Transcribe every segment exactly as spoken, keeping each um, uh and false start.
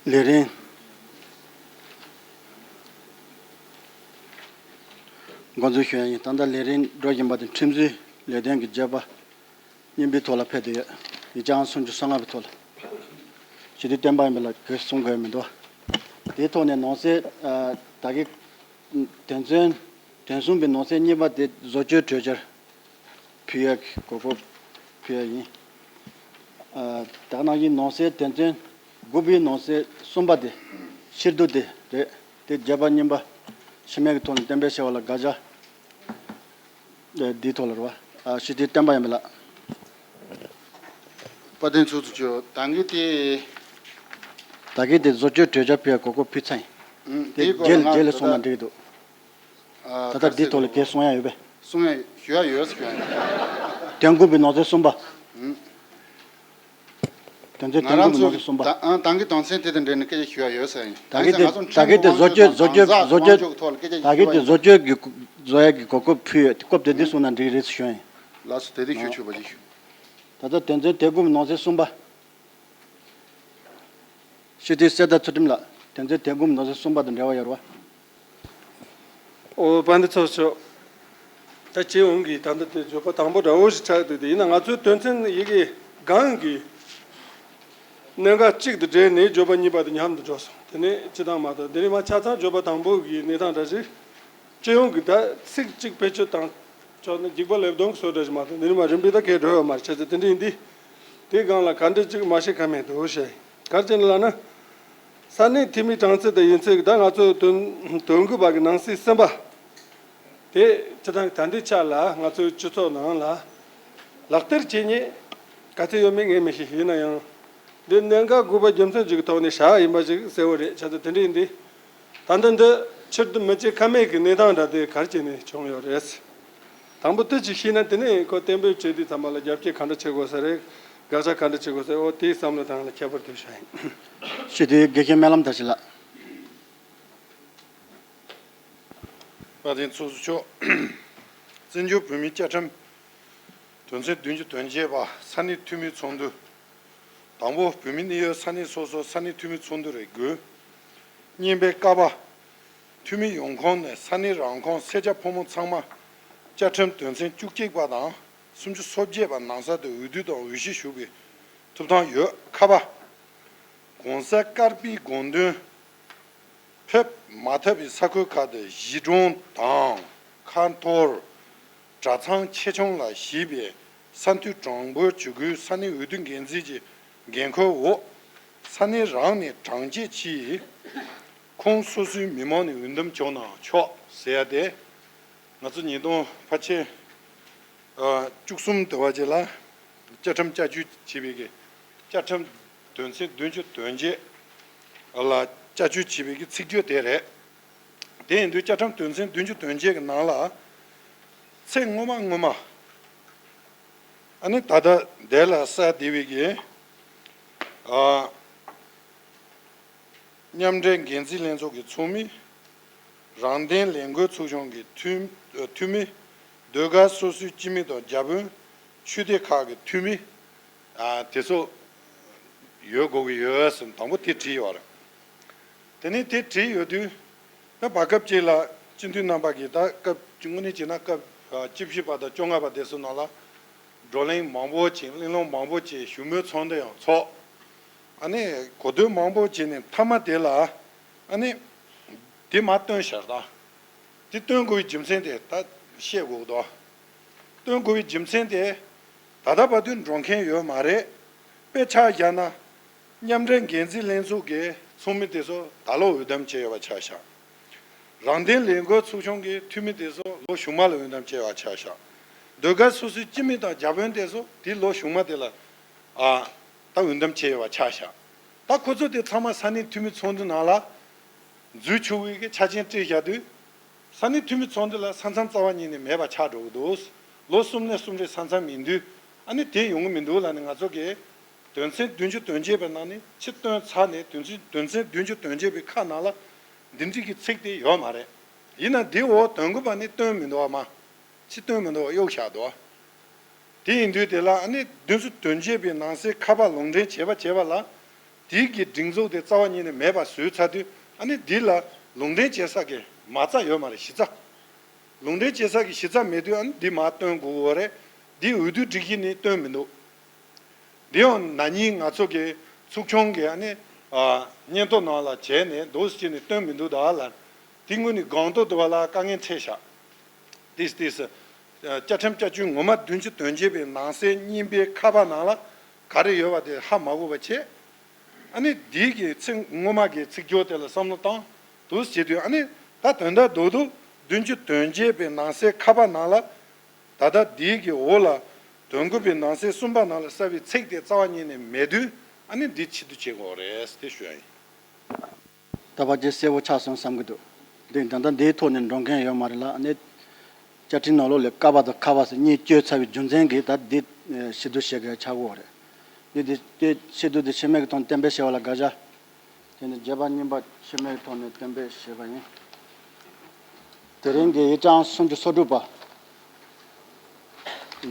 ལས་རིམ་འགོ་འཛུགས་ཞུ་ཡ་ཡིན། ད་ལྟ་ལས་རིམ་འགྲོ་བཞིན་པ་དེ་ཁྲིམས་རྩོད་ལས་དོན་གྱི་བརྗོད་པ་གཉིས་པའི་ཐོག་ལ་ཕེབས་བསྡད་ཡོད། ཡིག་ཆ་ཨང་སུམ་ཅུ་སོ་ལྔ་པའི་ཐོག་ལ་སྤྱི་འཐུས་བསྟན་པ་ཡིན་པ་ལ་གུས་གསུང་དགོས་མི་འདུག་དེའི་ཐོག་ནས་ནང་གསེས་ད་གི་དོན་ཚན་དོན་གསུམ་པའི་ནང་གསེས་གཉིས་པ་དེ་བཟོ་བཅོས་གྲོས་འཆར་ཕུལ་ཡག་གི་གོ་སྐབས་ཕུལ་ཡག་ཡིན། ཨ། དེ་ནང་བཞིན་ནང་གསེས་དོན་ཚན་དགུ་པའི་ནང་གསེས་གསུམ་པ་དེ་ཕྱིར་བསྡུ་དེ་རེད། དེ་བརྗོད་པ་གཉིས་པ་ཕྱི་མའི་གི་ཐོག་ནས་གཏན་འབེབས་བྱས་པ་ལ་དགག་བྱ་འདིའི་ཐོག་ལ་རེད་བ། ཨ། སྤྱི་འཐུས་བསྟན་པ་ཡིན་པ་ལགས། དཔལ་ལྡན་ཚོགས་གཙོ་མཆོག་ད་གིན་དེ། ད་གིན་དེ་བཟོ་བཅོས་གྲོས་འཆར་ཕུལ་ཡག་གོ་སྐབས་ཕུལ་ཚར་ཡིན། ཨུམ། དེ་དེའི་སྐོར་ལ་རྗེས་ལ་ང་རྗེས་ལ་ད་གསུངས་ན་ལྟ་འགྲིག་གི་འདུག་ཨ། ད་ལྟ་འདི་ཐོག་ལ་གས་གསུང་ཡ་ཡོད་པས། གསུང་ཡ་ཞུ་ཡ་ཡོད་ཟེར་ཞུ་ཡ་ཡོད། དོན་དགུ་པའི་ནང་གསེས་གསུམ་པ། ཨུམ། དོན་ཚན་ང་དོན་དགུ་རང་པའི་ནང་ཚོ་གསེས་གསུམ་པ། ད་ཨང་ཏང་གི་དོན་ཚན་དེ་དང་འབྲེལ་ནས་སྐད་ཆ་ཞུ་ཡ་ཡོད་ཟེར་ཡིན། ད་གི་དེ་ད་གི་དེ་བཟོ་བཅོས་བཟོ་བཅོས་བཟོ་བཅོས་ཀྱི་ཐོག་ལ་སྐད་ཆ་ད་གི་ཞུ་དེ་བ་ཡིན། བཟོ་བཅོས་ཀྱི་ད་གི་དེ་བཟོ་བཅོས་ཀྱི་བཟོ་ཡ་གི་གོ་སྐབས་ཕུལ་ཡོད། སྐབས་དེ་འདི་གསུང་ན་འགྲིག་རེད་ཟེར་ཞུ་ཡ་ཡིན། ལགས་སོ། དེ་དེ་ཞུ་ཆོག་པ་ཅིག་ཞུ། ད་ལྟ་དོན་ཚན་དོན་དགུ་པའི་ནང་གསེས་གསུམ་པ། སྤྱི་འཐུས་གསེར་རྟ་ཚུལ་ཁྲིམས་ལགས། དོན་ཚན་དོན་དགུ་ནང་གསེས་གསུམ་པ་དང་འབྲེལ་བ་ཡོད་རེད་བ། ཨོ། དཔལ་ལྡན་ཚོགས་གཙོ། ད་སྤྱི་ཡོངས་ཀྱི་ད་ལྟ་དེ་བརྗོད་པ་དང་པོ་འདྲ་བོ་ཞིག་ཆགས་འདུག་དེ་ཡིན་ན་ང་ཚོའི་དོན་ཚན་ཡི་གེ་གང་གི་གནད་འགག་གཅིག་དང་འབྲེལ་ནས་བརྗོད་པ་གཉིས་པ་དེ་མཉམ་དུ་འགྲོ་སོང་། དེ་ནས་སྤྱི་བཏང་མ་གཏོགས་དེ་ནས་མ་ཆ་ཚང་བརྗོད་པ་དང་པོ་གི་གནས་སྟངས་འདྲ་ཞིག་སྤྱི་ཡོངས་ཀྱི་ད་ཚིག་གཅིག་བེད་སྤྱོད་བཏང་ཆོག་ན་འགྱིག་པ་ལེབ་སྡོང་གི་བཟོ་འདྲ་ཞིག་མ་གཏོགས་འདི་ནས་མ་རིམ་པས་ད་གས་འགྲོ་ཡོད་མ་རེད། བྱས་ཙང་དེ་འདྲ་ཡིན་དུས་དེའི་སྒང་ལ་ག་འདྲ་གཅིག་མ་ཤེས་ཁ་མེད་འདུག་ཞེས། ག་རེ་བྱས་ནས་ལབ་ན། ས་གནས་འཐུས་མིའི་གྲངས་ཚད་དང་ཡིན་ཚད་ཀྱི་ད་ང་ཚོ་དོན་དོན་དགུ་པ་གི་ནང་གསེས་གསུམ་པ། དེ་སྤྱི་བཏང་ད་ལྟའི་ཆ་ལ་ང་ཚོའི་སྤྱི་ཚོགས་ནང་ལ་ལག་བསྟར་བྱེད་མཁན་ག་ཚོད་ཡོད་མེད་ངས་མི་ཤེས། ཡིན་ན་ཡང་འདི་གནད་འགག་དགོས་པ་རྒྱུ་མཚན་ཅིག་གི་ཐོག་ནས་བཞག་ཡིན་པ་ཅིག་གསལ་བོ་རེད། བྱས་ཙང་དེ་འདྲ་ཡིན་དུས་ད་ལྟ་འདི་ཕྱིར་བསྡུ་མི་བྱེད་ཀ་མེད་ཀྱི་གནས་སྟངས་འདྲ་དེ་ག་རེ་བྱས་ནས་བྱུང་ཡོད་རེད། དང་པོ་དེ་ཅིག་ཤེས་ན་དེ་ནས་ཁོ་གཏན་འབེབས་བྱེད་དུས་ཚང་མ་ལ་རྒྱབ་སྐྱོར་ག་འདྲ་བྱེད་དགོས་ས་རེད། དགག་བྱ་ག་འདྲ་བྱེད་དགོས་ས་རེད། འོ་དེའི་བསམ་བློ་དང་ལ་ཁྱད་པར་དུ་བྱ་ཡིན། སྤྱི་འཐུས་དགེ་བཤེས་སྨོན་ལམ་བཀྲ་ཤིས་ལགས། དཔལ་ལྡན་ཚོགས་གཙོ་མཆོག་བཙན་བྱོལ་བོད་མིའི་བཅའ་ཁྲིམས་དོན་ཚན་བདུན་ཅུ་དོན་བརྒྱད་པ་ས་གནས་འཐུས་མིའི་ཚོགས་འདུ། དང་པོ། བོད་མིའི་གནས་ཡུལ་ས་གནས་སོ་སོ་ས་གནས་འཐུས་མིའི་ཚོགས་འདུ་རེ་དགོས། གཉིས་པའི་ཀ་པ། འཐུས་མི་ཡོང་ཁུངས་ནས་ས་གནས་རང་ཁོངས་སེར་སྐྱ་ཕོ་མོ་ཚང་མ་བཅའ་ཁྲིམས་དོན་ཚན་བཅུ་གཅིག་པ་དང་སུམ་ཅུ་སོ་བརྒྱད་པ་ནང་གསར་དུ་འོས་བསྡུ་དང་འོས་གཞི་ཞུགས་པའི་ཐོབ་ཐང་ཡོད། ཁ་པ། ༸གོང་ས་༸སྐར་པའི་དགོངས་དོན་ཕེབས་མ་ཐུབ་པའི་ས་ཁུལ་ཁག་ཏུ་གཞིས་གྲོང་དང་ཁ་འཐོར། གྲྭ་ཚང་ཆེ་ཆུང་ལ་གཞིས་པའི་ས་འཐུས་གྲངས་འབོར་བཅུ་དགུའི་ས་གནས་འོས་བསྡུ་འགན་འཛིན་གྱི་འགན་འཁུར་འོག་ས་གནས་རང་ནས་གྲངས་ཀྱིས་ཕྱིའི་ཁོངས་སོ་སོའི་མི་མང་ནས་འོས་འདེམས་བྱུང་ན་ཆོག་ཟེར་ཡ་དེ། ང་ཚོ་ཉིས་སྟོང་ཕལ་ཆེར་ཨ་བཅུ་གསུམ་དུ་བ་ཅིག་ལ་བཅའ་ཁྲིམས་བསྐྱར་བཅོས་བྱས་པའི་གི་བཅའ་ཁྲིམས་དོན་ཚན་བདུན་ཅུ་དོན་བརྒྱད་ལ་བསྐྱར་བཅོས་བྱས་པའི་གི་ཚིག་བརྗོད་དེ་རེད། དེ་ཡིན་དུས་བཅའ་ཁྲིམས་དོན་ཚན་བདུན་ཅུ་དོན་བརྒྱད་ཀྱི་ནང་ལ་ཚེ་སྔོན་མ་སྔོན་མ་ཨ་ནི་ད་ལྟ་འདས་ལ་གསལ་བསྡད་པའི་གི་ཨ་མཉམ་འབྲེལ་འགན་འཛིན་ལྷན་ཚོགས་ཀྱི་ཚོགས་མི། རང་བདེན་ལས་འགུལ་ཚོགས་ཆུང་གི་འཐུས་འཐུས་མི། ཟློས་གར་སོ་སོའི་སྤྱི་མི་དང་བརྒྱ་དཔོན། ཆོས་སྡེ་ཁག་གི་འཐུས་མི། ཨ་དེ་ཚོ་ཡོད་དགོས་ཀྱི་ཡོད་ཟེར་དང་པོ་དེ་བྲིས་ཡོད་རེད། དེ་ནས་དེ་བྲིས་ཡོད་དུས་ད་བར་སྐབས་ཅིག་ལ་སྤྱི་འཐུས་རྣམ་པ་གིས་ད་སྐབས་དངོས་གནས་བྱས་ན་སྐབས་ཨ་བཅུ་བཞི་པ་དང་བཅོ་ལྔ་པ་དེ་ཚོ་ནང་ལ་བགྲོ་གླེང་མང་པོ་བྱས། གླེང་སློང་མང་པོ་བྱས། བཞུགས་མོལ་ཚོགས་འདུ་ཡང་ཚོགས། ཨ་ནི་གོ་བསྡུར་མང་པོ་བྱས་ནས་མཐའ་མ་དེ་ལ་ཨ་ནི་དེ་མར་བཏོན་བཞག་ད། དེ་བཏོན་དགོས་པའི་རྒྱུ་མཚན་དེ་ད་བཤད་དགོས་འདུག་བཏོན་དགོས་པའི་རྒྱུ་མཚན་དེ་ད་ལྟ་བར་དུ་འགྲོ་མཁན་ཡོད་མ་རེད། དཔེ་ཆ་བཞག་ན་མཉམ་འབྲེལ་འགན་འཛིན་ལྷན་ཚོགས་ཀྱི་ཚོགས་མི་དེ་ཚོ་ད་ལོ་འོས་འདེམས་བྱས་ཡོད་པ་ཆ་བཞག་རང་བདེན་ལས་འགུལ་ཚོགས་ཆུང་གི་འཐུས་མི་དེ་ཚོ་ལོ་གཞུག་མ་ལ་འོས་འདེམས་བྱས་པ་ཆ་བཞག་ཟློས་གར་སོ་སོའི་སྤྱི་མི་དང་བརྒྱ་དཔོན་དེ་ཚོ་དེ་ལོ་གཞུག་མ་དེ་ལ་ཨ་ད་འོས་འདེམས་བྱས་ཡོད་པ་ཆ་བཞག་ད་ཁོ་ཚོ་དེ་ཚང་མ་ས་གནས་འཐུས་མི་ཚོགས་འདུ་ནང་ལ་འཛུལ་ཆོག་པའི་གི་ཆ་རྐྱེན་བསྐྲུན་བཞག་དུས། ས་གནས་འཐུས་མི་ཚོགས་འདུ་ལ་ས་མཚམས་རྩ་བ་ཉིད་ནས་མེད་པ་ཆགས་འགྲོ་གི་འདུག་ལོ་གསུམ་ནས་གསུམ་རེ་ས་མཚམས་ཡིན་དུས་ཨ་ནི་དེ་ཡོང་གི་མི་འདུག་ལབ་ནས་ང་ཚོ་གིས་དོན་ཚན་བདུན་ཅུ་དོན་བརྒྱད་པའི་ནང་ནས་ཕྱིར་བཏོན་ཚར་ནས་དོན་ཚན་དོན་ཚན་བདུན་ཅུ་དོན་བརྒྱད་པའི་ཁ་ནང་ལ་འདི་འདྲའི་གི་ཚིག་དེ་ཡོད་མ་རེད། ཡིན་ན་འདི་འོག་དོན་དགུ་པ་ནས་བཏོན་མི་འདུག་བ། མ་ཕྱིར་བཏོན་མི་འདུག་བ། གཡུག་བཞག་འདུག་བ། དེ་ཡིན་དུས་དེ་ལ་ཨ་ནི་བདུན་ཅུ་དོན་བརྒྱད་པའི་ནང་གསེས་ཁ་པ་ལུང་འདྲེན་བྱས་པ་བྱས་པ་ལ་ དེའི་གི་སྒྲིག་འཛུགས་དེ་རྩ་བ་ཉིད་ནས་མེད་པ་བཟོས་ཚར་དུས་ཨ་ནི་འདི་ལ་ལུང་འདྲེན་བྱེད་ས་གི་མ་རྩ་ཡོད་མ་རེད། གཞི་རྩ། ལུང་འདྲེན་བྱེད་ས་གི་གཞི་རྩ་མེད་དུས་ཨ་ནི་འདི་མར་བཏོན་དགོས་ཀྱི་ཡོད་རེད། འདི་འོས་བསྡུའི་སྒྲིག་གཞི་ནས་བཏོན་མི་འདུག་འདི་ཡང་ན་ནིང་ང་ཚོ་གི་ཚོགས་ཆུང་གི་ཨ་ནི་ཨ་སྙན་ཐོ་ནང་ལ་བྱས་ནས་འདུག་སེ་བྱས་ནས་བཏོན་མི་འདུག་ད་ལ། དེ་སྔོན་ནས་སྒང་ཏོག་དུ་བ་ལ་དཀའ་ངལ་འཕྲད་བཞག་དེས་དེས། བཅའ་ཁྲིམས་བསྐྱར་བཅོས་ངོ་མ་བདུན་ཅུ་དོན་བརྒྱད་པའི་ནང་གསེས་གཉིས་པའི་ཁ་པ་ནང་ལ་ག་རེ་ཡོད་པ་དེ་ཧ་མ་གོ་བ་བྱས། ཨ་ནི་འདིའི་གི་ཚིག་སྔོན་མ་གི་ཚིག་སྦྱོར་དེ་ལ་བསམ་བློ་བཏང་དུས་བྱེད་དུས་ཨ་ནི་ད་དོན་དག་རྡོག་རྡོག་བདུན་ཅུ་དོན་བརྒྱད་པའི་ནང་གསེས་ཁ་པ་ནང་ལ་ད་ལྟ་འདིའི་གི་འོག་ལ་དོན་དགུ་པའི་ནང་གསེས་གསུམ་པ་ནང་ལ་གསལ་བའི་ཚིག་དེ་རྩ་བ་ཉིད་ནས་མེད་དུས་ཨ་ནི་འདི་ཕྱིར་བསྡུ་བྱེད་དགོས་རེད་དེ་ཞུ་ཡ་ཡིན། ད་ཕལ་ཆེར་གསལ་པོ་ཆགས་སོང་བསམ་གྱི་འདུག་འདི་ད་ལྟ་འདིའི་ཐོག་ནས་འགྲོ་མཁན་ཡོད་མ་རེད་ལ་ཨ་ནི། བཅའ་ཁྲིམས་ནང་ལོགས་ལས་ཀ་པ་དང་ཁ་པ་ཟེར་གཉིས་བཅོས་ཚར་བའི་རྒྱུ་མཚན་གྱིས་ད་འདི་ཕྱིར་བསྡུ་བྱེད་དགོས་ཆགས་ཀྱི་ཡོད་རེད། འདི་འདི་འདི་ཕྱིར་བསྡུ་འདི་ཆེན་མོའི་ཐོག་ནས་གཏན་འབེབས་བྱས་པ་ལ་དགག་བྱ། དེ་ནས་བརྗོད་པ་གཉིས་པ་ཆེན་མོའི་ཐོག་ནས་གཏན་འབེབས་བྱས་པ་ཡིན། དེ་རིང་གི་ཡིག་ཆ་ཨང་སུམ་ཅུ་སོ་དྲུག་པ།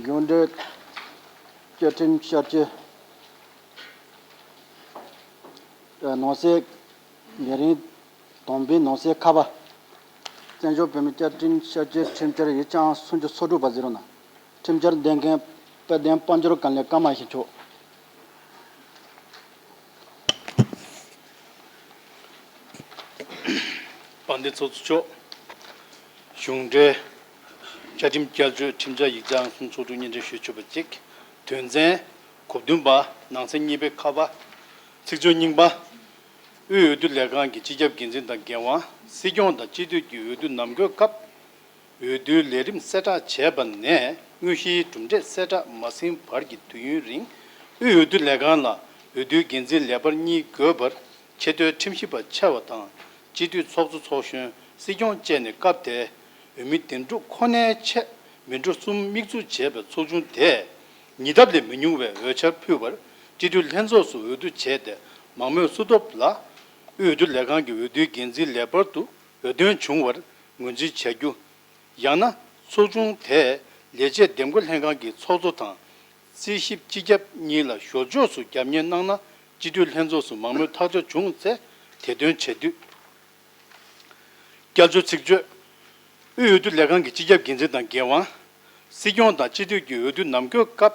གཞུང་འབྲེལ་བཅའ་ཁྲིམས་བསྐྱར་བཅོས་ནང་གསེས་ཉེ་རིང་དང་པོའི་ནང་གསེས་ཁ་པ། བཙན་བྱོལ་བོད་མིའི་བཅའ་ཁྲིམས་བསྐྱར་བཅོས་ཁྲིམས་འཆར་ཡིག་ཆ་ཨང་སུམ་ཅུ་སོ་དྲུག་པ་ཟེར་རོ་ན། ཁྲིམས་འཆར་འདོན་མཁན་དཔལ་ལྡན་དཔལ་འབྱོར་བཀའ་བློན་ཀརྨ་ཡེ་ཤེས་མཆོག་དཔལ་ལྡན་ཚོགས་གཙོ་མཆོག་གཞུང་འབྲེལ་བཅའ་ཁྲིམས་བསྐྱར་བཅོས་ཁྲིམས་འཆར་ཡིག་ཆ་ཨང་སུམ་ཅུ་སོ་དྲུག་སྙན་སྒྲོན་ཞུ་ཆོག་པ་གཅིག་དོན་ཚན་གོ་བདུན་པ་ནང་གསེས་གཉིས་པའི་ཁ་པ། ཚིག་སྦྱོར་རྙིང་པ། དབུས་འོས་བསྡུ་ལས་ཁང་གི་སྤྱི་ཁྱབ་འགན་འཛིན་དང་འགན་དབང་སྲིད་སྐྱོང་དང་སྤྱི་འཐུས་ཀྱི་འོས་བསྡུ་ནམ་དགོས་སྐབས། འོས་བསྡུའི་ལས་རིམ་གསལ་བསྒྲགས་བྱས་པ་ནས་དངོས་གཞིའི་གྲུབ་འབྲས་གསལ་བསྒྲགས་མ་ཟིན་བར་གྱི་དུས་ཡུན་རིང་། དབུས་འོས་བསྡུ་ལས་ཁང་ལ་འོས་བསྡུའི་འགན་འཛིན་ལས་འཕར་གཉིས་དགོས་པར་ཆེས་མཐོའི་ཁྲིམས་ཞིབ་པ་ཆེ་བ་དང་སྤྱི་འཐུས་ཚོགས་གཙོ་ཚོགས་གཞོན་སྲིད་སྐྱོང་བཅས་ནས་སྐབས་དེའི་འོས་མི་འདེམས་སྒྲུག་ཁོ་ནའི་ཆེད་མི་འགྲོ་གསུམ་དམིགས་འཛུགས་བྱས་པའི་ཚོགས་ཆུང་དེས་ཉིས་ལྡབ་ལས་མི་ཉུང་བའི་འོས་འཆར་ཕུལ་བར་སྤྱི་འཐུས་ལྷན་ཚོགས་སུ་འོས་བསྡུ་བྱས་ཏེ་མང་མོས་སུ་ཐོབ་ལ། དབུས་འོས་བསྡུ་ལས་ཁང་གི་འོས་བསྡུའི་འགན་འཛིན་ལས་འཕར་དུ་འོས་ཐོན་བྱུང་བར་ངོས་འཛིན་བྱ་རྒྱུ། ཡང་ན་ཚོགས་ཆུང་དེས་ལས་བྱེད་འདེམས་བསྐོ་ལྷན་ཁང་གི་ཚོགས་གཙོ་དང་རྩིས་ཞིབ་སྤྱི་ཁྱབ་གཉིས་ལ་ཞོར་ཕྱོགས་སུ་རྒྱབ་གཉེར་གནང་ན་སྤྱི་འཐུས་ལྷན་ཚོགས་སུ་མང་མོས་ཐག་གཅོད་བྱུང་ཚེ་དེ་དོན་བྱེད་དུས། བསྐྱར་བཅོས་ཚིག་བརྗོད། དབུས་འོས་བསྡུ་ལས་ཁང་གི་སྤྱི་ཁྱབ་འགན་འཛིན་དང་འགན་དབང་། སྲིད་སྐྱོང་དང་སྤྱི་འཐུས་ཀྱི་འོས་བསྡུ་ནམ་དགོས་སྐབས།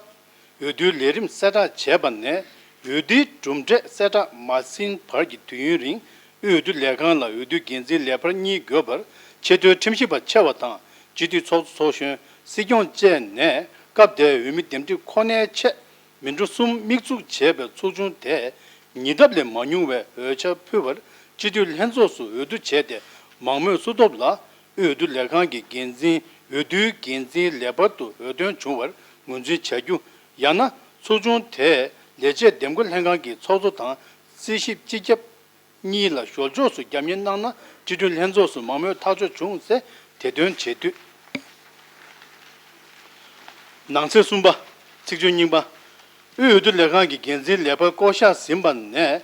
འོས་བསྡུའི་ལས་རིམ་གསལ་བསྒྲགས་བྱས་པ་ནས་འོས་བསྡུའི་གྲུབ་འབྲས་གསལ་བསྒྲགས་མ་ཟིན་བར་གྱི་དུས་ཡུན་རིང་དབུས་འོས་བསྡུ་ལས་ཁང་ལ་འོས་བསྡུའི་འགན་འཛིན་ལས་འཕར་གཉིས་དགོས་པར་ཆེས་མཐོའི་ཁྲིམས་ཞིབ་པ་ཆེ་བ་དང་སྤྱི་འཐུས་ཚོགས་གཙོ་ཚོགས་གཞོན་སྲིད་སྐྱོང་བཅས་ནས་སྐབས་དེའི་འོས་མི་འདེམས་སྒྲུག་ཁོ་ནའི་ཆེད། མི་འགྲོ་གསུམ་དམིགས་འཛུགས་བྱས་པའི་ཚོགས་ཆུང་དེས་ཉིས་ལྡབ་ལས་མ་ཉུང་བའི་འོས་འཆར་ཕུལ་བར་སྤྱི་འཐུས་ལྷན་ཚོགས་སུ་འོས་བསྡུ་བྱས་ཏེ་མང་མོས་སུ་ཐོབ་ལ་དབུས་འོས་བསྡུ་ལས་ཁང་གི་འགན་འཛིན་འོས་བསྡུའི་འགན་འཛིན་ལས་འཕར་དུ་འོས་ཐོན་བྱུང་བར་ངོས་འཛིན་བྱ་རྒྱུ། ཡང་ན་ཚོགས་ཆུང་དེས་ལས་བྱེད་འདེམས་བསྐོ་ལྷན་ཁང་གི་ཚོགས་གཙོ་དང་རྩིས་ཞིབ་སྤྱི་ཁྱབ་གཉིས་ལ་ཞོར་ཕྱོགས་སུ་རྒྱབ་གཉེར་གནང་ན་སྤྱི་འཐུས་ལྷན་ཚོགས་སུ་མང་མོས་ཐག་གཅོད་བྱུང་ཚེ་དེ་དོན་བྱེད་དུས། ནང་གསེས་གསུམ་པ། ཚིག་བརྗོད་རྙིང་པ། དབུས་འོས་བསྡུ་ལས་ཁང་གི་འགན་འཛིན་ལས་འཕར་བསྐོ་གཞག་ཟིན་པ་ནས་འོས་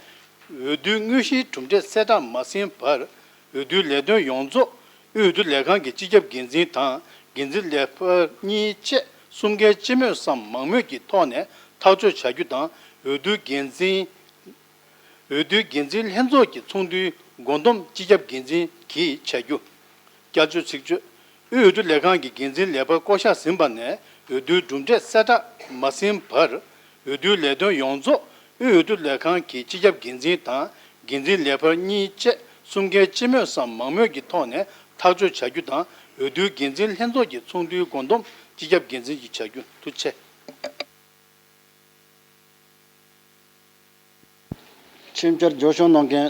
བསྡུའི་དངོས་གཞིའི་གྲུབ་འབྲས་གསལ་བསྒྲགས་མ་ཟིན་བར་འོས་བསྡུའི་ལས་དོན་ཡོངས་རྫོགས་དབུས་འོས་བསྡུ་ལས་ཁང་གི་སྤྱི་ཁྱབ་འགན་འཛིན་དང་འགན་འཛིན་ལས་འཕར་གཉིས་བཅས་གསུམ་ཀའི་སྤྱི་མོས་སམ་མང་མོས་ཀྱི་ཐོག་ནས་ཐག་གཅོད་བྱ་རྒྱུ་དང་འོས་བསྡུའི་འགན་འཛིན། འོས་བསྡུའི་འགན་འཛིན་ལྷན་ཚོགས་ཀྱི་ཚོགས་འདུའི་འགོ་འདོམས་སྤྱི་ཁྱབ་འགན་འཛིན་གྱིས་བྱ་རྒྱུ། བསྐྱར་བཅོས་ཚིག་བརྗོད། དབུས་འོས་བསྡུ་ལས་ཁང་གི་འགན་འཛིན་ལས་འཕར་བསྐོ་གཞག་ཟིན་པ་ནས་འོས་བསྡུའི་གྲུབ་འབྲས་གསལ་བསྒྲགས་མ་ཟིན་བར་འོས་བསྡུའི་ལས་དོན་ཡོངས་རྫོགས་དབུས་འོས་བསྡུ་ལས་ཁང་གི་སྤྱི་ཁྱབ་འགན་འཛིན་དང་འགན་འཛིན་ལས་འཕར་གཉིས་བཅས་གསུམ་ཀའི་སྤྱི་མོས་སམ་མང་མོས་ཀྱི་ཐོག་ནས་ཐག་གཅོད་བྱ་རྒྱུ་དང་འོས་བསྡུའི་འགན་འཛིན་ལྷན་ཚོགས་ཀྱི་ཚོགས་འདུའི་འགོ་འདོམས་སྤྱི་ཁྱབ་འགན་འཛིན་གྱིས་བྱ་རྒྱུ། ཐུགས་རྗེ་ཆེ། ཁྲིམས་འཆར་སྦྱོར་སྐྱོང་གནང་མཁན་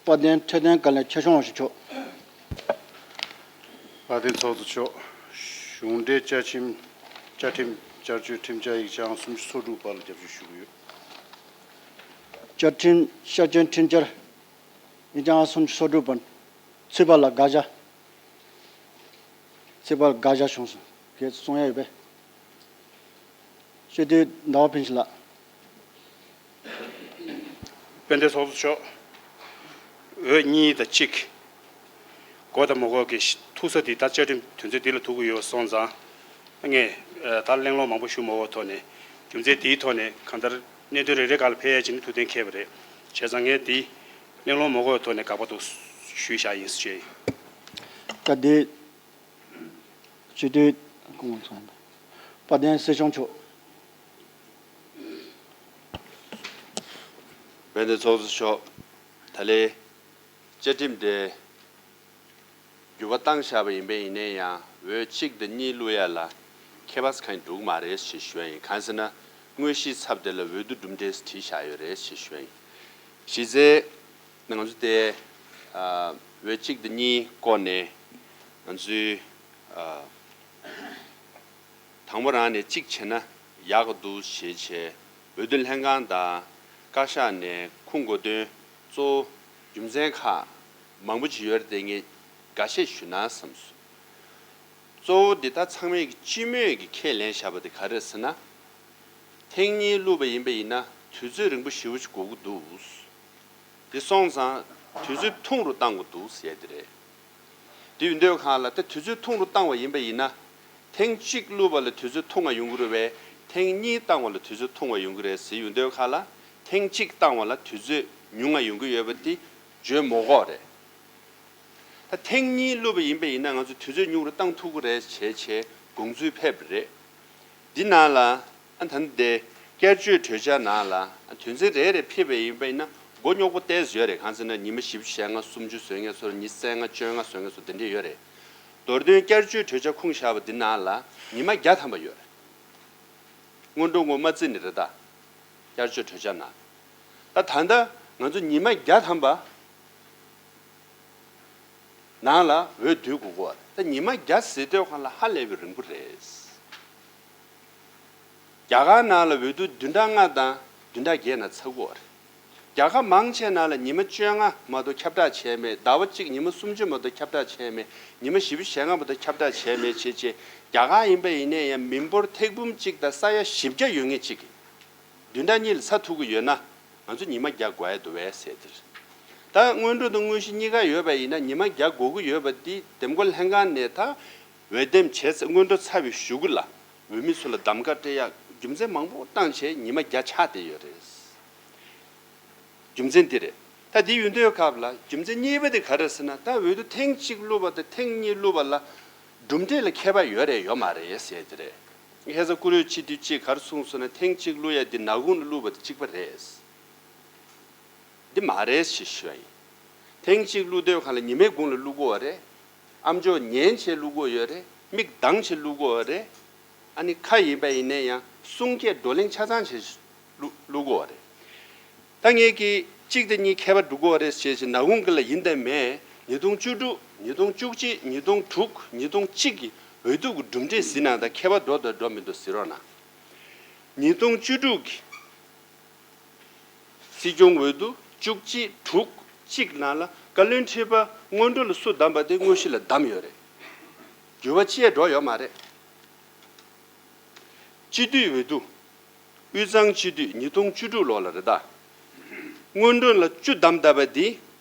དཔལ་ལྡན་འཕྲོད་བསྟེན་བཀའ་བློན་ཆེ་ཆུང་འོས་ཤོག་མཆོག་དཔལ་ལྡན་ཚོགས་གཙོ་མཆོག་གཞུང་འབྲེལ་བཅའ་ཁྲིམས་བཅའ་ཁྲིམས་བསྐྱར་བཅོས་ཁྲིམས་འཆར་ཡིག་ཆ་ཨང་སུམ་ཅུ་སོ་དྲུག་པ་ལ་རྒྱབ་སྐྱོར་ཞུ་གི་ཡོད། བཅའ་ཁྲིམས་བསྐྱར་བཅོས་ཁྲིམས་འཆར་ཡིག་ཆ་ཨང་སུམ་ཅུ་སོ་དྲུག་པ་ཚུད་པ་ལ་དགག་བྱ། ཚུད་པ་ལ་དགག་བྱ་བྱུང་སོང་། གལ་གསུང་ཡ་ཡོད་པས། སྤྱི་འཐུས་ཟླ་བ་ཕུན་ཚོགས་ལགས། དཔལ་ལྡན་ཚོགས་གཙོ་མཆོག་འོས་གཉིས་དང་གཅིག་གོ་དང་མ་གོ་གི་ཐུག་ས་དེ་ད་བཅའ་ཁྲིམས་དོན་ཚན་འདི་ལ་ཐུག་གི་ཡོད་སོང་ཙང་། ངས་ད་གླེང་སློང་མང་པོ་ཞུ་མ་དགོས་ཐོག་ནས་རྒྱུ་མཚན་དེའི་ཐོག་ནས་གང་ལྟར་གནད་དོན་རེ་རེ་སྒང་ལ་ཕེབས་ཡ་ཅིག་ནི་ཐུགས་གཏན་འཁེལ་བ་རེད། བྱས་ཙང་ངས་འདི་གླེང་སློང་མ་དགོས་པའི་ཐོག་ནས་དགག་པ་དུ་ཞུས་བཞག་ཡིན་ཞེས། ད་འདི་སྤྱི་འཐུས་སྐུ་ངོ་ཚང་དཔལ་ལྡན་སྲིད་སྐྱོང་མཆོག་དཔལ་ལྡན་ཚོགས་གཙོ་མཆོག་ད་ལན་བཅའ་ཁྲིམས་དེ་འགྱུར་བ་བཏང་བཞག་པ་ཡིན་པས། ཡིན་ན་ཡང་འོས་གཅིག་དང་གཉིས་བླུག་ཡ་ལ་ཁྱད་པར་གང་ཡང་འགྲོ་གི་མ་རེད་ཞེས་ཞུ་ཡ་ཡིན། གང་ཟེར་ན་དངོས་གཞིའི་ཚབ་དེ་ལ་འོས་བསྡུ་གྲུབ་འབྲས་བྲིས་བཞག་ཡོད་རེད་ཞེས་ཞུ་ཡ་ཡིན། གཞི་རྩའི་ང་ཚོ་དེ་ཨ་འོས་གཅིག་དང་གཉིས་སྐོར་ནས་ང་ཚོའི་ཨ་དང་པོ་རང་ནས་གཅིག་བྱས་ན་ཡག་གི་འདུག་ཞེས་བྱས། འོས་བསྡུ་ལྷན་ཁང་དང་བཀའ་ཤག་ནས་ཁུངས་དགོས་དོན་གཙོ་བོ་རྒྱུ་མཚན་ཁག་མང་པོ་ཅིག་ཡོད་རེད་དེ། ངས་འགའ་ཤས་ཞུ་ན་བསམ་སོང་། གཙོ་བོ་འདི་ད་ཚང་མས་ཀྱི་སྤྱི་མོས་ཀྱི་ཁས་ལེན་བཞག་པ་དེ་ག་རེ་རེད་ཟེར་ན། ཐེངས་གཉིས་བླུགས་པ་ཡིན་པ་ཡིན་ན་དུས་ཚོད་རིང་པོ་ཞེ་པོ་ཅིག་འགོར་གྱི་འདུག་དེ་སོང་ཙང་དུས་ཚོད་ཐུང་རུ་བཏང་དགོས་འདུག་ཟེར་ཡ་དེ་རེད། དེ་ཡིན་དུས་གང་ལ་ད་དུས་ཚོད་ཐུང་རུ་བཏང་བ་ཡིན་པ་ཡིན་ན། ཐེངས་གཅིག་བླུགས་པ་ལ་དུས་ཚོད་ཐུང་བ་ཡོང་གི་རེད་པས། ཐེངས་གཉིས་བཏང་བ་ལ་དུས་ཚོད་ཐུང་བ་ཡོང་གི་རེད་ཟེར་ཡོང་དུས་གང་ལ། ཐེངས་གཅིག་བཏང་བ་ལ་དུས་ཚོད་ཉུང་བ་ཡོང་གི་ཡོད་པ་དེ་བརྗོད་མ་དགོས་རེད། ད་ཐེངས་གཉིས་བླུགས་པ་ཡིན་པ་ཡིན་ན་ང་ཚོ་དུས་ཚོད་ཉུང་རུ་བཏང་ཐུབ་ཀྱི་རེད་བྱས་བྱས་དགོངས་ཚུལ་ཕེབས་པ་རེད། འདི་ནང་ལ་ཨ་ད་ལྟ་བསྐྱར་བཅོས་གྲོས་འཆར་ནང་ལ་དོན་ཚན་རེ་རེ་ཕེབས་པ་ཡིན་པ་ཡིན་ན་མགོ་རྙོག་པོ་ཏོག་ཙམ་ཡོད་རེད། གང་ཟེར་ན་ཉི་མ་བཞི་བཅུ་ཞེ་ལྔ་སུམ་ཅུ་བཟོ་མཁན་ཚོར་ཉི་ཤུ་རྩ་ལྔ་བཅོ་ལྔ་བཟོ་མཁན་ཚོ་དེ་འདྲས་ཡོད་རེད། མདོར་དོན་བསྐྱར་བཅོས་གྲོས་འཆར་ཁུངས་བཞག་པ་འདི་ནང་ལ་ཉི་མ་བརྒྱ་ཐམ་པ་ཡོད་རེད། སྔོན་འགྲོ་ངོ་མ་བརྩིས་ནས་རེད་ད། བསྐྱར་བཅོས་གྲོས་འཆར་ནང་། ད་ད་ལྟ་ང་ཚོ་ཉི་མ་བརྒྱ་ཐམ་པ་ནང་ལ་འོས་བསྡུ་དགོས་ཀྱི་ཡོད་རེད། ད་ཉི་མ་བརྒྱ་ཟེར་དུས་གང་ལ་ཧ་ལས་པའི་རིང་པོ་རེད། རྒྱ་གར་ནང་ལ་འོས་བསྡུ་བདུན་ཕྲག་ལྔ་དང་བདུན་ཕྲག་བརྒྱད་ནང་ཚར་གྱི་ཡོད་རེད། རྒྱལ་ཁབ་མང་ཆེ་ནང་ལ་ཉི་མ་བཅོ་ལྔ་མ་གཏོགས་ཁྱབ་བསྒྲགས་བྱས་མེད། ཟླ་བ་གཅིག་ཉི་མ་སུམ་ཅུ་མ་གཏོགས་ཁྱབ་བསྒྲགས་བྱས་མེད། ཉི་མ་བཞི་བཅུ་ཞེ་ལྔ་མ་གཏོགས་ཁྱབ་བསྒྲགས་བྱས་མེད་བྱས་བྱས། རྒྱ་གར་ཡིན་པ་ཡིན་ནའི་ཡང་མི་འབོར་ཐེར་འབུམ་གཅིག་དང་ས་ཡ་བཞི་བརྒྱ་ཡོད་མཁན་གཅིག་གིས་བདུན་ཕྲག་གཉིས་ལ་ཚར་ཐུབ་ཀྱི་ཡོད་ན། ང་ཚོ་ཉི་མ་བརྒྱ་དགོས་ཡ་འདུག་བས་ཟེར་དེ་རེད། ད་སྔོན་འགྲོ་དང་དངོས་གཞི་གཉིས་ཀ་ཡོད་པ་ཡིན་ན་ཉི་མ་བརྒྱ་དགོས་ཀྱི་ཡོད་པ་འདི་འདེམས་བསྐོ་ལྷན་ཁང་ནས་ད་འོས་འདེམས་བྱས་ཚེ་སྔོན་འགྲོ་ཚར་བའི་གཞུག་གུ་ལ་འོས་མི་ཚོ་ལ་གདམ་ག་སྤྲད་ཡག་རྒྱུ་མཚན་མང་པོ་བཏང་བྱས་ཉི་མ་བརྒྱ་ཆགས་བསྡད་ཡོད་རེད། རྒྱུ་མཚན་འདི་རེད། ད་འདི་ཡོད་དུས་སྐབས་ལ་རྒྱུ་མཚན་གཉིས་པ་དེ་ག་རེ་ཟེར་ན། ད་འོས་བསྡུ་ཐེངས་གཅིག་བླུགས་པ་དང་ཐེངས་གཉིས་བླུགས་པ་ལ་གྲུབ་འབྲས་ལ་ཁྱད་པར་ཡོད་རེད་ཡོད་མ་རེད་ཟེར་དེ་རེད། ཁ་སང་བཀུར་འོས་སྤྱི་འཐུས་གཅིག་ག་རེ་གསུངས་སོང་ན། ཐེངས་གཅིག་བླུགས་ཡ་འདི་ནག་ཁུང་ལ་བླུགས་པ་དང་གཅིག་པ་རེད། འདི་མ་རེད་ཞེས་ཞུ་ཡ་ཡིན། ཐེངས་གཅིག་བླུགས་དུས་གང་ལ་ཉི་མའི་གུང་ལ་བླུགས་དགོས་པ་རེད། ཨ་མཆོག་ཉན་བྱས་བླུགས་དགོས་ཡོད་རེད། མིག་གདངས་བྱས་བླུགས་དགོས་པ་རེད། ཨ་ནི་ཁ་ཡིན་པ་ཡིན་ན་ཡང་གསུང་སྐད་བགྲོ་གླེང་ཆ་ཚང་བྱས་བླུགས་བླུགས་དགོས་པ་རེད། ད་ངས་ཀྱིས་གཅིག་དང་གཉིས་ཁྱད་པར་འགྲོ་གི་ཡོད་རེད་ཞེས་ཞེས་ནག་ཁུང་གི་ལ་ཡིན་དང་མེད། ཉིས་སྟོང་བཅུ་དྲུག་ཉིས་སྟོང་བཅུ་གཅིག་ཉིས་སྟོང་དྲུག་ཉིས་སྟོང་གཅིག་གི་འོས་བསྡུ་གི་གྲུབ་འབྲས་གཟིགས་ན་ད་ཁྱད་པར་འགྲོ་དང་འགྲོ་མི་འདུག་གཟིགས་རོགས་གནང་། ཉིས་སྟོང་བཅུ་དྲུག་གི་སྲིད་སྐྱོང་འོས་བསྡུ་བཅུ་གཅིག་དྲུག་གཅིག་ནང་ལ་བཀའ་བློན་ཁྲི་པ་སྔོན་འགྲོ་ལ་སུ་བདམས་པ་དེ་དངོས་གཞི་ལ་བདམས་ཡོད་རེད། འགྱུར་བ་ཅི་ཡང་འགྲོ་ཡོད་མ་རེད། སྤྱི་འཐུས་འོས་བསྡུ། དབུས་གཙང་སྤྱི་འཐུས་ཉིས་སྟོང་བཅུ་དྲུག་ལོ་ལ་རེད་ད། སྔོན་འགྲོ་ལ་བཅུ་བདམས་བསྡད་པ་འདི་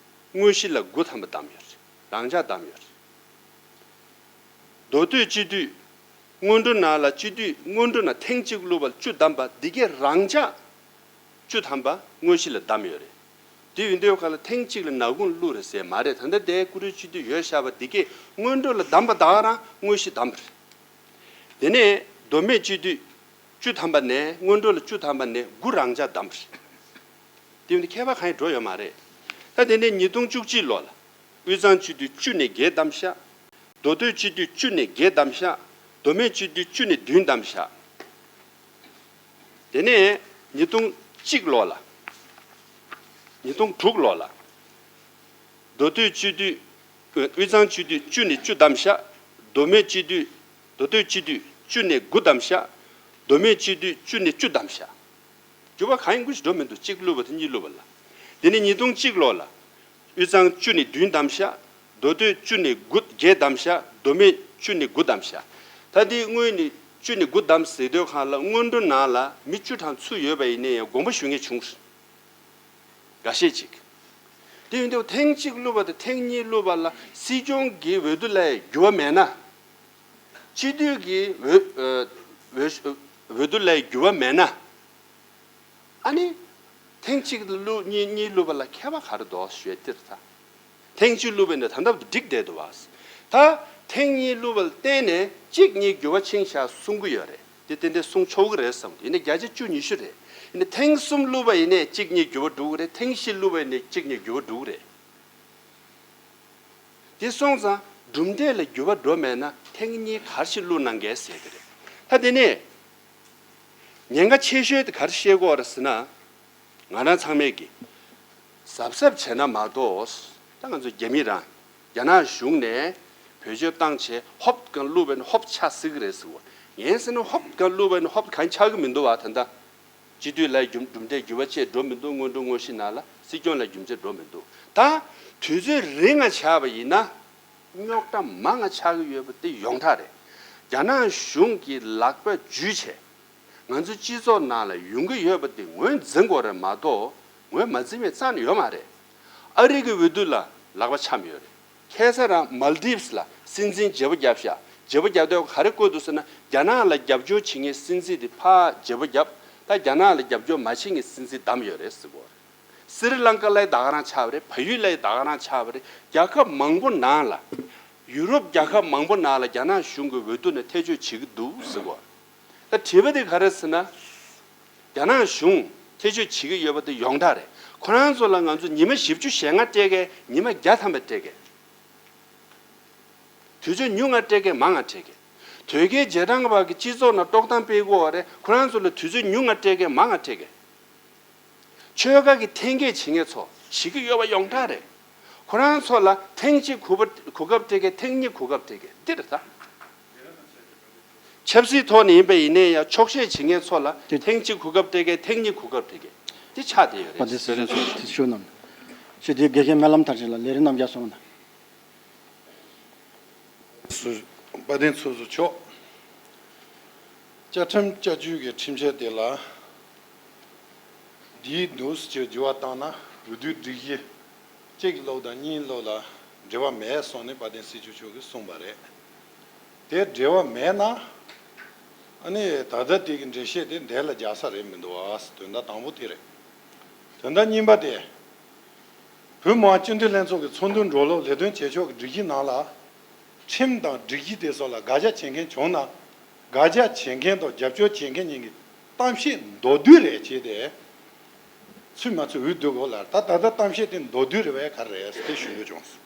དངོས་གཞི་ལ་དགུ་ཐམ་པ་བདམས་ཡོད་རེད། རང་འཇགས་བདམས་ཡོད་རེད། མདོ་སྟོད་སྤྱི་འཐུས་སྔོན་འགྲོ་ནང་ལ་སྤྱི་འཐུས་སྔོན་འགྲོ་ནང་ཐེངས་གཅིག་བླུགས་པ་ལ་བཅུ་བདམས་པ་འདི་གས་རང་འཇགས་བཅུ་ཐམ་པ་དངོས་གཞི་ལ་བདམས་ཡོད་རེད། དེ་ཡིན་དུས་ག་ལ་ཐེངས་གཅིག་ལ་ནག་ཁུང་བླུགས་རེད་ཟེར་མ་རེད། ད་ལྟ་དེ་བཀུར་འོས་སྤྱི་འཐུས་ཡོད་ཤག་པ་འདི་གས་སྔོན་འགྲོ་ལ་བདམས་པ་ད་ག་རང་དངོས་གཞི་བདམས་པ་རེད། དེ་ནས་མདོ་སྨད་སྤྱི་འཐུས་བཅུ་ཐམ་པ་ནས་སྔོན་འགྲོ་ལ་བཅུ་ཐམ་པ་ནས་དགུ་རང་འཇགས་བདམས་པ་རེད། དེ་ཡིན་དུས་ཁྱད་པར་གང་ཡང་འགྲོ་ཡོད་མ་རེད། ད་དེ་ནས་ཉིས་སྟོང་བཅུ་གཅིག་ལོ་ལ། དབུས་གཙང་སྤྱི་འཐུས་བཅུ་ནས་བརྒྱད་བདམས་ཤག་མདོ་སྟོད་སྤྱི་འཐུས་བཅུ་ནས་བརྒྱད་བདམས་ཤག་མདོ་སྨད་སྤྱི་འཐུས་བཅུ་ནས་བདུན་བདམས་ཤག་དེ་ནས་ཉིས་སྟོང་གཅིག་ལོ་ལ། ཉིས་སྟོང་དྲུག་ལོ་ལ། མདོ་སྟོད་སྤྱི་འཐུས། དབུས་གཙང་སྤྱི་འཐུས་བཅུ་ནས་བཅུ་བདམས་ཤག་མདོ་སྨད་སྤྱི་འཐུས། མདོ་སྟོད་སྤྱི་འཐུས་བཅུ་ནས་དགུ་བདམས་ཤག་མདོ་སྨད་སྤྱི་འཐུས་བཅུ་ནས་བཅུ་བདམས་ཤག་འགྱུར་བ་གང་ཡང་ཀུ་ཞིག་འགྲོ་མི་འདུག་གཅིག་བླུགས་པ་དང་གཉིས་བླུགས་པ་ལ། དེ་ནས་ཉིས་སྟོང་གཅིག་ལོ་ལ། དབུས་གཙང་བཅུ་ནས་བདུན་བདམས་ཤག་མདོ་སྟོད་བཅུ་ནས་དགུ་བརྒྱད་བདམས་ཤག་མདོ་སྨད་བཅུ་ནས་དགུ་བདམས་ཤག་ད་འདི་སྔོན་ནས་བཅུ་ནས་དགུ་བདམས་ཟེར་དུས་གང་ལ་སྔོན་འགྲོ་ནང་ལ་མི་བཅུ་གྲངས་ཚུད་ཡོད་པ་ཡིན་ན་ཡང་དགོངས་པ་ཞུ་མཁན་བྱུང་། འགའ་ཤས་ཅིག་དེ་ཡིན་དུས་ཐེངས་གཅིག་བླུགས་པ་དང་ཐེངས་གཉིས་བླུགས་པ་ལ་སྲིད་སྐྱོང་གི་འོས་བསྡུ་ལས་འགྱུར་བ་མེད་ན། སྤྱི་འཐུས་ཀྱི་འོས་འོས་འོས་བསྡུ་ལས་འགྱུར་བ་མེད་ན། ཨ་ནི། ཐེངས་གཅིག་བླུགས་གཉིས་གཉིས་བླུགས་པ་ལ་ཁྱད་པར་ག་རེ་འདུག་ཞུས་ཏེ། ད་ཐེངས་གཅིག་བླུགས་པ་ཡིན་ན་ད་ལྟ་བར་དུ་འགྲིག་བསྡད་འདུག་བ། ད་ཐེངས་གཉིས་བླུགས་པ་ལ་བརྟེན་ནས་གཅིག་གཉིས་འགྱུར་བ་ཕྱིན་ཤག་གསུང་གི་ཡོད་རེད། དེ་ཏན་ཏན་གསུང་ཆོག་གི་རེད་བསམ་གི་འདུག་ཡིན་ན་བརྒྱ་ཆ་བཅུ་ཉི་ཤུ་རེད། ཡིན་ན་ཐེངས་གསུམ་བླུགས་པ་ཡིན་ནའི་གཅིག་གཉིས་འགྱུར་བ་འགྲོ་གི་རེད། ཐེངས་བཞི་བླུགས་པ་ཡིན་ནའི་གཅིག་གཉིས་འགྱུར་བ་འགྲོ་གི་རེད། དེ་སོང་ཙང་གྲུབ་འབྲས་ལ་འགྱུར་བ་འགྲོ་མེད་ན་ཐེངས་གཉིས་ག་རེ་ཞིག་བླུགས་གནང་གལ་ཟེར་གི་རེད། ད་དེ་ནས་ཉེན་ཁ་ཆེ་ཤོས་དེ་ག་རེ་བཤད་ཀྱི་ཡོད་རེད་ཟེར་ན། ང་རང་ཚང་མས་ཀྱི་གཟབ་གཟབ་བྱས་ན་མ་གཏོགས། ད་ང་ཚོ་རྒྱ་མི་རང་རྒྱ་ནག་གཞུང་ནས་བེད་སྤྱོད་བཏང་བྱས་ཧོབ་གང་བླུགས་པ་ཡིན་ན་ཧོབ་ཆགས་སྲིད་ཀྱི་རེད་ཟེར་གོ། ངས་ཟེར་ན་ཧོབ་གང་བླུགས་པ་ཡིན་ན་ཧོབ་གང་ཆགས་ཀྱི་མི་འདུག་བ། ད་ལྟ་སྤྱི་འཐུས་ལ་གྲུབ་འབྲས་འགྱུར་བ་ཆེ་འགྲོ་མི་འདུག་སྔོན་འགྲོ་དངོས་གཞི་ནང་ལ་སྲིད་སྐྱོང་ལ་རྒྱུ་མཚན་འགྲོ་མི་འདུག་ད་དུས་ཚོད་རིང་ང་ཆགས་པ་ཡིན་ན་རྙོག་དྲ་མང་ང་ཆགས་ཀྱི་ཡོད་པ་དེ་ཡོངས་གྲགས་རེད། རྒྱ་ནག་གཞུང་གི་ལག་པ་འཇུས་བྱས་ང་ཚོའི་སྤྱི་ཚོགས་ནང་ལ་ཡོང་གི་ཡོད་པ་དེ་ངོས་འཛིན་དགོས་རེད་མ་གཏོགས་ངོས་མ་འཛིན་པའི་རྩ་ནས་ཡོད་མ་རེད། ཨ་རི་གི་འོས་བསྡུ་ལ་ལག་པ་འཆང་ཡོད་རེད། ཁ་སང་རང་མལ་དིབ་སི་ལ་སྲིད་འཛིན་བརྗེ་པོ་བརྒྱབ་ཤག་བརྗེ་པོ་བརྒྱབ་དུས་ག་རེ་བཀོད་འདུག་ཟེར་ན། རྒྱ་ནག་ལ་རྒྱབ་སྐྱོར་བྱེད་མཁན་སྲིད་འཛིན་དེ་ཕར་བརྗེ་པོ་བརྒྱབ། ད་རྒྱ་ནག་ལ་རྒྱབ་སྐྱོར་མ་བྱེད་མཁན་སྲིད་འཛིན་བདམས་ཡོད་རེད་ཟེར་གོ། སི་རི་ལང་ཀ་ལ་ཡི་ད་ག་རང་ཆགས་པ་རེད། བལ་ཡུལ་ལ་ཡི་ད་ག་རང་ཆགས་པ་རེད། རྒྱལ་ཁབ་མང་པོ་ནང་ལ། ཡུ་རོབ་རྒྱལ་ཁབ་མང་པོ་ནང་ལ་རྒྱ་ནག་གཞུང་གི་འོས་བསྡུ་ནས་ཐེ་བྱུས་བྱེད་ཀྱི་འདུག་ཟེར་གོ། ད་དྲི་བ་དེ་ག་རེ་ཟེར་ན། རྒྱ་ནག་གཞུང་ཐེ་བྱུས་བྱེད་ཀྱི་ཡོད་པ་དེ་ཡོངས་གྲགས་རེད། ཁོ་རང་ཚོ་ལ་ང་ཚོ་ཉི་མ་བཞི་བཅུ་ཞེ་ལྔ་སྤྲད་མཁན་ཉི་མ་བརྒྱ་ཐམ་པ་སྤྲད་མཁན། དུས་ཚོད་ཉུང་ང་སྤྲད་མཁན་མང་ང་སྤྲད་མཁན། དོལ་རྒྱལ་རྗེས་འབྲང་བར་གྱི་སྤྱི་ཚོགས་ནང་དཀྲོག་གཏམ་སྤེལ་དགོས་པ་རེད། ཁོ་རང་ཚོ་ལ་དུས་ཚོད་ཉུང་ང་སྤྲད་མཁན་མང་ང་སྤྲད་མཁན། ཆོལ་ཁ་གི་འཐེན་འཁྱེར་བྱེད་མཁན་ཚོ་བྱེད་ཀྱི་ཡོད་པ་ཡོངས་གྲགས་རེད། ཁོ་རང་ཚོ་ལ་ཐེངས་གཅིག་གོ་སྐབས་གོ་སྐབས་སྤྲད་མཁན་ཐེངས་གཉིས་གོ་སྐབས་སྤྲད་མཁན་འདི་རེད་ད། ཆབ་སྲིད་ཐོག་ནས་ཡིན་པ་ཡིན་ནའི་ཡང་འཁྱོག་བཤད་བྱེད་མཁན་ཚོ་ལ་དེ་ཐེངས་གཅིག་གོ་སྐབས་སྤྲད་མཁན་ཐེངས་གཉིས་གོ་སྐབས་སྤྲད་མཁན་དེ་ཆགས་བསྡད་ཡོད་རེད། དཔལ་ལྡན་སྲིད་སྐྱོང་མཆོག་ཞུ་གནང་། ཞུ་དེ་དགེ་རྒན་སྨོན་ལམ་མཐར་ཕྱིན་ལ་ལས་རིམ་རྣམས་རྒྱབ་སོང་ན། སུ། དཔལ་ལྡན་ཚོགས་གཙོ་མཆོག་བཅའ་ཁྲིམས་བསྐྱར་བཅོས་ཀྱི་ཁྲིམས་འཆར་དེ་ལ་འདིའི་འདུག་སེ་ཅིག་འགྱུར་བ་བཏང་ན་འོས་བསྡུའི་སྒྲིག་གཞི་གཅིག་ལོག་དང་གཉིས་ལོག་ལ་འབྲེལ་བ་མེད་གསུངས་ནས་དཔལ་ལྡན་སྲིད་སྐྱོང་མཆོག་གིས་གསུངས་པ་རེད། དེ་འབྲེལ་བ་མེད་ན་ཨ་ནི་ད་ལྟ་དེ་གི་འགྲེལ་བཤད་དེ་འདི་ལ་རྒྱག་ས་རེད་མི་འདུག་ཨ། དོན་དག་དང་པོ་དེ་རེད། དོན་དག་གཉིས་པ་དེ། བོད་མི་མང་སྤྱི་འཐུས་ལྷན་ཚོགས་ཀྱི་ཚོགས་འདུ་འགྲོ་ལུགས་ལས་དོན་བྱེད་ཕྱོགས་ཀྱི་སྒྲིག་གཞི་ནང་ལ། ཁྲིམས་དང་སྒྲིག་གཞི་དེ་སོགས་ལ་དགག་བྱ་བྱེད་མཁན་བྱུང་ན། དགག་བྱ་བྱེད་མཁན་དང་རྒྱབ་སྐྱོར་བྱེད་མཁན་གཉིས་ཀྱི་གཏམ་བཤད་མདོར་བསྡུས་རེ་བྱས་ཏེ། ཚུད་མ་ཚུད་འོས་བསྡུ་དགོས་ལ། ད་ད་ལྟ་གཏམ་བཤད་དེ་མདོར་བསྡུས་རེ་བས་ག་རེ་རེད་ཟེར་དེ་ཞུ་འདོད་བྱུང་སོང་།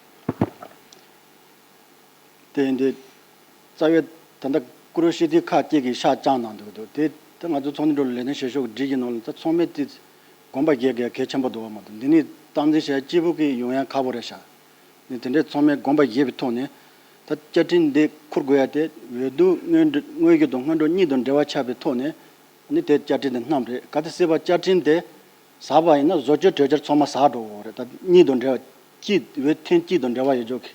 དེ་ཡིན་དུས། རྩ་བའི་ད་ལྟ་ཀུ་རུ་ཤྲི་ཏི་ཁག་ཅིག་གིས་ཤག་བཅངས་གནང་འདུག་འདུག་དེ་ད་ང་ཚོ་ཚོགས་འདུ་འགྲོ་ལུགས་ལས་དོན་བྱེད་ཕྱོགས་ཀྱི་སྒྲིག་གཞི་ནང་ལ་ད་ཚང་མས་དེ་དགོངས་པ་བཞེས་དགོས་གལ་ཆེན་པོ་འདུག་བ་མ་གཏོགས། འདི་ནས་སྟངས་འཛིན་བྱས་སྐྱིད་པོ་གི་ཡོང་ཡ་ཁག་པོ་རེད་ཤག་ནས་དེ་འདྲའི་ཚང་མས་དགོངས་པ་བཞེས་པའི་ཐོག་ནས་ད་བཅའ་ཁྲིམས་འདི་འཁུར་དགོས་ཡ་དེ་འོས་བསྡུ་སྔོན་འགྲོ་དངོས་བརྒྱུད་དང་སྔོན་འགྲོ་གཉིས་དང་འབྲེལ་བ་ཆགས་པའི་ཐོག་ནས་ནི་དེ་བཅའ་ཁྲིམས་དེ་བསྣམས་རེད། ག་དེ་སྲིད་པ་བཅའ་ཁྲིམས་དེ་ཟག་པ་ཡིན་ན་བཟོ་བཅོས་གྲོས་འཆར་ཚང་མ་ཟག་འགྲོ་གི་རེད། ད་གཉིས་དང་འབྲེལ་བ་གཅིག་འོས་ཐེངས་གཅིག་དང་འབྲེལ་བ་ཡོད་ཆོག་གི།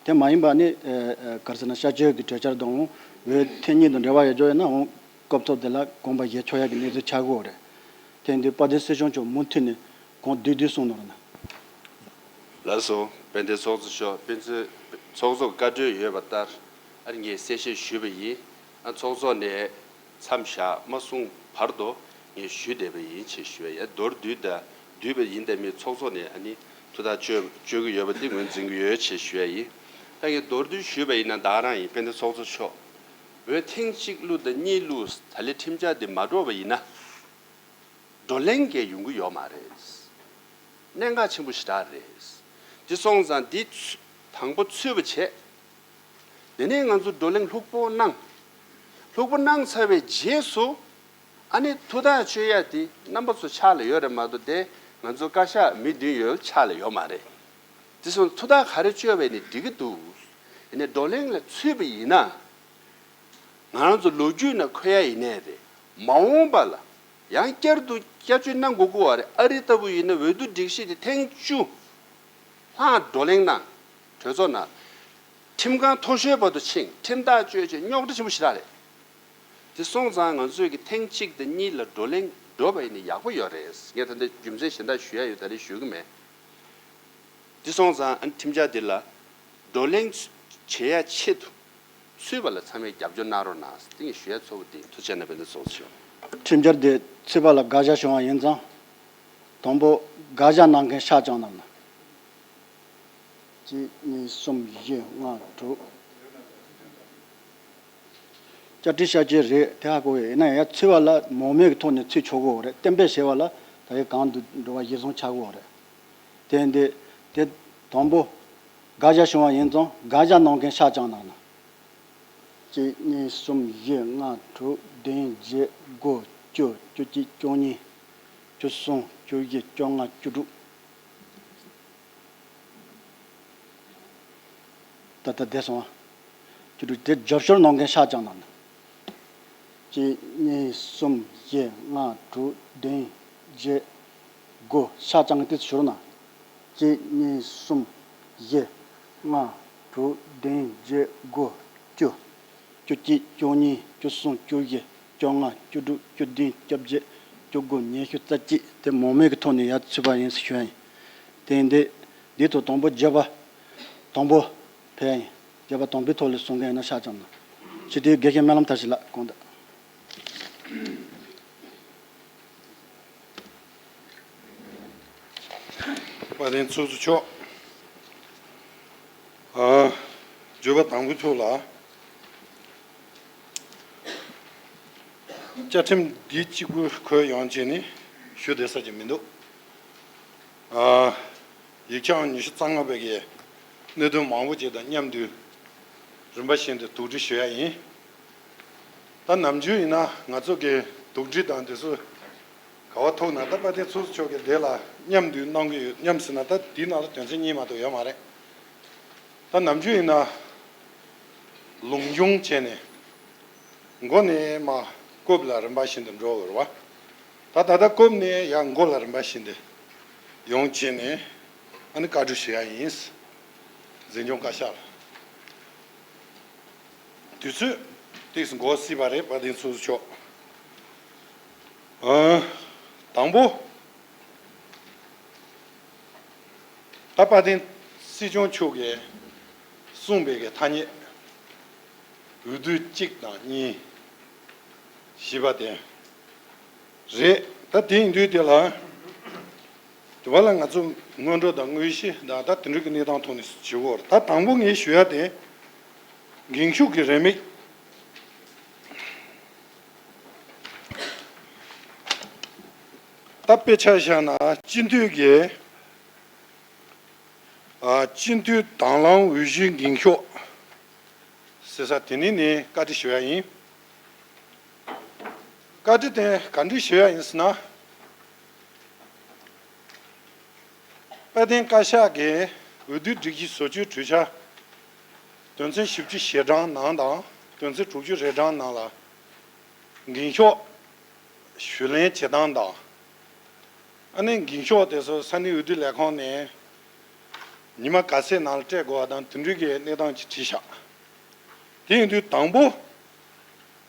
དེ་མ་ཡིན་པ་ནི་ཨ་ཨ་ག་རེ་ཟེར་ན་བསྐྱར་བཅོས་ཀྱི་གྲོས་འཆར་དང་འོས་ཐེངས་གཉིས་དང་འབྲེལ་བ་ཡོད་ཆོག་ཡིན་ན་འོང་སྐབས་ཐོག་དེ་ལ་དགོངས་པ་བཞེས་ཆོག་ཡ་གི་གནས་ཚུལ་ཆགས་ཀྱི་ཡོད་རེད། དེ་ཡིན་དུས་དཔལ་ལྡན་སྲིད་སྐྱོང་མཆོག་མུ་མཐུད་ནས་གང་བསྡུས་བསྡུས་གསུང་གནང་རོགས་གནང་། ལགས་སོ། དཔལ་ལྡན་ཚོགས་གཙོ་མཆོག་དཔེ་མཛོད་ཚོགས་གཙོ་བཀའ་འཁྲོལ་ཡོད་པ་ལྟར་ཨ་ནི་ངས་གསལ་བཤད་ཞུས་པ་ཡིན། ཨ་ཚོགས་གཙོ་ནས་མཚམས་བཞག་མ་གསུངས་བར་དུ་ངས་ཞུས་བསྡད་པ་ཡིན་ཅེས་ཞུ་ཡ་ཡིན། མདོར་བསྡུས་ད་བསྡུས་པ་ཡིན་དེ་མིན་ཚོགས་གཙོ་ནས་ཨ་ནི་ཐུགས་ཐག་གཅོད་གཅོད་ཀྱི་ཡོད་པ་འདི་ངོས་འཛིན་གྱི་ཡོད་ཅེས་ཞུ་ཡ་ཡིན། ད་ངས་མདོར་བསྡུས་ཞུས་པ་ཡིན་ན་ད་ག་རང་ཡིན། དཔལ་ལྡན་ཚོགས་གཙོ་མཆོག་འོས་ཐེངས་གཅིག་བླུགས་དང་གཉིས་བླུགས་ད་ལན་ཁྲིམས་འཆར་འདི་མ་འགྲོ་བ་ཡིན་ན། བགྲོ་གླེང་གས་ཡོང་གི་ཡོད་མ་རེད། གནད་འགག་ཆེན་པོ་ཞེ་དྲག་རེད། འདི་སོང་ཙང་འདི་ཚུ་དང་པོ་ཚུད་པ་བྱས། དེ་ནས་ང་ཚོ་བགྲོ་གླེང་ལྷུག་པོ་གནང་། ལྷུག་པོ་གནང་ཚར་བའི་རྗེས་སུ་ཨ་ནི་ཐུགས་ཐག་གཅོད་ཡ་དེ་རྣམ་པ་ཚོ་ཕྱག་ལ་ཡོད་རེད་མ་གཏོགས་དེ་ང་ཚོ་བཀའ་ཤག་མི་བདུན་ཡོད་ཕྱག་ལ་ཡོད་མ་རེད། འདི་སོང་ཐུགས་ཐག་ག་རེ་གཅོད་པ་ཡིན་ནའི་འགྲིག་གི་འདུག་ཡིན་ནའི་བགྲོ་གླེང་ལ་ཚུད་པ་ཡིན་ན། ང་རང་ཚོ་ལོ་རྒྱུས་ནང་འཁོད་ཡ་ཡིན་ནའི་རེད། མ་འོངས་པ་ལ་ཡང་བསྐྱར་དུ་བསྐྱར་བཅོས་གནང་དགོས་ཀྱི་ཡོད་རེད། ཨ་རི་ལྟ་བུ་ཡིན་ན་འོས་བསྡུ་སྒྲིག་གཞི་དེ་ཐེངས་བཅུ་ལྷག་བགྲོ་གླེང་གནང་། གྲོས་ཚོགས་ནང་ཁྲིམས་ཁང་མཐོ་ཤོས་བར་དུ་ཕྱིན། ཁྲིམས་ཐག་གཅོད་བྱས་རྙོག་དྲ་ཆེན་པོ་ཞེ་དྲག་རེད། དེ་སོང་ཙང་ང་ཚོས་ཀྱི་ཐེངས་གཅིག་དང་གཉིས་ལ་བགྲོ་གླེང་འགྲོ་བ་ཡིན་ན་ཡག་པོ་ཡོད་རེད། ངས་ད་ལྟ་རྒྱུ་མཚན་གཞན་དག་ཞུ་ཡ་ཡོད་ད་རེས་ཞུ་གི་མེད། འདི་སོང་ཙང་ཨ་ནི་ཁྲིམས་འཆར་འདི་ལ་བགྲོ་གླེང་བྱེད་ཡ་ཆེད་དུ་ཚུད་པ་ལ་ཚང་མས་རྒྱབ་སྐྱོར་གནང་རོགས་གནང་ཟེར་ཏེ་ངས་ཞུ་ཡ་ཚོ་བོ་འདི་ཐུགས་རྗེ་གནང་། དཔེ་འདི་ཚོགས་ཆོག་ཁྲིམས་འཆར་འདི་ཚུད་པ་ལ་དགག་བཞག་བྱུང་བ་ཡིན་ཙང་ དང་པོ་དགག་བཞག་གནང་མཁན་ཤ་བཅང་གནང་ན། གཅིག་གཉིས་གསུམ་བཞི་ལྔ་དྲུག་བཅའ་ཁྲིམས་བཤད་རྒྱུ་རེད་དེ་ཧ་གོ་ཡོད། ཡིན་ན་ཡང་ཚུད་པ་ལ་མང་མོས་ཀྱི་ཐོག་ནས་ཚུད་ཆོག་གི་ཡོད་རེད། གཏན་འབེབས་བྱས་པ་ལ་ད་ཡི་གང་དུ་འགྲོ་བ་གཞིར་བཟུང་ཆགས་ཀྱི་ཡོད་རེད། དེ་འདི་དེ་དང་པོ་དགག་བཞག་བྱུང་བ་ཡིན་ཙང་དགག་བཞག་གནང་མཁན་ཤ་བཅང་གནང་ན། གཅིག་གཉིས་གསུམ་བཞི་ལྔ་དྲུག་བདུན་བརྒྱད་དགུ་བཅུ་བཅུ་གཅིག་བཅུ་གཉིས་བཅུ་གསུམ་བཅུ་བཞི་བཅོ་ལྔ་བཅུ་དྲུག་ད་ལྟ་བསྡད་སོང་ཨ། བཅུ་དྲུག་དེ་རྒྱབ་སྐྱོར་གནང་མཁན་ཤ་བཅང་གནང་ན། གཅིག་གཉིས་གསུམ་བཞི་ལྔ་དྲུག་བདུན་བརྒྱད་དགུ་ཤ་བཅང་མཁན་དེ་ཚོ་ཤོར་ན། གཅིག་གཉིས་གསུམ་བཞི་ལྔ་དྲུག་བདུན་བརྒྱད་དགུ་བཅུ། བཅུ་གཅིག་བཅུ་གཉིས་བཅུ་གསུམ་བཅུ་བཞི་བཅོ་ལྔ་བཅུ་དྲུག་བཅུ་བདུན་བཅོ་བརྒྱད་བཅུ་དགུ་ཉི་ཤུ་རྩ་གཅིག་དེ་མང་མོས་ཀྱི་ཐོག་ནས་ཡར་ཚུད་པ་ཡིན་ཟེར་ཞུ་ཡ་ཡིན། དེ་ཡིན་དུས་འདིའི་ཐོག་དང་པོ་བརྗོད་པ་དང་པོ་ཕེབས་ཡ་ཡིན། བརྗོད་པ་དང་པོའི་ཐོག་ལ་གསུང་མཁན་ཡིན་ན་ཤ་བཅང་ན། སྤྱི་འཐུས་དགེ་བཤེས་སྨོན་ལམ་མཐར་ཕྱིན་ལགས་དགོངས་དག་དཔལ་ལྡན་ཚོགས་གཙོ་མཆོག་ཨ། བརྗོད་པ་དང་པོའི་ཐོག་ལ། བཅའ་ཁྲིམས་འདི་གཅིག་པུ་འཁོད་ཡོང་བྱས་ནས་ཞུ་བདེ་ས་ཅིག་མི་འདུག་ཨ། ཡིག་ཆའང་ཉི་ཤུ་རྩ་ལྔ་པའི་གི་གནད་དོན་མང་པོ་ཅིག་དང་མཉམ་དུ་རིམ་པ་བཞིན་དུ་དོགས་འདྲི་ཞུ་ཡ་ཡིན། ད་ནམ་རྒྱུན་ཡིན་ན་ང་ཚོ་གི་དོགས་འདྲི་དང་དེ་ཚོ་ག་བ་ཐུག་ན་ད་དཔལ་ལྡན་ཚོགས་གཙོ་མཆོག་གིས་དེ་ལ་མཉམ་དུ་གནང་གི་ཡོད། མཉམ་ཟེར་ན་ད་དེའི་ནང་ལ་དོན་ཚན་གཉིས་མ་གཏོགས་ཡོད་མ་རེད། ད་ནམ་རྒྱུན་ཡིན་ན་ལུང་སྦྱོང་བྱས་ནས་མགོ་ནས་མར་རྐུབ་ལ་རིམ་པ་བཞིན་དུ་འགྲོ་དགོས་རེད་བ། ད་ད་ལྟ་རྐུབ་ནས་ཡར་མགོ་ལ་རིམ་པ་བཞིན་དུ་ཡོང་བྱས་ནས་ཨ་ནི་བཀའ་འདྲི་ཞུ་ཡ་ཡིན། འཛིན་སྐྱོང་བཀའ་ཤག་ལ། དུས་ཚོད་ཏོག་ཙམ་འགོར་སྲིད་པ་རེད་དཔལ་ལྡན་ཚོགས་གཙོ་མཆོག་ཨ། དང་པོ། ད་དཔལ་ལྡན་སྲིད་སྐྱོང་མཆོག་གིས་གསུངས་པའི་གི་ཐ་སྙད། འོས་བསྡུ་གཅིག་དང་གཉིས། བཞི་པ་དེ་རེད། ད་དེ་ཡིན་དུས་དེ་ལ། དེ་བ་ལ་ང་ཚོ་སྔོན་འགྲོ་དང་དངོས་གཞི་དང་ད་དེ་འདྲ་གི་གནས་སྟངས་ཐོག་ནས་ཞུ་གི་ཡོད་རེད། ད་དང་པོ་ངས་ཞུ་ཡ་དེ། འགེངས་ཤུགས་ཀྱི་རེའུ་མིག་ད་དཔེ་ཆ་བཞག་ན་སྤྱི་འཐུས་ཀྱི་ཨ། སྤྱི་འཐུས་དང་བླངས་འོས་གཞིའི་འགེངས་ཤོག་ཟེར་ས་དེ་ནི་ནི་བཀའ་འདྲི་ཞུ་ཡ་ཡིན། བཀའ་འདྲི་དེ་ག་འདྲི་ཞུ་ཡ་ཡིན་ཟེར་ན། དཔལ་ལྡན་བཀའ་ཤག་གིས་འོས་བསྡུའི་སྒྲིག་གཞི་བཟོ་བཅོས་གྲོས་འཆར་དོན་ཚན་བཞི་བཅུ་ཞེ་གྲངས་ནང་དང་དོན་ཚན་དྲུག་ཅུ་རེ་གྲངས་ནང་ལ་འགེངས་ཤོག་ཞུ་ལེན་བྱེད་སྟངས་དང་། ཨ་ནི་འགེངས་ཤོག་དེ་ཚོ་ས་གནས་འོས་བསྡུ་ལས་ཁང་ནས་ཉི་མ་ག་ཚད་ནང་ལ་སྤྲད་དགོས་པ་དང་དེ་འདྲའི་གི་གནས་སྟངས་ཅིག་བྲིས་བཞག་དེ་ཡིན་དུས་དང་པོ།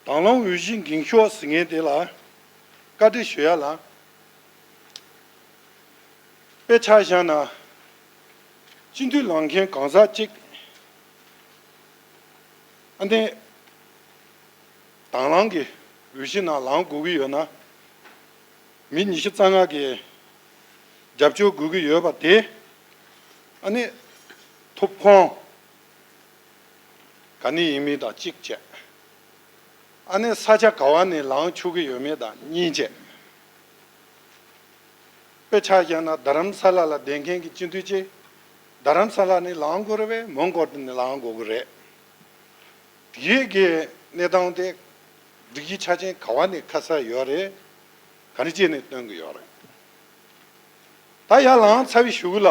དང་བླངས་འོས་གཞིའི་འགེངས་ཤོག་ཟེར་མཁན་དེ་ལ་བཀའ་འདྲི་ཞུ་ཡ་ལ། དཔེ་ཆ་བཞག་ན། སྤྱི་འཐུས་ལངས་མཁན་གང་ཟག་གཅིག་ཨ་ནི། དང་བླངས་ཀྱི་འོས་གཞི་ནང་ལངས་དགོས་ཀྱི་ཡོད་ན། མི་ཉི་ཤུ་རྩ་ལྔ་གིས་རྒྱབ་སྐྱོར་དགོས་ཀྱི་ཡོད་པ་དེ། ཨ་ནི། ཐོབ་ཁོངས་ག་ནས་ཡིན་མིན་དང་གཅིག་བྱས། ཨ་ནི་ས་ཆ་ག་བ་ནས་ལངས་ཆོག་གི་ཡོད་མེད་དང་གཉིས་བྱས། དཔེ་ཆ་བཞག་ན་རྡ་རམ་ས་ལ་ལ་བསྡད་མཁན་གྱི་སྤྱི་འཐུས་ཅིག་རྡ་རམ་ས་ལ་ནས་ལངས་དགོས་རེད་པས་མོན་གྷོ་ནས་ལངས་དགོས་ཀྱི་རེད། དེའི་གི་གནས་སྟངས་དེ་སྒྲིག་གཞི་ཆ་རྐྱེན་ག་བ་ནས་ཁ་གསལ་ཡོད་རེད། ག་རེ་བྱས་ནས་སྟོན་གྱི་ཡོད་རེད། ད་ཡར་ལངས་ཚར་བའི་གཞུག་ལ།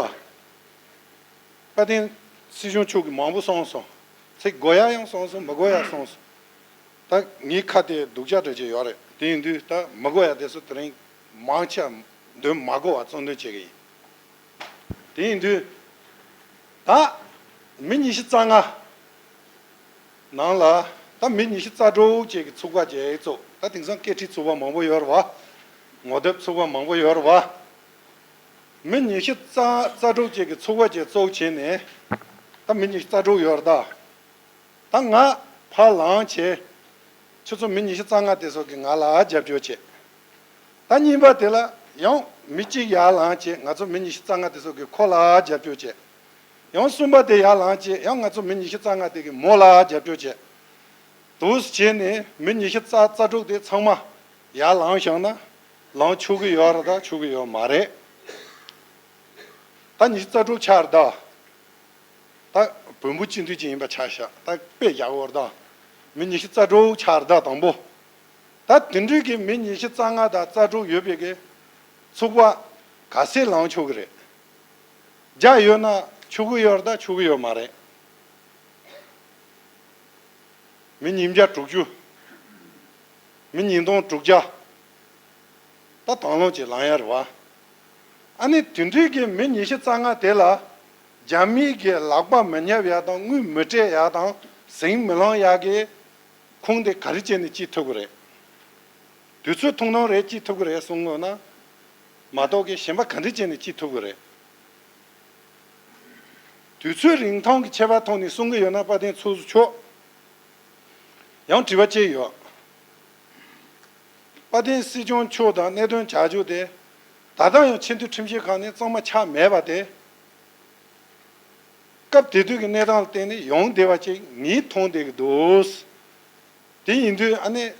དཔལ་ལྡན་སྲིད་སྐྱོང་མཆོག་གིས་མང་པོ་གསུངས་སོང་། ཚིག་དགོས་ཡ་ཡང་གསུངས་སོང་། མི་དགོས་ཡ་གསུངས་སོང་། ད་ངའི་ཁ་དེ་སྡུག་ཅག་འདྲ་ཅིག་ཡོད་རེད། དེ་ཡིན་དུས་ད་མི་དགོས་ཡ་དེ་ཚོ་དེ་རིང་མང་ཆེ་བ་འདོན་མ་དགོས་པ་གཙོ་འདོན་བྱེད་ཀྱི་ཡིན། དེ་ཡིན་དུས་ད་མི་ཉི་ཤུ་རྩ་ལྔ་ནང་ལ་ད་མི་ཉི་ཤུ་རྩ་དྲུག་ཅིག་གི་ཚོགས་པ་ཅིག་བཙུགས། ད་དེང་སང་སྐད་འཕྲིན་ཚོགས་པ་མང་པོ་ཡོད་རེད་བ། ངོ་དེབ་ཚོགས་པ་མང་པོ་ཡོད་རེད་བ། མི་ཉི་ཤུ་རྩ་རྩ་དྲུག་ཅིག་གི་ཚོགས་པ་ཅིག་བཙུགས་བྱས་ནས་ད་མི་ཉི་ཤུ་རྩ་དྲུག་ཡོད་རེད་ད། ད་ང་ཕར་ལངས་བྱས། ཁྱོད་ཚོ་མི་ཉི་ཤུ་རྩ་ལྔ་དེ་ཚོ་གིས་ང་ལ་རྒྱབ་སྐྱོར་བྱེད། ད་གཉིས་པ་དེ་ལ་ ཡང་མི་གཅིག་ཡར་ལངས་བྱས། ང་ཚོ་མི་ཉི་ཤུ་རྩ་ལྔ་དེ་ཚོ་གིས་ཁོ་ལ་རྒྱབ་སྐྱོར་བྱས། ཡང་གསུམ་པ་དེ་ཡར་ལངས་བྱས། ཡང་ང་ཚོ་མི་ཉི་ཤུ་རྩ་ལྔ་དེ་གིས་མོ་ལ་རྒྱབ་སྐྱོར་བྱས། འདུག་སེ་བྱས་ནས་མི་ཉི་ཤུ་རྩ་རྩ་དྲུག་དེ་ཚང་མ་ཡར་ལངས་བཞག་ན་ལངས་ཆོག་གི་ཡོད་རེད་ད་ཆོག་གི་ཡོད་མ་རེད། ད་ཉི་ཤུ་རྩ་དྲུག་ཆགས་རེད་ད། ད་བོན་པོ་སྤྱི་འཐུས་ཅིག་ཡིན་པ་ཆ་བཞག་ད་དཔེ་རྒྱག་དགོས་རེད་ད། མི་ཉི་ཤུ་རྩ་དྲུག་ཆགས་རེད་ད་དང་པོ། ད་དེ་འདྲའི་གི་མི་ཉི་ཤུ་རྩ་ལྔ་དང་རྩ་དྲུག་ཡོད་པའི་གི་ཚོགས་པ་ག་ཚད་ལངས་ཆོག་གི་རེད། བརྒྱ་ཡོད་ན་ཆོག་གི་ཡོད་རེད་ད་ཆོག་གི་ཡོད་མ་རེད། མི་ཉིས་བརྒྱ་དྲུག་ཅུ། མི་ཉིས་སྟོང་དྲུག་བརྒྱ། ད་དང་བླངས་ཀྱིས་ལངས་ཡ་རེད་བ། ཨ་ནི་དེ་འདྲའི་གི་མི་ཉི་ཤུ་རྩ་ལྔ་དེ་ལ་རྒྱ་མིའི་གི་ལག་པ་མི་ཉར་ཡ་དང་དངུལ་མི་སྤྲད་ཡ་དང་ཟིང་མི་ལངས་ཡ་གི་ཁུངས་དེ་ག་རེ་བྱས་ནས་སྐྱེལ་ཐུབ་ཀྱི་རེད། དུས་ཚོད་ཐུང་ཐུང་རེད་སྐྱེལ་ཐུབ་ཀྱི་རེད་གསུང་དགོས་ན། མ་གཏོགས་ཀྱི་གཞན་པ་ག་འདྲ་བྱས་ནས་སྐྱེལ་ཐུབ་ཀྱི་རེད། དུས་ཚོད་རིང་ཐུང་གི་ཁྱད་པར་ཐོག་ནས་གསུང་གི་ཡོད་ན་དཔལ་ལྡན་ཚོགས་གཙོ་མཆོག་ཡང་དྲི་བ་གཅིག་ཡོད། དཔལ་ལྡན་སྲིད་སྐྱོང་མཆོག་དང་གནད་དོན་བྱ་སྤྱོད་དེ་ད་ལྟ་ཡང་ཆེས་མཐོའི་ཁྲིམས་ཞིབ་ཁང་ནས་གཙང་མ་ཆགས་མེད་པ་དེ། སྐབས་དེ་དུས་ཀྱི་གནས་སྟངས་ལ་བརྟེན་ནས་ཡོང་བསྡད་པ་ཅིག་ངས་མཐོང་བསྡད་ཀྱི་འདུག་དེ་ཡིན་དུས་ཨ་ནི།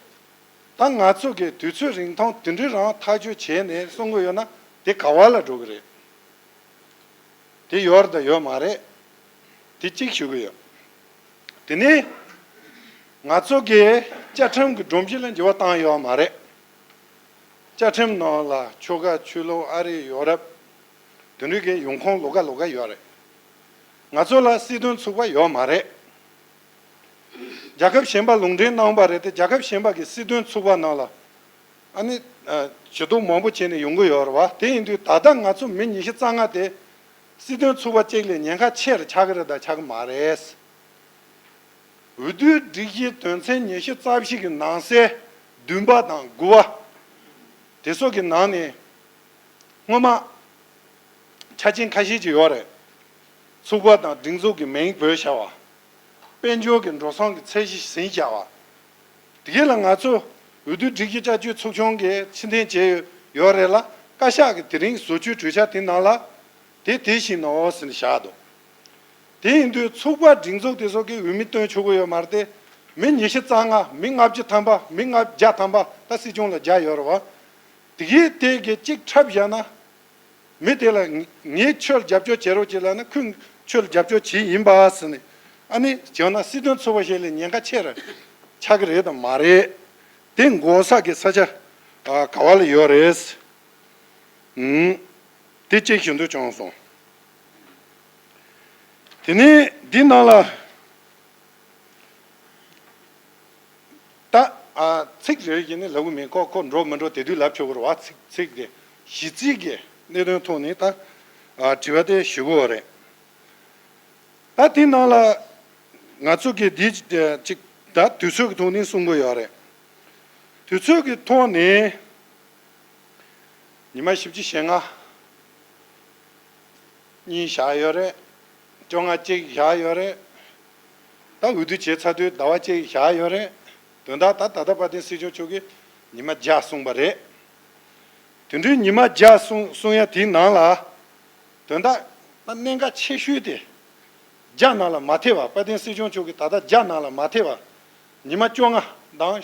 ད་ང་ཚོ་གིས་དུས་ཚོད་རིང་ཐུང་དེ་འདྲའི་རང་ཐག་གཅོད་བྱས་ནས་གསུང་གི་ཡོད་ན་དེ་ག་བ་ལ་འགྲོ་གི་རེད། དེ་ཡོད་རེད་དང་ཡོད་མ་རེད། དེ་གཅིག་ཞུ་གི་ཡོད། དེ་ནས་ང་ཚོ་གིས་བཅའ་ཁྲིམས་ཀྱི་སྒྲོམ་གཞི་ལ་འགྱུར་བ་བཏང་ཡོད་མ་རེད། བཅའ་ཁྲིམས་ནང་ལ་ཆོལ་ཁ་ཆོས་ལུགས་ཨ་རི་ཡོ་རབ། དེ་འདྲའི་གི་ཡོང་ཁུངས་ལོགས་ཀ་ལོགས་ཀ་ཡོད་རེད། ང་ཚོ་ལ་སྲིད་དོན་ཚུགས་པ་ཡོད་མ་རེད། རྒྱལ་ཁབ་གཞན་པ་ལུང་འདྲེན་གནང་བ་རེད་དེ་རྒྱལ་ཁབ་གཞན་པ་གི་སྲིད་དོན་ཚུགས་པ་ནང་ལ་ཨ་ནི་ཇུས་གཏོགས་མང་པོ་བྱས་ནས་ཡོང་གི་ཡོད་རེད་བ། དེ་ཡིན་དུས་ད་ལྟ་ང་ཚོ་མི་ཉི་ཤུ་རྩ་ལྔ་དེ་སྲིད་དོན་ཚུགས་པ་གཅིག་ལས་ཉེན་ཁ་ཆེ་རུ་ཆགས་ཀྱི་རེད་དང་ཆགས་ཀྱི་མ་རེད། འོས་བསྡུའི་སྒྲིག་གཞིའི་དོན་ཚན་ཉི་ཤུ་རྩ་བཞི་གི་ནང་གསེས་བདུན་པ་དང་དགུ་པ་དེ་ཚོ་གི་ནང་ནས་སྔོན་མ་ཆ་རྐྱེན་ཁ་ཤས་ཅིག་ཡོད་རེད། ཚོགས་པ་དང་སྒྲིག་འཛུགས་ཀྱི་མིང་བོས་བཞག་པ། དཔལ་འབྱོར་གྱི་འགྲོ་སོང་གི་ཚད་གཞི་ཟིན་བཞག་པ། དེ་གས་ལ་ང་ཚོ་འོས་བསྡུ་སྒྲིག་གཞི་བསྐྱར་བཅོས་ཚོགས་ཆུང་གིས་ཕྱིར་འཐེན་བྱས་ཡོད་རེད་ལ་བཀའ་ཤག་གིས་དེ་རིང་བཟོ་བཅོས་གྲོས་འཆར་དེ་ནང་ལ་དེ་དེ་བཞིན་ནོ་ཟེར་ནས་བཞག་འདུག་དེ་ཡིན་དུས་ཚོགས་པ་སྒྲིག་འཛུགས་དེ་ཚོ་གིས་འོས་མི་བཏོན་ཆོག་གི་ཡོད་མ་རེད་དེ། མི་ཉི་ཤུ་རྩ་ལྔ་མི་ལྔ་བཅུ་ཐམ་པ་མི་ལྔ་བརྒྱ་ཐམ་པ་ད་སྲིད་སྐྱོང་ལ་རྒྱ་ཡོད་རེད་བ། དེ་གས་དེ་གས་གཅིག་འཁྲབ་བཞག་ན། མི་དེ་ལ་ངས་ཁྱོད་ལ་རྒྱབ་སྐྱོར་བྱེད་རོགས་བྱེད་ལབ་ན་ཁོས་ཁྱོད་ལ་རྒྱབ་སྐྱོར་བྱེད་ཡིན་པ་ཟེར་ནས་ཨ་ནི་བྱས་ན་སྲིད་དོན་ཚུགས་པ་ཞིག་ལས་ཉེན་ཁ་ཆེ་རུ་ཆགས་ཀྱི་རེད་དམ་མ་རེད། དེ་འགོག་ས་གི་ས་ཆ་ག་བ་ལ་ཡོད་རེད། ཨུམ། དེ་གཅིག་ཞུ་འདོད་བྱུང་སོང་། དེ་ནས་འདི་ནང་ལ། ད་ཨ་ཚིག་རེ་རེ་བཞིན་ནས་ལབ་གི་མིན། ཁོ་ཁོ་འགྲོ་མི་འགྲོ་དེ་དུས་ལབ་ཆོག་གི་རེད་བ། ཚིག་ཚིག་དེ་གཞི་རྩའི་གི་གནད་དོན་ཐོག་ནས་ད་ཨ་དྲི་བ་དེ་ཞུ་གི་ཡོད་རེད། ད་དེ་ནང་ལ་ང་ཚོ་གི་འདི་ཅིག་ད་དུས་ཚོད་ཀྱི་ཐོག་ནས་གསུང་གི་ཡོད་རེད། དུས་ཚོད་ཀྱི་ཐོག་ནས། ཉི་མ་བཞི་བཅུ་ཞེ་ལྔ་གཉིས་བཞག་ཡོད་རེད། བཅོ་ལྔ་གཅིག་བཞག་ཡོད་རེད། ད་འོས་བསྡུ་བྱས་ཚར་དུས་ཟླ་བ་གཅིག་བཞག་ཡོད་རེད། དོན་དག་ད་ད་ལྟ་དཔལ་ལྡན་སྲིད་སྐྱོང་མཆོག་གིས་ཉི་མ་བརྒྱ་གསུངས་པ་རེད། དེ་འདྲའི་ཉི་མ་བརྒྱ་གསུང་གསུང་ཡ་དེའི་ནང་ལ། དོན་དག་ད་གནད་འགག་ཆེ་ཤོས་དེ། བརྒྱ་ནང་ལ་མ་ཐེ་བ། དཔལ་ལྡན་སྲིད་སྐྱོང་མཆོག་གིས་ད་ལྟ་བརྒྱ་ནང་ལ་མ་ཐེ་བ། ཉི་མ་བཅོ་ལྔ་དང་།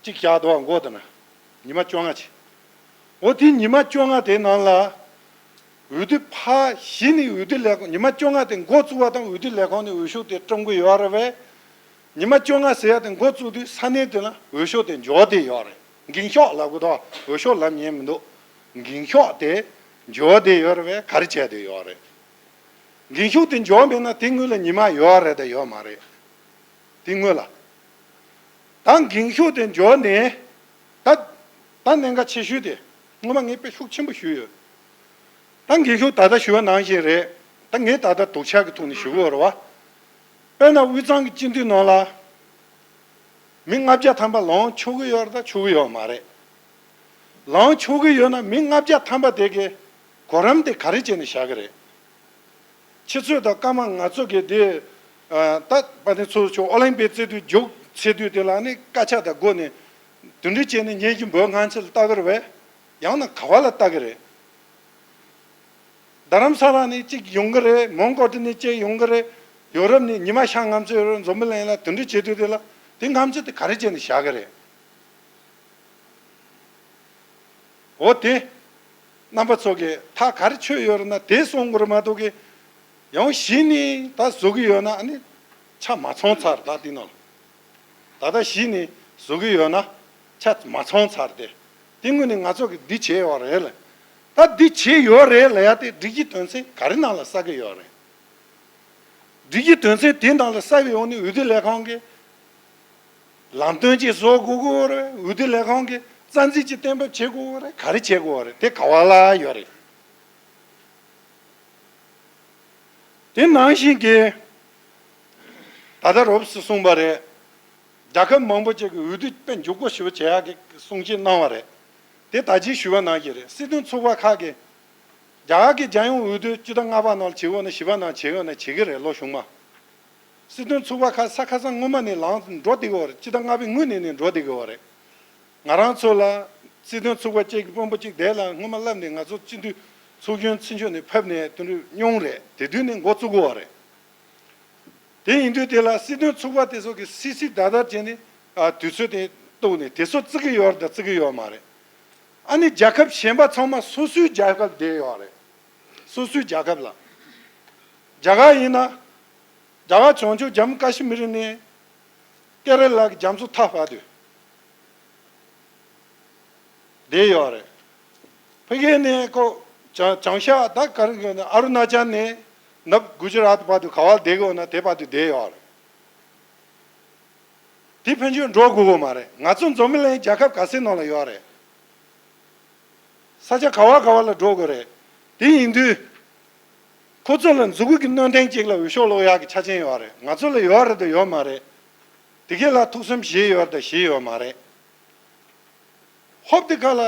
གཅིག་བཞག་འདུག་བ། མགོ་དེ་ན་ཉི་མ་བཅོ་ལྔ་ཅིག་འོ་དེ་ཉི་མ་བཅོ་ལྔ་དེ་ནང་ལ་འོས་བསྡུ་ཕར་གཞི་ནས་འོས་བསྡུ་ལས་ཁུངས་ཉི་མ་བཅོ་ལྔ་དེ་འགོ་བཙུགས་པ་དང་འོས་བསྡུ་ལས་ཁུངས་ནས་འོས་ཤོག་དེ་སྤྲོད་དགོས་ཡོད་རེད་པས། ཉི་མ་བཅོ་ལྔ་ཟེར་ཡ་དེ་འགོ་བཙུགས་དུས་ས་གནས་དེ་ན་འོས་ཤོག་དེ་འབྱོར་བསྡད་ཡོད་རེད། འགེངས་ཤོག་ལབ་དགོས་འདུག་འོས་ཤོག་ལབ་ཉན་མི་འདུག་འགེངས་ཤོག་དེ་འབྱོར་བསྡད་ཡོད་རེད་པས། ག་རེ་བྱས་བསྡད་ཡོད་རེད། འགེངས་ཤོག་དེ་འབྱོར་མེད་ན་དེ་སྔོན་ལ་ཉི་མ་ཡོད་རེད་དང་ཡོད་མ་རེད། དེ་སྔོན་ལ། ད་འགེངས་ཤོག་དེ་འབྱོར་ནས། ད་ད་གནད་འགག་ཆེ་ཤོས་དེ། སྔོན་མ་ངས་དཔེ་ཤུགས་ཆེན་པོ་ཞུས་ཡོད། ད་འགེངས་ཤོག་ད་ལྟ་ཞུ་བ་ནང་བཞིན་རེད། ད་ངས་ད་ལྟ་སྡུག་ཆག་གི་ཐོག་ནས་ཞུ་གི་ཡོད་རེད་བ། དཔེར་ན་དབུས་གཙང་གི་སྤྱི་འཐུས་ནང་ལ། མི་ལྔ་བརྒྱ་ཐམ་པ་ལངས་ཆོག་གི་ཡོད་རེད་ད་ཆོག་གི་ཡོད་མ་རེད། ལངས་ཆོག་གི་ཡོད་ན་མི་ལྔ་བརྒྱ་ཐམ་པ་དེ་གའི་གོ་རིམ་དེ་ག་རེ་བྱས་ནས་བཞག་གི་རེད། ཁྱེད་ཚོས་ད་སྐར་མ་ང་ཚོ་གི་དེ། ད་དཔལ་ལྡན་ཚོགས་གཙོ་མཆོག་ཨོ་ལིམ་པིག་རྩེ་དུས་མཇུག་ཚེས་དུས་དེ་ལ་ནི་སྐད་ཆ་དང་སྒོ་ནས་དེ་འདྲ་བྱས་ནས་སྙན་ཞུ་འབོད་སྔ་ཚིལ་ལྟ་གི་རེད་པས། ཡང་ན་ག་བ་ལ་ལྟ་གི་རེད། རྡ་རམ་ས་ལ་ནས་གཅིག་ཡོང་གི་རེད། མོན་གྷོ་ཊི་ནས་གཅིག་ཡོང་གི་རེད། ཡོ་རོབ་ནས་ཉི་མ་ཤར་ངམ་ཚོད་ཡོ་རོབ་འཛམ་བུ་གླིང་ལ་དེ་འདྲ་བྱེད་དུས་དེ་ལ་དེ་ངམ་ཚོད་དེ་ག་རེ་བྱས་ནས་བཞག་གི་རེད། འོ་དེ། རྣམ་པ་ཚོ་གིས་ཐག་ག་རེ་ཆོད་ཡོད་རེད་ན་དེ་གསུང་དགོས་རེད་མ་གཏོགས་གི། ཡང་གཞི་ནས་ད་བཟོ་གི་ཡོད་ན་ཨ་ནི་ཆ་མ་ཚང་ཚར། ད་དེ་ནང་ལ་ད་ལྟ་གཞི་ནས་བཟོ་གི་ཡོད་ན་ཆ་མ་ཚང་ཚར་ཏེ། དེ་སྔོན་ནས་ང་ཚོ་གིས་འདི་བྱས་ཡོད་རེད་ལ། ད་འདི་བྱས་ཡོད་རེད་ལ་ཡ་དེ་སྒྲིག་གཞི་དོན་ཚན་ག་རེ་ནང་ལ་གསལ་གི་ཡོད་རེད། སྒྲིག་གཞི་དོན་ཚན་དེ་ནང་ལ་གསལ་བའི་འོག་ནས་འོས་བསྡུ་ལས་ཁང་གིས་ལམ་སྟོན་ཅིག་བཟོ་དགོས་ཀྱི་ཡོད་རེད། འོས་བསྡུ་ལས་ཁང་གིས་རྩ་འཛིན་ཅིག་གཏན་འབེབས་བྱེད་དགོས་ཀྱི་ཡོད་རེད། ག་རེ་བྱེད་དགོས་ཀྱི་ཡོད་རེད། དེ་ག་བ་ལ་ཡོད་རེད། དེ་ནང་བཞིན་གྱི་ད་ལྟ་རོབ་ཙམ་གསུངས་པ་རེད། རྒྱལ་ཁབ་མང་པོ་ཅིག་གིས་འོས་བསྡུ་དཔེ་མགྱོགས་པོ་ཞེ་པོ་བྱེད་ཡག་གི་གསུང་བཤད་གནང་བ་རེད། དེ་ད་ཅིག་ཞུ་བ་ནང་བཞིན་རེད། སྲིད་དོན་ཚོགས་པ་ཁག་གིས་རྒྱ་གར་གྱི་རྒྱལ་ཡོངས་འོས་བསྡུ་སྤྱི་ཟླ་ལྔ་པ་ནང་ལ་བྱེད་དགོས་ན་བཞི་པ་ནང་བྱེད་དགོས་ན་བྱེད་ཀྱི་རེད། ལོ་གཞུག་མ། སྲིད་དོན་ཚོགས་པ་ཁག་ས་ཁ་སང་སྔོན་མ་ནས་ལངས་འགྲོ་བསྡད་ཀྱི་ཡོད་རེད། སྤྱི་ཟླ་ལྔ་པའི་སྔོན་ནས་ནས་འགྲོ་བསྡད་ཀྱི་ཡོད་རེད། ང་རང་ཚོ་ལ་སྲིད་དོན་ཚོགས་པ་གཅིག་གི་དཔོན་པོ་གཅིག་དེ་ལ་སྔོན་མ་སླེབས་ནས་ང་ཚོ་སྤྱི་འཐུས་ཚོགས་གཞོན་ཚུན་ཆད་ནས་ཕེབས་ནས་དེ་འདྲའི་མྱོང་རེད། དེ་དུས་ནས་འགོ་བཙུགས་ཀྱི་ཡོད་རེད། དེ་ཡིན་དུས་དེ་ལ་སྲིད་དོན་ཚོགས་པ་དེ་ཚོ་གིས་སི་སི་ད་ད་བྱས་ནས་ཨ་དུས་ཚོད་དེ་གཏུགས་ནས་དེ་ཚོ་བརྩི་གི་ཡོད་རེད་དང་བརྩི་གི་ཡོད་མ་རེད། ཨ་ནི་རྒྱལ་ཁབ་གཞན་པ་ཚང་མ་སོ་སོའི་རྒྱལ་ཁབ་བསྡད་ཡོད་རེད། སོ་སོའི་རྒྱལ་ཁབ་ལ། རྒྱ་གར་ཡིན་ན། རྒྱ་གར་བྱང་ཕྱོགས་ཇམ་མུ་ཀ་ཤི་མིར་ནས་ཀེ་ར་ལ་གི་རྒྱ་མཚོ་མཐའ་བར་དུ་བསྡད་ཡོད་རེད། ཕ་གི་ནས་ཁོ་བྱང་བྱང་ཤར་ད་ག་རེ་ཨ་རུ་ན་ཅལ་ནས་ནབ་གུ་ཇི་རཱཏ་བར་དུ་ག་བར་བསྡད་དགོས་ན་དེ་བར་དུ་བསྡད་ཡོད་རེད། དེ་ཕན་ཆད་འགྲོ་དགོས་ཀྱི་མ་རེད། ང་ཚོ་འཛམ་བུ་གླིང་རྒྱལ་ཁབ་ག་ཚོད་ནང་ལ་ཡོད་རེད། ས་ཆ་ག་བ་ག་བ་ལ་འགྲོ་དགོས་རེད། དེ་ཡིན་དུས། ཁོ་ཚོ་ལ་མཛུ་གུ་གི་སྣོད་ལྡན་གཅིག་ལ་འོས་ཤོག་སློག་ཡག་གི་ཆ་རྐྱེན་ཡོད་རེད། ང་ཚོ་ལ་ཡོད་རེད་དང་ཡོད་མ་རེད། དེ་གས་ལ་ཐུགས་བསམ་བཞེས་ཡོད་རེད་དང་བཞེས་ཡོད་མ་རེད། ཧོབ་དེ་ག་ལ་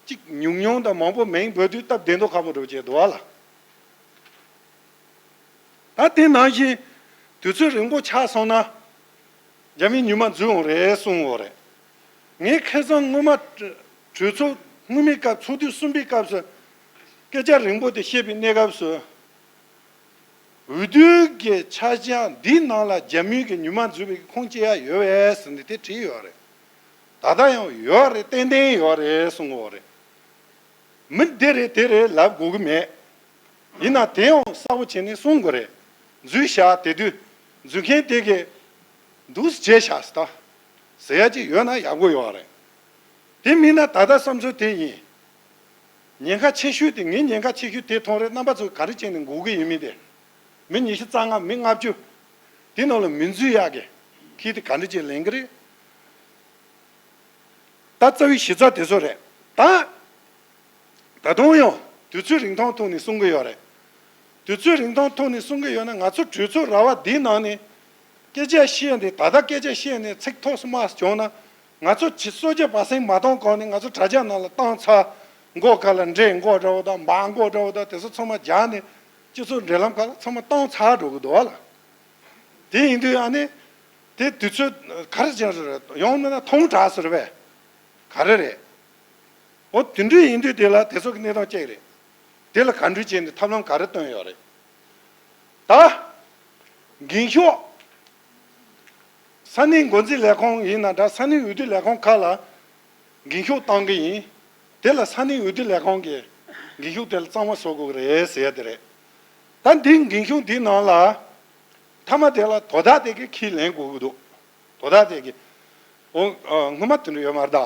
གཅིག་ཉུང་ཉུང་དང་མང་པོ་མིང་འབོད་དུས་སྟབས་བདེ་མདོག་ཁ་པོ་འགྲོ་བྱས་འདུག་བ་ལ། ད་དེ་ནང་བཞིན་དུས་ཚོད་རིང་པོ་ཆགས་སོང་ན་རྒྱ་མི་ཉི་མ་འཛུལ་འོང་རེད་གསུངས་འོང་རེད། ངས་ཁ་སང་སྔོན་མ་གྲོས་ཚོགས་སྔོན་མའི་སྐབས་ཚོགས་དུས་གསུམ་པའི་སྐབས་སུ་སྐད་ཆ་རིང་པོ་དེ་བཤད་པའི་གནས་སྐབས་སུ། འོས་བསྡུ་གི་ཆ་རྐྱེན་འདིའི་ནང་ལ་རྒྱ་མི་གི་ཉི་མ་འཛུལ་བའི་ཁུངས་སྐྱེལ་ཡ་ཡོད་པས་ཟེར་ནས་དེ་བྲིས་ཡོད་རེད། ད་ལྟ་ཡང་ཡོད་རེད། ཏན་ཏན་ཡོད་རེད་གསུངས་འོང་རེད། མི་འདི་རེད་དེ་རེད་ལབ་དགོས་ཀྱི་མེད། ཡིན་ན་དེ་ཡང་གསལ་པོ་བྱས་ནས་གསུང་དགོས་རེད། འཛུལ་བཞག་དེ་དུས་འཛུལ་མཁན་དེ་གིས་འདུག་བྱས་བཞག་ཟེར་ད། ཟེར་ཡ་ཅིག་ཡོད་ན་ཡག་པོ་ཡོད་རེད། དེ་མིན་ན་ད་ལྟ་བསམ་ཚུལ་དེ་ཡིན། ཉེན་ཁ་ཆེ་ཤོས་དེ་ངས་ཉེན་ཁ་ཆེ་ཤོས་དེ་མཐོང་རེད། རྣམ་པ་ཚོས་ག་རེ་བྱས་ནས་འགོག་གི་ཡིན་མིན་དེ། མི་ཉི་ཤུ་རྩ་ལྔ་མི་ལྔ་བཅུ། དེ་ནང་ལ་མི་འཛུལ་ཡག་གི་ཁྱེད་དེ་ག་འདྲ་ཅིག་ལེན་གི་རེད། ད་རྩ་བའི་གཞི་རྩ་དེ་ཚོ་རེད། ད། ད་དུང་ཡང་དུས་ཚོད་རིང་ཐུང་ཐོག་ནས་གསུང་གི་ཡོད་རེད། དུས་ཚོད་རིང་ཐུང་ཐོག་ནས་གསུང་གི་ཡོད་ན་ང་ཚོ་གྲོས་ཚོགས་ར་བ་འདིའི་ནང་ནས་སྐད་ཆ་བཤད་ནས་ད་ལྟ་སྐད་ཆ་བཤད་ནས་ཚིག་ཐོགས་སུ་མ་བྱུང་ན་ང་ཚོ་ཕྱི་སོ་བརྒྱ་པ་སེང་མ་གཏོང་གོང་ནས་ང་ཚོ་དྲ་རྒྱ་ནང་ལ་བཏང་ཚར། མགོ་ཁ་ལ་འདྲེ་མགོ་འདྲ་བོ་དང་འབག་མགོ་འདྲ་བོ་དང་དེ་ཚོ་ཚང་མ་སྦྱར་ནས་སྤྱི་ཚོགས་འབྲེལ་ལམ་ཁག་ལ་ཚང་མ་བཏང་ཚར་འགྲོ་གི་འདུག་བ་ལ། དེ་ཡིན་དུས་ཨ་ནི་དེ་དུས་ཚོད་ག་རེ་ཅན་རེད། ཡང་མིན་ན་ཐུང་དྲགས་ཟེར་བས་ག་རེ་རེད། འོ་དེ་འདྲ་ཡིན་དུས་དེ་ལ་དེ་ཚོ་གི་གནས་སྟངས་ཅིག་རེད། དེ་ལ་ག་འདྲ་བྱས་ནས་ཐབས་ལམ་ག་རེ་བཏོན་ཡོད་རེད། ད། འགེངས་ཤོག་ས་གནས་འགོ་འཛིན་ལས་ཁུངས་ཡིན་ན་འདྲ། ས་གནས་འོས་བསྡུ་ལས་ཁུངས་ཁག་ལ་འགེངས་ཤོག་བཏང་གི་ཡིན། དེ་ལ་ས་གནས་འོས་བསྡུ་ལས་ཁུངས་ཀྱིས་འགེངས་ཤོག་དེ་ལ་གཙང་མ་བཟོ་དགོས་ཀྱི་རེད་ཟེར་ཡ་དེ་རེད། ད་འདི་འགེངས་ཤོག་འདིའི་ནང་ལ་མཐའ་མ་དེ་ལ་དོ་བདག་དེ་གིས་ཁས་ལེན་དགོས་ཀྱི་འདུག་དོ་བདག་དེ་གིས། འོ། སྔོན་མ་དེ་འདྲ་ཡོད་མ་རེད་ད།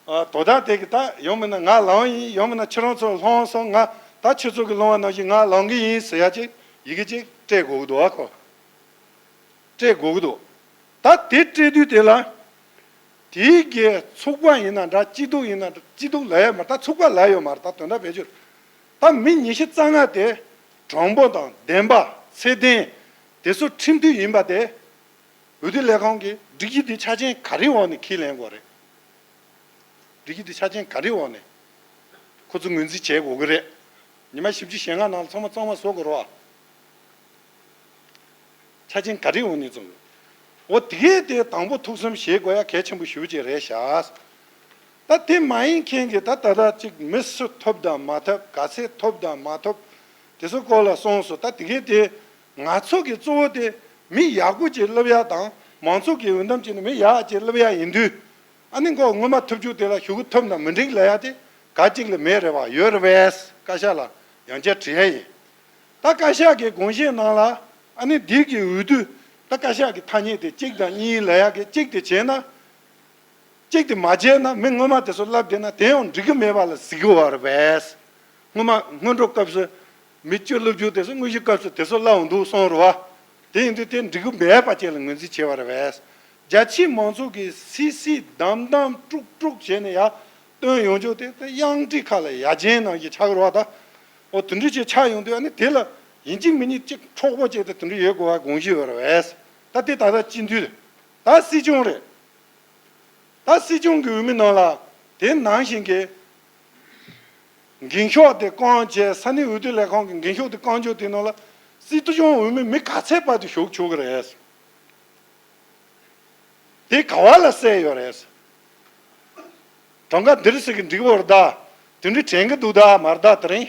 ཨ། དོ་བདག་དེ་གིས་ད་ཡང་མིན་ན་ང་ལངས་ཡིན། ཡང་མིན་ན་ཁྱེད་རང་ཚོ་ལངས་སོང་། ང་ད་ཁྱེད་ཚོ་གིས་ལངས་པ་ནང་བཞིན་ང་ལངས་གི་ཡིན་ཟེར་ཡ་ཅིག་ཡི་གེ་ཅིག་སྤྲད་དགོས་ཀྱི་འདུག་ཨ་ཁོ། སྤྲད་དགོས་ཀྱི་འདུག་ད་དེ་སྤྲད་དུས་དེ་ལ། དེའི་གི་ཚོགས་པ་ཡིན་ན་འདྲ། སྐྱིད་སྡུག་ཡིན་ན་འདྲ། སྐྱིད་སྡུག་ལབ་ཡོད་མ་རེད། ད་ཚོགས་པ་ལབ་ཡོད་མ་རེད། ད་དོན་དག་བེད་སྤྱོད། ད་མི་ཉི་ཤུ་རྩ་ལྔ་དེ་གྲངས་འབོར་དང་བདེན་པ་ཚད་ལྡན་དེ་ཚོ་ཁྲིམས་མཐུན་ཡིན་པ་དེ། འོས་བསྡུ་ལས་ཁང་གིས་སྒྲིག་གཞི་འདི་ཆ་རྐྱེན་ག་རེའི་འོག་ནས་ཁས་ལེན་དགོས་རེད། སྒྲིག་གཞི་འདི་ཆ་རྐྱེན་ག་རེའི་འོག་ནས་ཁོ་ཚོ་ངོས་འཛིན་བྱེད་དགོས་ཀྱི་རེད། ཉི་མ་བཞི་བཅུ་ཞེ་ལྔ་ནང་ལ་ཚང་མ་གཙང་མ་བཟོ་དགོས་རེད་བ། ཆ་རྐྱེན་ག་རེའི་འོག་ནས་བཙུགས་དགོས། འོ་དེ་གས་དེ་དང་པོ་ཐུགས་བསམ་བཞེས་དགོས་ཡ་གལ་ཆེན་པོ་ཞེ་པོ་ཅིག་རེད་ཤག་ད་དེ་མ་ཡིན་མཁན་གྱི་ད་ད་ལྟ་ཅིག་མི་སུ་ཐོབ་དང་མ་ཐོབ། ག་ཚད་ཐོབ་དང་མ་ཐོབ། དེ་ཚོ་སྐོར་ལ་གསུངས་སོང་། ད་དེ་གས་དེ་ང་ཚོ་གི་གཙོ་བོ་དེ་མི་ཡག་པོ་ཅིག་སླེབས་ཡ་དང་། མང་ཚོགས་ཀྱི་འོས་འདེམས་བྱས་ནས་མི་ཡག་ཅིག་སླེབས་ཡ་ཡིན་དུས། ཨ་ནི་མགོ་སྔོན་མ་ཐོབ་རྒྱུ་དེ་ལ་གཞུག་གུ་ཐོབ་ན་མི་འགྲིག་ལབ་ཡ་དེ་ག་ཅིག་ལ་མེད་རེད་བ། ཡོད་རེད་བས། བཀའ་ཤག་ལ་ཡང་བསྐྱར་དྲི་ཡ་ཡིན། ད་བཀའ་ཤག་གི་དགོངས་བཞེས་ནང་ལ་ཨ་ནི་འདི་གི་འོས་བསྡུ། ད་བཀའ་ཤག་གི་ཐ་སྙད་དེ་གཅིག་དང་གཉིས་ལབ་ཡ་གི་གཅིག་དེ་བྱས་ན། གཅིག་དེ་མ་བྱས་ན་མི་སྔོན་མ་དེ་ཚོ་སླེབས་བསྡད་ན་དེ་ཡང་འགྲིག་གི་མེད་པ་ལ་གཟིགས་གི་ཡོད་རེད་བས། སྔོན་མ་སྔོན་འགྲོ་སྐབས་སུ་མི་བཅུ་སླེབས་རྒྱུ་དེ་ཚོ་དངོས་གཞི་སྐབས་སུ་དེ་ཚོ་སླེབས་འོང་འདུག་གསུངས་རེད་བ། དེ་ཡིན་དུས་དེ་འགྲིག་གི་མེད་པ་ཅིག་ལ་ངོས་འཛིན་བྱས་པ་རེད་བས། རྒྱ་ཆེའི་མང་ཚོགས་ཀྱིས་སིལ་སིལ་བསྡམས་བསྡམས་དཀྲུག་དཀྲུག་བྱས་ནས་ཡར་བཏོན་ཡོང་རྒྱུ་དེ་དེ་གཡང་ཁྲིད་ཁ་ལ་ཡ་ཆེན་ནང་བཞིན་ཆགས་ཀྱི་རེད་བ། ད་འོ་དེ་འདྲ་ཅིག་ཆགས་ཡོང་དུས། ཨ་ནི་དེ་ལ་ཡིན་གཅིག་མིན་གཉིས་གཅིག་འཕྲོག་པོ་བྱས་ཏེ་དེ་འདྲ་ཡོད་དགོས་པ་དགོངས་གཞི་ཡོད་རེད་བས། ད་དེ་ད་ལྟ་སྤྱི་འཐུས་རེད། ད་སྲིད་སྐྱོང་རེད། ད་སྲིད་སྐྱོང་གི་འོས་མི་ནང་ལ་དེ་ནང་བཞིན་གྱི་འགེངས་ཤོག་དེ་བསྐང་བྱས། ས་གནས་འོས་བསྡུ་ལས་ཁང་གི་འགེངས་ཤོག་དེ་བསྐང་རྒྱུ་དེ་ནང་ལ་སྲིད་སྐྱོང་འོས་མི་མི་ག་ཚད་བར་དུ་ཞུགས་ཆོག་གི་རེད། དེ་ག་བ་ལ་གསལ་ཡོད་རེད། གྲངས་ཀ་འདིར་ཟེར་གི་འགྲིག་པ་རེད་ད། དེ་འདྲ་དྲན་གི་འདུག་ད་མ་རེད་ད། དེ་རིང་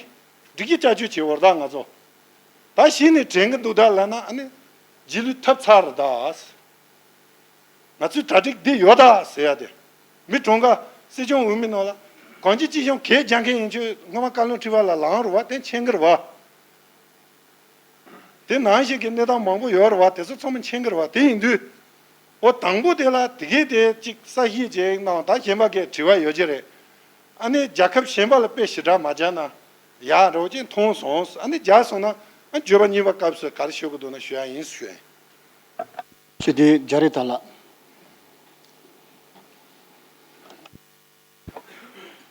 འགྲིག་གི་བཅའ་སྤྱོད་བྱེད་པ་རེད་ད་ང་ཚོ། ད་གཞི་ནས་དྲན་གི་འདུག་ད་ལབ་ན་ཨ་ནི་རྗེས་ལུས་ཐེབས་ཚར་རེད་ད། ང་ཚོའི་གྲ་སྒྲིག་འདི་ཡོད་ད་ཟེར་ཡ་དེ། མི་གྲངས་ཀ་སྲིད་སྐྱོང་འོས་མི་ནང་ལ་གང་ཅི་ཅི་ཞིག་གས་རྒྱག་མཁན་ཡིན་ཆོས་སྔོན་མ་བཀའ་བློན་ཁྲི་པ་ལ་ལངས་རེད་བ། དེ་མཁྱེན་གི་རེད་བ། དེ་ནང་བཞིན་གྱི་གནས་སྟངས་མང་པོ་ཡོད་རེད་བ། དེ་ཚོ་ཚང་མ་མཁྱེན་གི་རེད་བ། དེ་ཡིན་དུས་འོ་དང་པོ་དེ་ལ་དེ་གས་དེ་གཅིག་གསལ་བཤད་ཅིག་གནང་། ད་གཞན་པ་གས་དྲི་བ་ཡོད་ཀྱི་རེད། ཨ་ནི་རྒྱལ་ཁབ་གཞན་པ་ལ་དཔེ་ཞེ་དྲག་མ་སྦྱར་ན་ཡག་འགྲོ་ཅིག་མཐོང་སོང་། ཨ་ནི་སྦྱར་སོང་ན་ཨ་བརྗོད་པ་གཉིས་པ་སྐབས་སུ་ག་རེ་ཞུ་གི་འདུག་ན་ཞུ་ཡ་ཡིན་ཞུ་ཡ་ཡིན། ཞུ་དེ་རྒྱ་རི་ཐ་ལ།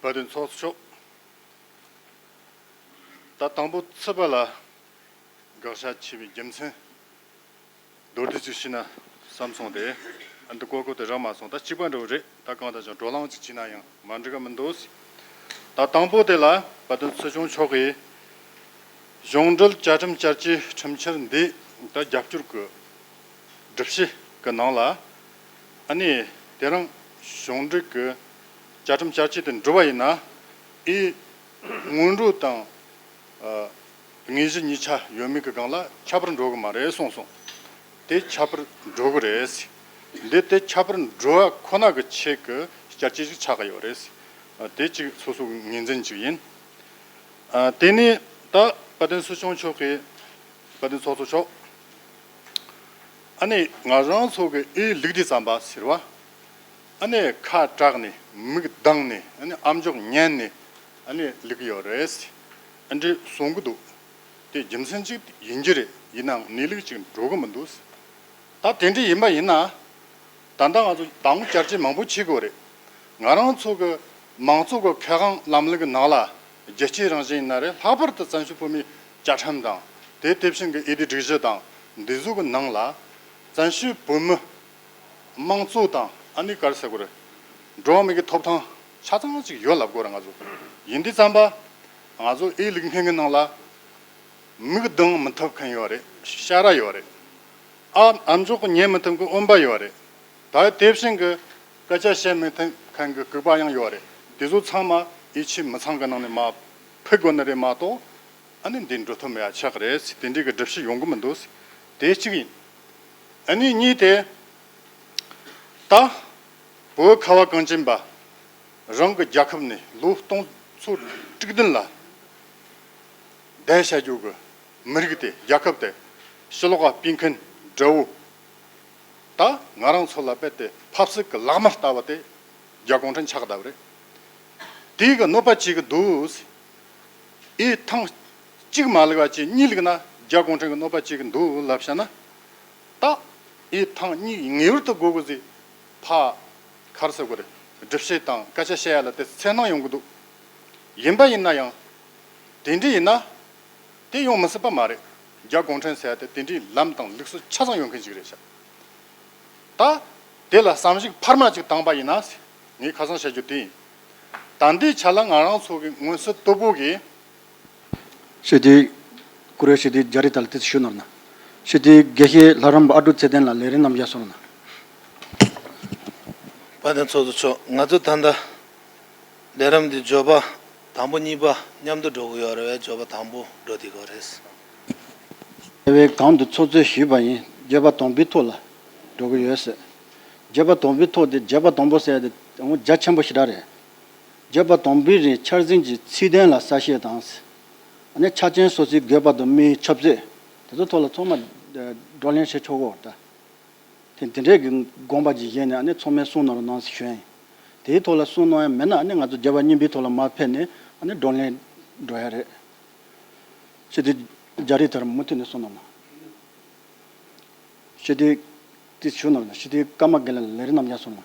བཀའ་དྲིན་ཚོགས་གཙོ་མཆོག་ད་དང་པོ་ཚུད་པ་ལ་དགག་བྱ་ཆེ་བའི་རྒྱུ་མཚན་མདོར་བསྡུས་ཅིག་ཞུས་ན་བསམ་སོང་སྟེ། ཨ་འདི་ཀོ་ཀོ་དེ་རག་མ་སོང་། ད་གཅིག་པ་འདྲ་བོ་རེད། ད་གང་ལྟར་ཀྱང་བགྲོ་གླེང་ཅིག་བྱས་ན་ཡང་མ་འགྲིག་ག་མི་འདུག་ད་དང་པོ་དེ་ལ་བཀའ་དྲིན་ཚོགས་གཙོ་མཆོག་གིས་གཞུང་འབྲེལ་བཅའ་ཁྲིམས་བསྐྱར་བཅོས་ཁྲིམས་འཆར་འདི་ད་རྒྱབ་སྐྱོར་གི་སྒྲུབ་བྱེད་ཀྱི་ནང་ལ། ཨ་ནི་དེ་རིང་གཞུང་འབྲེལ་གྱི་བཅའ་ཁྲིམས་བསྐྱར་བཅོས་དེ་འགྲོ་བ་ཡིན་ན། ཨེ་སྔོན་འགྲོ་དང་ཨ་དངོས་གཞི་གཉིས་ཆ་ཡོད་མེད་ཀྱི་སྒང་ལ་ཁྱད་པར་འགྲོ་གི་མ་རེད་གསུངས་སོང་། དེ་ཁྱད་པར་འགྲོ་གི་རེད། འདི་དེ་ཁྱད་པར་འགྲོ་བ་ཁོ་ན་གི་ཆེད་ཀྱི་བསྐྱར་བཅོས་ཤིག་ཆགས་ཀྱི་ཡོད་རེད། ཨ་དེ་གཅིག་སོ་སོའི་ངོས་འཛིན་གཅིག་ཡིན། ཨ་དེ་ནས་ད་བཀའ་དྲིན་ཚོགས་གཙོ་མཆོག་གིས། བཀའ་དྲིན་ཚོགས་གཙོ་མཆོག་ཨ་ནི་ང་རང་ཚོ་གི་ཨེ་ལུག་དེ་ཙམ་པ་ཟེར་བ། ཨ་ནི་ཁ་གྲགས་ནས་མིག་གདངས་ནས་ཨ་ནི་ཨམ་ཅོག་ཉན་ནས་ཨ་ནི་ལུག་ཡོད་རེད། ཨ་འདྲས་གསུང་གི་འདུག་དེ་རྒྱུ་མཚན་གཅིག་ཡིན་གྱི་རེད། ཡིན་ནའང་གནས་ལུགས་གཅིག་འགྲོ་གི་མི་འདུག་ད་དེ་འདྲ་ཡིན་པ་ཡིན་ན། ད་ལྟ་ང་ཚོ་དང་བསྐྱར་བཅོས་མང་པོ་བྱེད་དགོས་རེད། ང་རང་ཚོ་གི་མང་གཙོ་གི་ཁེ་དབང་ལམ་ལུགས་ཀྱི་ནང་ལ་རྒྱལ་གཅེས་རང་བཞིན་ཡིན་ན་རེད། ལྷག་པར་དུ་བཙན་བྱོལ་བོད་མིའི་བཅའ་ཁྲིམས་དང་། དེ་དེ་བཞིན་གྱི་འོས་བསྡུའི་སྒྲིག་གཞི་དང་འདི་ཚོ་གི་ནང་ལ་བཙན་བྱོལ་བོད་མི་དམངས་གཙོ་དང་ཨ་ནི་ག་རེ་ཟེར་དགོས་རེད། འགྲོ་བ་མིའི་གི་ཐོབ་ཐང་ཆ་ཚང་ཅིག་ཡོད་ལབ་དགོས་རེད། ང་ཚོ་ཡིན་དུས་ཙམ་པ་ང་ཚོ་ཨེ་ལུག་སྔོན་གྱི་ནང་ལ་མིག་གདངས་མི་ཐུབ་མཁན་ཡོད་རེད། ཤ་ར་ཡོད་རེད། ཨ་ཨམ་ཅོག་གི་ཉན་མི་ཐུབ་མཁན་དབོན་པ་ཡོད་རེད། ད་དེ་བཞིན་གྱི་སྐད་ཆ་བཤད་མི་ཐུབ་མཁན་གྱི་ལྐུགས་པ་ཡང་ཡོད་རེད། དེ་ཚོ་ཚང་མ་ཡིད་ཆེས་མི་ཚང་གི་ནང་ནས་མར་ཕུད་དགོས་ནི་རེད་མ་གཏོགས། ཨ་ནི་འདི་འགྲོ་ཐབས་མེད་ཡ་ཆགས་རེད། དེ་འདྲའི་གི་སྒྲུབ་བྱེད་ཡོང་གི་མི་འདུག་དེ་གཅིག་ཡིན། ཨ་ནི་གཉིས་དེ། ད་བོད་ཁ་བ་གངས་ཅན་པ་རང་གི་རྒྱལ་ཁབ་ནས་ལོ་སྟོང་ཚོ་དྲུག་བདུན་ལ་བསྡད་བྱ་རྒྱུ་གི་མི་རིགས་དེ། རྒྱལ་ཁབ་དེ་ཕྱི་ལོགས་ལ་སྤེལ་མཁན་དགྲ་བོ། ད་ང་རང་ཚོ་ལ་རྦད་དེ་ཕབ་སྲིད་ཀྱི་ལག་དམར་ལྟ་བུ་དེ་རྒྱ་གུང་ཁྲན་ཆགས་བསྡད་པ་རེད། དེའི་གི་གནོད་པ་བྱེད་ཀྱི་འདུག་ཨེ་ཐེངས་གཅིག་མ་ལུག་པ་བྱས་གཉིས་ལུག་ན་རྒྱ་གུང་ཁྲན་གྱི་གནོད་པ་བྱེད་ཀྱི་འདུག་ལབ་བྱས་ན། ད་ཨེ་ཐེངས་གཉིས་ངེས་པར་དུ་དགོས་ཀྱི་ཟེར། ཕ་ག་རེ་ཟེར་དགོས་རེད། སྒྲུབ་བྱེད་དང་སྐད་ཆ་བཤད་ཡ་ལ་དེ་འཚེར་སྣང་ཡོང་གི་འདུག་ཡིན་པ་ཡིན་ན་ཡང་དེ་འདྲ་ཡིན་ན། དེ་ཡོང་མི་སྲིད་པ་མ་རེད། རྒྱ་གུང་ཁྲན་ཟེར་ཡ་དེ་དེ་འདྲའི་ལམ་དང་ལུགས་སྲོལ་ཆ་ཚང་ཡོད་མཁན་ཞིག་རེད་ཤག་ད་དེ་ལ་བསམ་གཞིག་འཕར་མ་ཅིག་བཏང་པ་ཡིན་ན། ངས་ཁ་སང་བཤད་རྒྱུ་དེ་ཡིན། ད་ལྟའི་ཆ་ལ་ང་རང་ཚོ་གི་མངོན་གསལ་དོད་པོ་གི། ཞུ་དེ། བཀུར་འོས་ཞུ་དེ་རྒྱ་རི་ཐ་ལ་དེ་ཚོ་ཞུ་ནོར་ན། ཞུ་དེ་དགེ་བཤེས་ལྷ་རམས་པ་ཨ་ཀྲུག་ཚེ་བརྟན་ལ་ལས་རིམ་རྣམས་བཞག་སོང་ན། དཔལ་ལྡན་ཚོགས་གཙོ་མཆོག་ང་ཚོ་ད་ལྟ་ ལས་རིམ་འདི་བརྗོད་པ་དང་པོ་གཉིས་པ་མཉམ་དུ་འགྲོ་གི་ཡོད་རེད་བས། བརྗོད་པ་དང་པོ་འགྲོ་བསྡད་ཀྱི་ཡོད་རེད། དེ་བས་གོང་དུ་ཚོགས་གཙོས་ཞུས་པ་ཡིན། བརྗོད་པ་དང་པོའི་ཐོག་ལ་འགྲོ་གི་ཡོད་ཟེར། བརྗོད་པ་དང་པོའི་ཐོག་དེ་བརྗོད་པ་དང་པོ་ཟེར་ཡ་དེ་འོ་རྒྱ་ཆེན་པོ་ཞེ་དྲག་རེད། བརྗོད་པ་དང་པོའི་རིང་འཆར་ཟིན་གྱི་ཚིག་དོན་ལ་གསལ་བཤད་དང་། ཨ་ནི་ཆ་རྐྱེན་སོ་སོའི་དགོས་པ་དང་མིའི་ཆབ་སྲིད་དེ་ཚོ་ཐོག་ལ་ཚང་མ་བགྲོ་གླེང་བྱེད་ཆོག་གོ་ད། དེ་དེ་འདྲའི་གི་དགོངས་པ་ཅིག་བཞེས་ནས་ཨ་ནི་ཚང་མས་གསུང་གནང་རོགས་གནང་ཞུ་ཡ་ཡིན། དེའི་ཐོག་ལ་གསུང་གནང་ཡ་མེད་ན་ཨ་ནི་ང་ཚོ་བརྗོད་པ་གཉིས་པའི་ཐོག་ལ་མར་ཕེབས་ནས་ཨ་ནི་བགྲོ་གླེང་འགྲོ་ཡ་རེད། ཞུ་དེ་རྒྱ་རི་དར་མུ་མཐུད་ནས་གསུང་གནང་ན། ཞུ་དེ་དེ་ཞུ་གནང་ན། ཞུ་དེ་ཀརྨ་དགེ་ལེགས་ལས་རིམ་རྣམ་རྒྱལ་གསུང་གནང་།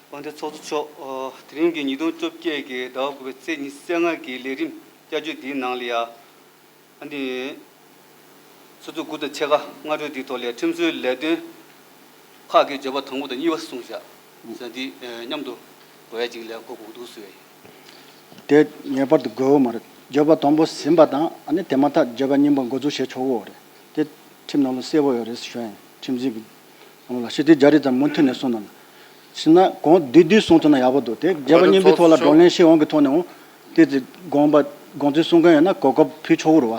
དཔལ་ལྡན་ཚོགས་གཙོ་མཆོག་ཨ། དེ་རིང་གི་ཉིས་སྟོང་བཅོ་བརྒྱད་ཀྱི་ཟླ་བ་དགུ་པའི་ཚེས་ཉི་ཤུ་རྩ་ལྔ་གི་ལས་རིམ་བསྐྱར་བཅོས་འདིའི་ནང་ལ་ཡ། ཨ་ནི། ཆུ་ཚོད་དགུ་དང་ཕྱེད་ཀ་སྔ་དྲོའི་དེའི་ཐོག་ལ་ཁྲིམས་བཟོའི་ལས་དོན་ཁག་གི་བརྗོད་པ་དང་པོ་དང་གཉིས་པ་གསུངས་བཞག་ཟེར། འདི་མཉམ་དུ་འགྲོ་ཡ་ཅིག་ལས་གོ་དགོས་འདུག་ཟེར་བས། དེ་ངེས་པར་དུ་དགོས་འོ་མ་རེད། བརྗོད་པ་དང་པོ་ཟིན་པ་དང་ཨ་ནི་དེ་མ་ཐག་བརྗོད་པ་གཉིས་པ་འགོ་འཛུགས་བྱེད་ཆོག་གོ་རེད། དེ་ཁྲིམས་ནང་ལ་གསལ་པོ་ཡོད་རེད་ཞུ་ཡ་ཡིན། ཁྲིམས་འཛིན་གྱི་ནང་ལ་ཞུ་དེ་རྒྱ་རི་དར་མུ་མཐུད་ནས་གསུང་གནང་། ཕྱིན་ན་གང་བསྡུས་བསྡུས་གསུང་ཐུབ་ན་ཡག་པོ་འདུག་དེ་བརྗོད་པ་གཉིས་པའི་ཐོག་ལ་བགྲོ་གླེང་བྱེད་དབང་གི་ཐོག་ནས་འོང་། དེ་དེ་དགོངས་པ་དགོངས་ཚུལ་གསུང་མཁན་ཡོད་ན་གོ་སྐབས་ཕུལ་ཆོག་གི་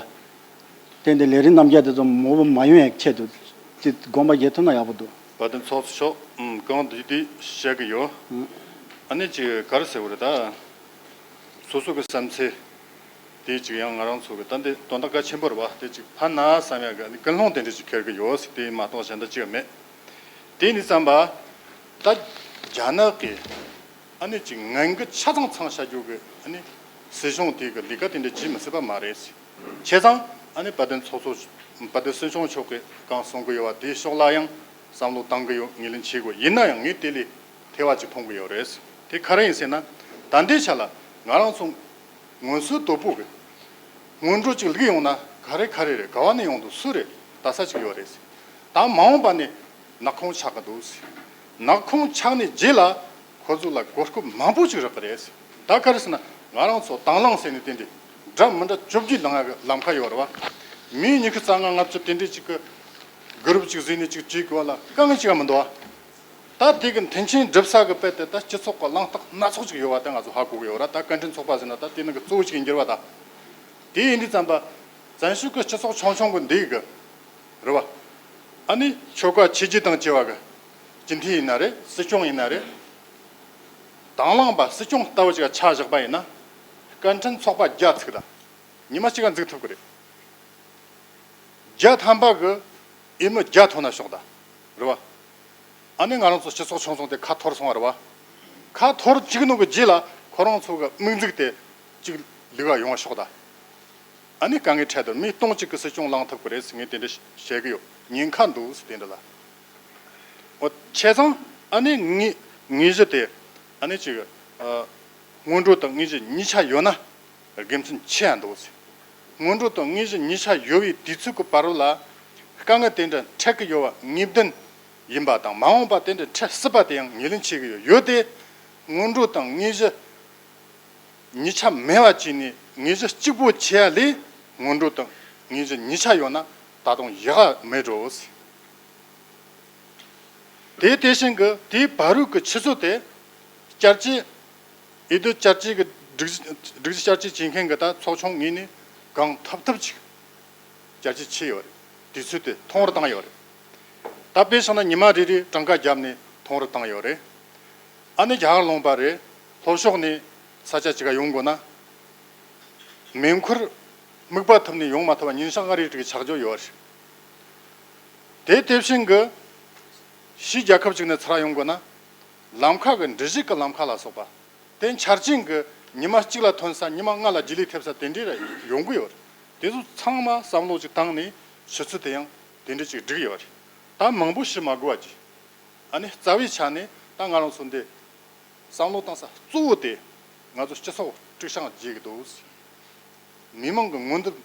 རེད་བ། དེ་འདི་ལས་རིམ་རྣམ་རྒྱལ་དེ་ཚོ་མང་པོ་མ་ཡོང་ཡའི་ཆེད་དུ་དེ་དགོངས་པ་བཞེས་ཐུབ་ན་ཡག་པོ་འདུག་དཔལ་ལྡན་ཚོགས་གཙོ་མཆོག་ཨུམ། གང་བསྡུས་བསྡུས་བཤད་གི་ཡོད། ཨ་ནི་ཅིག་ག་རེ་ཟེར་དགོས་རེད་ད། སོ་སོ་གི་བསམ་ཚུལ་དེ་ཅིག་ཡང་ང་རང་ཚོ་གི་ད་འདི་དོན་དག་གལ་ཆེན་པོ་རེད་བ། དེ་ཅིག་ཕན་ན་བསམ་ཡ་གི་ཨ་ནི་ཀུན་སློང་དེ་འདྲ་ཅིག་འཁྱེར་གི་ཡོད་ཟེར། དེ་མ་གཏོགས་གཞན་དག་ཅིག་མེད། དེ་ནི་བསམ་པ། ད་རྒྱ་ནག་གི་ཨ་ནི་ཅིག་ངན་གི་ཆ་ཚང་ཚང་བྱ་རྒྱུ་གི་ཨ་ནི་སྲིད་གཞུང་དེ་གི་ལས་ཀ་དེ་འདྲ་བྱེད་མི་སྲིད་པ་མ་རེད། བྱས་ཙང་ཨ་ནི་དཔལ་ལྡན་ཚོགས་གཙོ་དཔལ་ལྡན་སྲིད་སྐྱོང་མཆོག་གིས་གང་གསུང་གི་ཡོད་པ་དེའི་ཕྱོགས་ལ་ཡང་བསམ་བློ་བཏང་གི་ཡོད། ངོས་ལེན་བྱེད་དགོས། ཡིན་ན་ཡང་ངས་དེ་ལས་ཐེ་བ་ཅིག་མཐོང་གི་ཡོད་རེད། དེ་ག་རེ་ཡིན་ཟེར་ན། ད་ལྟའི་ཆ་ལ་ང་རང་ཚོ་ངོ་སོ་དོད་པོ་གི་སྔོན་འགྲོ་ཅིག་ལུག་ཡོང་ན་ག་རེ་ག་རེ་རེད། ག་བ་ནས་ཡོང་འདུག་སུ་རེད། ལྟ་ས་ཅིག་ཡོད་རེད། ད་མ་འོངས་པ་ནས་ནག་ཁུང་ཆགས་ཀྱི་འདུག་ནག་ཁུང་ཆགས་ནས་རྗེས་ལ་ཁོ་ཚོ་ལ་གོ་སྐབས་མང་པོ་ཅིག་རག་གི་རེད། ད་ག་རེ་ཟེར་ན་ང་རང་ཚོ་དང་བླངས་ཟེར་ནས་དེ་འདྲ་འདྲ་མི་འདྲ་བཅོ་བརྒྱད་ལང་ཡ་གི་ལམ་ཁ་ཡོད་རེད་བ། མི་ཉི་ཤུ་རྩ་ལྔ་ལྔ་བཅུ་དེ་འདྲ་ཅིག་གི་གུ་རུབ་ཅིག་བཟོས་ནས་ཅིག་བྱེད་དགོས་བ་ལ་དཀའ་ངལ་ཅིག་ཡང་མི་འདུག་བ། ད་དེ་གི་མཐུན་རྐྱེན་སྒྲུབ་ས་གི་དཔེ་དེ་ད་སྤྱི་ཚོགས་ཀྱི་གླེང་སྟེགས་སྣ་ཚོགས་ཅིག་ཡོད་བ་དེ་ང་ཚོ་ཧ་གོ་གི་ཡོད་ར། ད་བཀའ་དྲིན་ཚོགས་པ་ཟེར་ན་ད་དེ་ནང་གི་གཙོ་བོ་ཅིག་ཡིན་རྒྱུ་རེད་བ། ད་དེ་ཡིན་དུས་ཙམ་པ་བཙན་བྱོལ་གྱི་སྤྱི་ཚོགས་ཆུང་ཆུང་གི་འདི་གི་རེད་བ། ཨ་ནི་ཆོལ་ཁ་ཆེ་རྒྱུ་དང་བཅས་པ་གི་སྤྱི་འཐུས་ཡིན་ན་རེད། སྲིད་སྐྱོང་ཡིན་ན་རེད། དང་བླངས་པ་སྲིད་སྐྱོང་ལྟ་བུ་ཅིག་ཆ་བཞག་པ་ཡིན་ན། བཀའ་དྲིན་ཚོགས་པ་བརྒྱ་ཚུགས་ད། ཉི་མ་གཅིག་ག་འཛུགས་ཐུབ་གི་རེད། བརྒྱ་ཐམ་པ་གི་འོས་མི་བརྒྱ་ཐོན་ན་ཤོག་ད། རེད་བ། ཨ་ནི་ང་རང་ཚོ་སྤྱི་ཚོགས་ཆུང་ཆུང་དེ་ཁ་འཐོར་སོང་བ་རེད་བ། ཁ་འཐོར་བཅུག་ནོ་གི་རྗེས་ལ་ཁོ་རང་ཚོ་གི་དམིགས་འཛུགས་དེ་གཅིག་ལུག་ག་ཡོང་བ་ཤོག་ད། ཨ་ནི་དཀའ་ངལ་འཕྲད་དུ་མི་སྟོང་གཅིག་གི་སྲིད་སྐྱོང་ལངས་ཐུབ་ཀྱི་རེད་ཟེར་ངས་དེ་འདྲ་བཤད་གི་ཡོད། ཉེན་ཁ་འདུག་ཟེར་དེ་འདྲ་ལ། འོ་བྱས་ཙང་ཨ་ནི་དངོས་དངོས་གཞི་དེ་ཨ་ནི་ཅིག་ཨ། སྔོན་འགྲོ་དང་དངོས་གཞི་གཉིས་ཆ་ཡོད་ན་དགེ་མཚན་ཆེ་ཡང་འདུག་ཟེར། སྔོན་འགྲོ་དང་དངོས་གཞི་གཉིས་ཆ་ཡོད་པའི་དུས་ཚོད་ཀྱི་བར་ལ་དཀའ་ངལ་དེ་འདྲ་འཕྲད་ཀྱི་ཡོད་པ་ངེས་བདེན་ཡིན་པ་དང་མ་འོངས་པ་དེ་འདྲ་འཕྲད་སྲིད་པ་དེ་ཡང་ངོས་ལེན་བྱེད་ཀྱི་ཡོད། ཡོད་དེ། སྔོན་འགྲོ་དང་དངོས་གཞི་གཉིས་ཆ་མེད་པ་བྱས་ནས་དངོས་གཞི་གཅིག་པོ་བྱས་ལས་སྔོན་འགྲོ་དང་དངོས་གཞི་གཉིས་ཆ་ཡོད་ན་ད་དུང་ཡག་ག་མེད་འགྲོ། དེ་དེ་བཞིན་གྱི་དེའི་བར་དུ་གི་ཆུ་ཚོད་དེ་བསྐྱར་བཅོས་འོས་བསྡུ་བསྐྱར་བཅོས་ཀྱི་སྒྲིག་སྒྲིག་གཞི་བསྐྱར་བཅོས་བྱེད་མཁན་གྱི་ད་ཚོགས་ཆུང་ངོས་ནས་གང་ཐུབ་ཐུབ་ཅིག་བསྐྱར་བཅོས་བྱས་ཡོད་རེད། དུས་ཚོད་དེ་ཐུང་རུ་བཏང་ཡོད་རེད། ད་དཔེ་བཞག་ན་ཉི་མ་རེ་རེ་གྲངས་ཀ་བརྒྱབ་ནས་ཐུང་རུ་བཏང་ཡོད་རེད། ཨ་ནི་རྒྱ་གར་ལུང་པ་རེད། ལྷོ་ཕྱོགས་ནས་ས་ཆ་ཅིག་ག་ཡོང་དགོས་ན། མེ་འཁོར་དམིགས་པ་ཐུབ་ནས་ཡོང་མ་ཐུབ་པ་ཉིན་ཞག་ལྔ་རེ་དྲུག་ཆགས་རྒྱུ་ཡོད་རེད། དེ་དེ་བཞིན་གྱི་ཕྱིའི་རྒྱལ་ཁབ་ཅིག་ནས་ཚུར་ཡོང་དགོས་ན། ལམ་ཁ་གི་འགྲུལ་བཞུད་ཀྱི་ལམ་ཁ་ལ་སོགས་པ། དེ་འཆར་ཅན་གྱི་ཉི་མ་གཅིག་ལ་ཐོན་ས་ཉི་མ་ལྔ་ལ་རྗེས་ལུས་ཐེབས་ས་དེ་འདྲའི་ར་ཡོང་གི་ཡོད་རེད། དེ་ཚོ་ཚང་མ་བསམ་བློ་ཅིག་བཏང་ནས་ཆུ་ཚོད་དེ་ཡང་དེ་འདྲ་ཅིག་བསྒྲིགས་ཡོད་རེད། ད་མང་པོ་ཞུ་མ་དགོས་པ་ཅིག་ཨ་ནི་རྩ་བའི་ཆ་ནས་ད་ང་རང་ཚོ་འདི་བསམ་བློ་བཏང་ས་གཙོ་བོ་དེ་ང་ཚོ་སྤྱི་ཚོགས་དཀྲུག་ཤིང་རྒྱག་གི་འདུག་མི་མང་གི་ངོ་འདུན་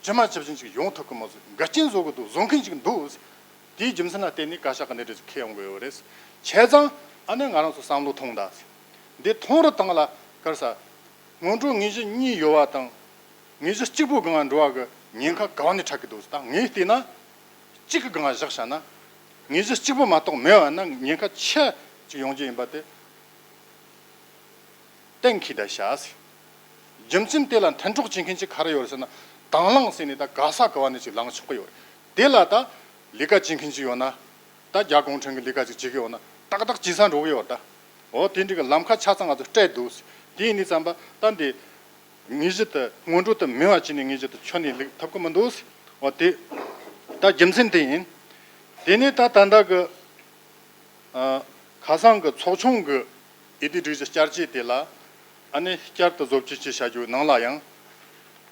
ཇི་མ་ཇི་བཞིན་ཅིག་ཡོང་ཐུབ་ཀྱི་མ་བཟོད། འགལ་རྐྱེན་བཟོ་གི་འདུག་བཟོ་མཁན་ཅིག་འདུག་དེའི་རྒྱུ་མཚན་ལ་བརྟེན་ནས་བཀའ་ཤག་གི་གནས་སྟངས་ཁེལ་ཡོང་གི་ཡོད་རེད། བྱས་ཙང་ཨ་ནི་ང་རང་ཚོ་བསམ་བློ་ཐོངས་དང་། འདི་ཐོངས་རུ་བཏང་ལ་ག་རེ་ཟ། སྔོན་འགྲོ་དངོས་གཞི་གཉིས་ཡོད་པ་དང་། དངོས་གཞི་གཅིག་པོ་སྒང་ང་འགྲོ་བ་གི་ཉེན་ཁ་ག་བ་ནས་འཕྲད་ཀྱི་འདུག་ད་ངས་བལྟས་ན། གཅིག་གི་སྒང་ང་བཞག་བཞག་ན། དངོས་གཞི་གཅིག་པོ་མ་གཏོགས་མེད་པ་ན་ཉེན་ཁ་ཆེ་ཅིག་ཡོང་རྒྱུ་ཡིན་པ་དེ། གཏན་འཁེལ་བསྡད་བཞག་ཟེར། རྒྱུ་མཚན་དེ་ལ་མཐུན་གྲོགས་བྱེད་མཁན་ཅིག་ག་རེ་ཡོད་རེད་ཟེར་ན། དང་བླངས་ཟེར་ནས་ད་ག་ས་ག་བ་ནས་ཅིག་ལངས་ཆོག་གི་ཡོད་རེད། དེ་ལ་ད་ལས་ཀ་བྱེད་མཁན་ཅིག་ཡོད་ན། ད་རྒྱ་གུང་ཁྲན་གྱི་ལས་ཀ་ཅིག་བྱེད་ཀྱི་ཡོད་ན་ཏག་ཏག་བྱེད་ས་འགྲོ་གི་ཡོད་རེད་ད། འོ་དེ་འདྲ་གི་ལམ་ཁ་ཆ་ཚང་ང་ཚོ་སྤྲད་འདུག་ཟེར། དེ་ཡིན་དུས་ཙམ་པ་ད་འདི་དངོས་གཞི་དེ་སྔོན་འགྲོ་དེ་མེད་པ་བྱས་ནས་དངོས་གཞི་དེ་ཁྱོན་ནས་ལེགས་ཐུབ་ཀྱི་མི་འདུག་ཟེར། འོ་དེ་ད་རྒྱུ་མཚན་དེ་ཡིན། དེ་ནས་ད་ད་ལྟ་གི་ཨ། ཁ་སང་གི་ཚོགས་ཆུང་གི་འོས་བསྡུ་སྒྲིག་གཞི་བསྐྱར་བཅོས་དེ་ལ་ཨ་ནི་བསྐྱར་དུ་བཟོ་བཅོས་བཅས་བྱ་རྒྱུའི་ནང་ལ་ཡང་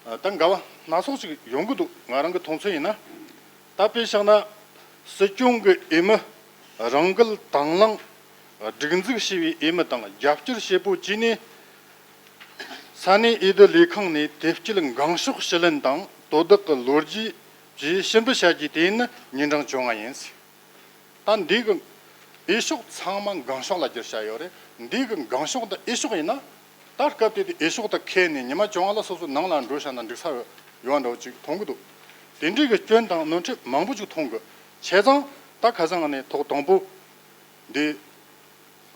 ཨ། ད་འགལ་བ་སྣ་ཚོགས་ཤིག་ཡོང་གི་འདུག། ང་རང་གི་མཐོང་ཚུལ་ཡིན་ན། ད་དཔེ་བཞག་ན་སྲིད་སྐྱོང་གི་འོས་མི་རང་འགུལ་དང་བླངས་སྒྲིག་འཛུགས་ཞེས་པའི་འོས་མི་དང་རྒྱབ་སྐྱོར་བྱེད་པོ་བཅས་ནས། ས་གནས་འོས་བསྡུ་ལས་ཁང་ནས་དེབ་སྐྱེལ་འགེངས་ཤོག་ཞུ་ལན་དང་དོ་བདག་གི་ལོ་རྒྱུས་བཅས་ཞིབ་འབུལ་བྱ་རྒྱུའི་དེ་ནི་ཉིན་གྲངས་བཅོ་ལྔ་ཡིན། ད་འདི་གི་འོས་ཤོག་ཚང་མ་འགེངས་ཤོག་ལ་བསྒྱུར་བྱ་ཡོད་རེད། འདི་གི་འགེངས་ཤོག་འདི་འོས་ཤོག་ཡིན་ན། ད་སྐབས་དེ་དུས་འོས་ཤོག་ད་ཁེལ་ནས་ཉི་མ་བཅོ་ལྔ་ལ་སོ་སོ་ནང་ལ་འགྲོ་བྱ་ན་འགྲིག་ས་ཡོད་འདྲ་བོ་ཅིག་མཐོང་གི་འདུག། དེ་འདྲའི་གི་སྐྱོན་དང་ནོར་འཁྲུལ་མང་པོ་ཅིག་མཐོང་གི། བྱས་ཙང་ད་ཁ་སང་ང་ནས་ཐོག་དང་པོ་འདི་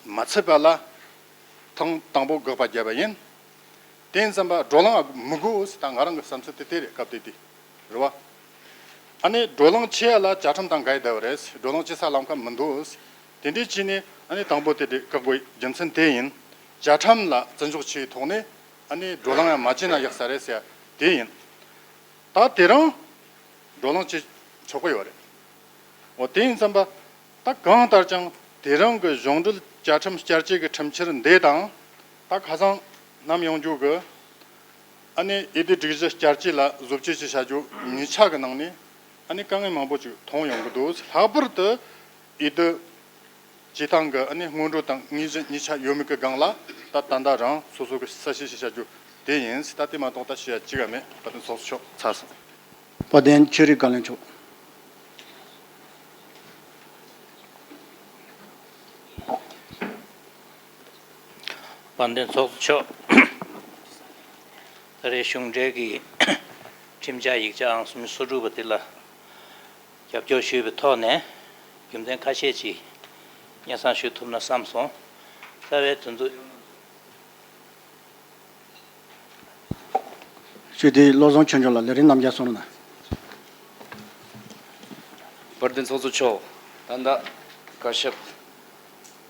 མ་ཚད་པ་ལ་ཐེངས་དང་པོ་དགག་པ་བརྒྱབ་པ་ཡིན། དེ་ཡིན་ཙམ་པ་བགྲོ་གླེང་མི་དགོས་ཟེར། ད་ང་རང་གི་བསམ་ཚུལ་དེ་དེ་རེད། སྐབས་དེ་དུས་རེད་བ། ཨ་ནི་བགྲོ་གླེང་བྱེད་ཡ་ལ་བཅའ་ཁྲིམས་དང་འགལ་བསྡད་པ་རེད། བགྲོ་གླེང་བྱེད་ས་ལམ་ཁ་མི་འདུག། དེ་འདྲས་བྱས་ནས་ཨ་ནི་དང་པོ་དེ་དེ་བཀག་དགོས་རྒྱུ་མཚན་དེ་ཡིན། བཅའ་ཁྲིམས་ལ་བརྩི་འཇོག་བྱེད་ཐོག་ནས་ཨ་ནི་བགྲོ་གླེང་ཡང་མ་བྱས་ན་ཡག་ས་རེད་ཟེར་ཡ་དེ་ཡིན། ད་དེ་རིང་བགྲོ་གླེང་བྱེད་ཆོག་གི་ཡོད་རེད། འོ་དེ་ཡིན་ཙམ་པ། ད་གང་ལྟར་ཀྱང་དེ་རིང་གི་གཞུང་འབྲེལ་བཅའ་ཁྲིམས་བསྐྱར་བཅོས་ཀྱི་ཁྲིམས་འཆར་འདི་དང་། ད་ཁ་སང་ནམ་ཡོང་རྒྱུ་གི་ཨ་ནི་འོས་བསྡུ་སྒྲིག་གཞི་བསྐྱར་བཅོས་ལ་བཟོ་བཅོས་ཅིག་བྱ་རྒྱུ་གཉིས་ཆ་གི་ནང་ནས་ཨ་ནི་དཀའ་ངལ་མང་པོ་ཅིག་མཐོང་ཡོང་གི་འདུག། ལྷག་པར་དུ་འོས་བསྡུ་བྱེད་སྟངས་ཀྱི་ཨ་ནི་སྔོན་འགྲོ་དང་དངོས་གཞི་གཉིས་ཆ་ཡོད་མེད་ཀྱི་སྒང་ལ་ད་ད་ལྟ་རང་སོ་སོ་གི་གསལ་བཤད་ཞིག་བྱ་རྒྱུ་དེ་ཡིན། ད་དེ་མ་གཏོགས་ད་བཤད་ཡ་ཅི་ག་མེད། བཀའ་དྲིན་ཚོགས་གཙོ་མཆོག་ཚར་སོང་། དཔལ་ལྡན་ཆོས་རིག་བཀའ་བློན་མཆོག། དཔལ་ལྡན་ཚོགས་གཙོ་མཆོག། ད་རེས་གཞུང་འབྲེལ་གྱི་ཁྲིམས་འཆར་ཡིག་ཆ་ཨང་སུམ་ཅུ་སོ་དྲུག་པ་འདི་ལ་རྒྱབ་སྐྱོར་ཞུས་པའི་ཐོག་ནས་རྒྱུ་མཚན་ཁ་ཤས་ཅིག་སྙན་སེང་ཞུ་ཐུབ་ན་བསམ་སོང་། རྩ་བའི་དོན་དུ། ཞུ་དེ་བློ་བཟང་ཆོས་འབྱོར་ལགས། ལས་རིམ་རྣམ་རྒྱལ་གསུང་རོགས་གནང་། དཔལ་ལྡན་ཚོགས་གཙོ་མཆོག། ད་ལྟ་བཀའ་ཤག་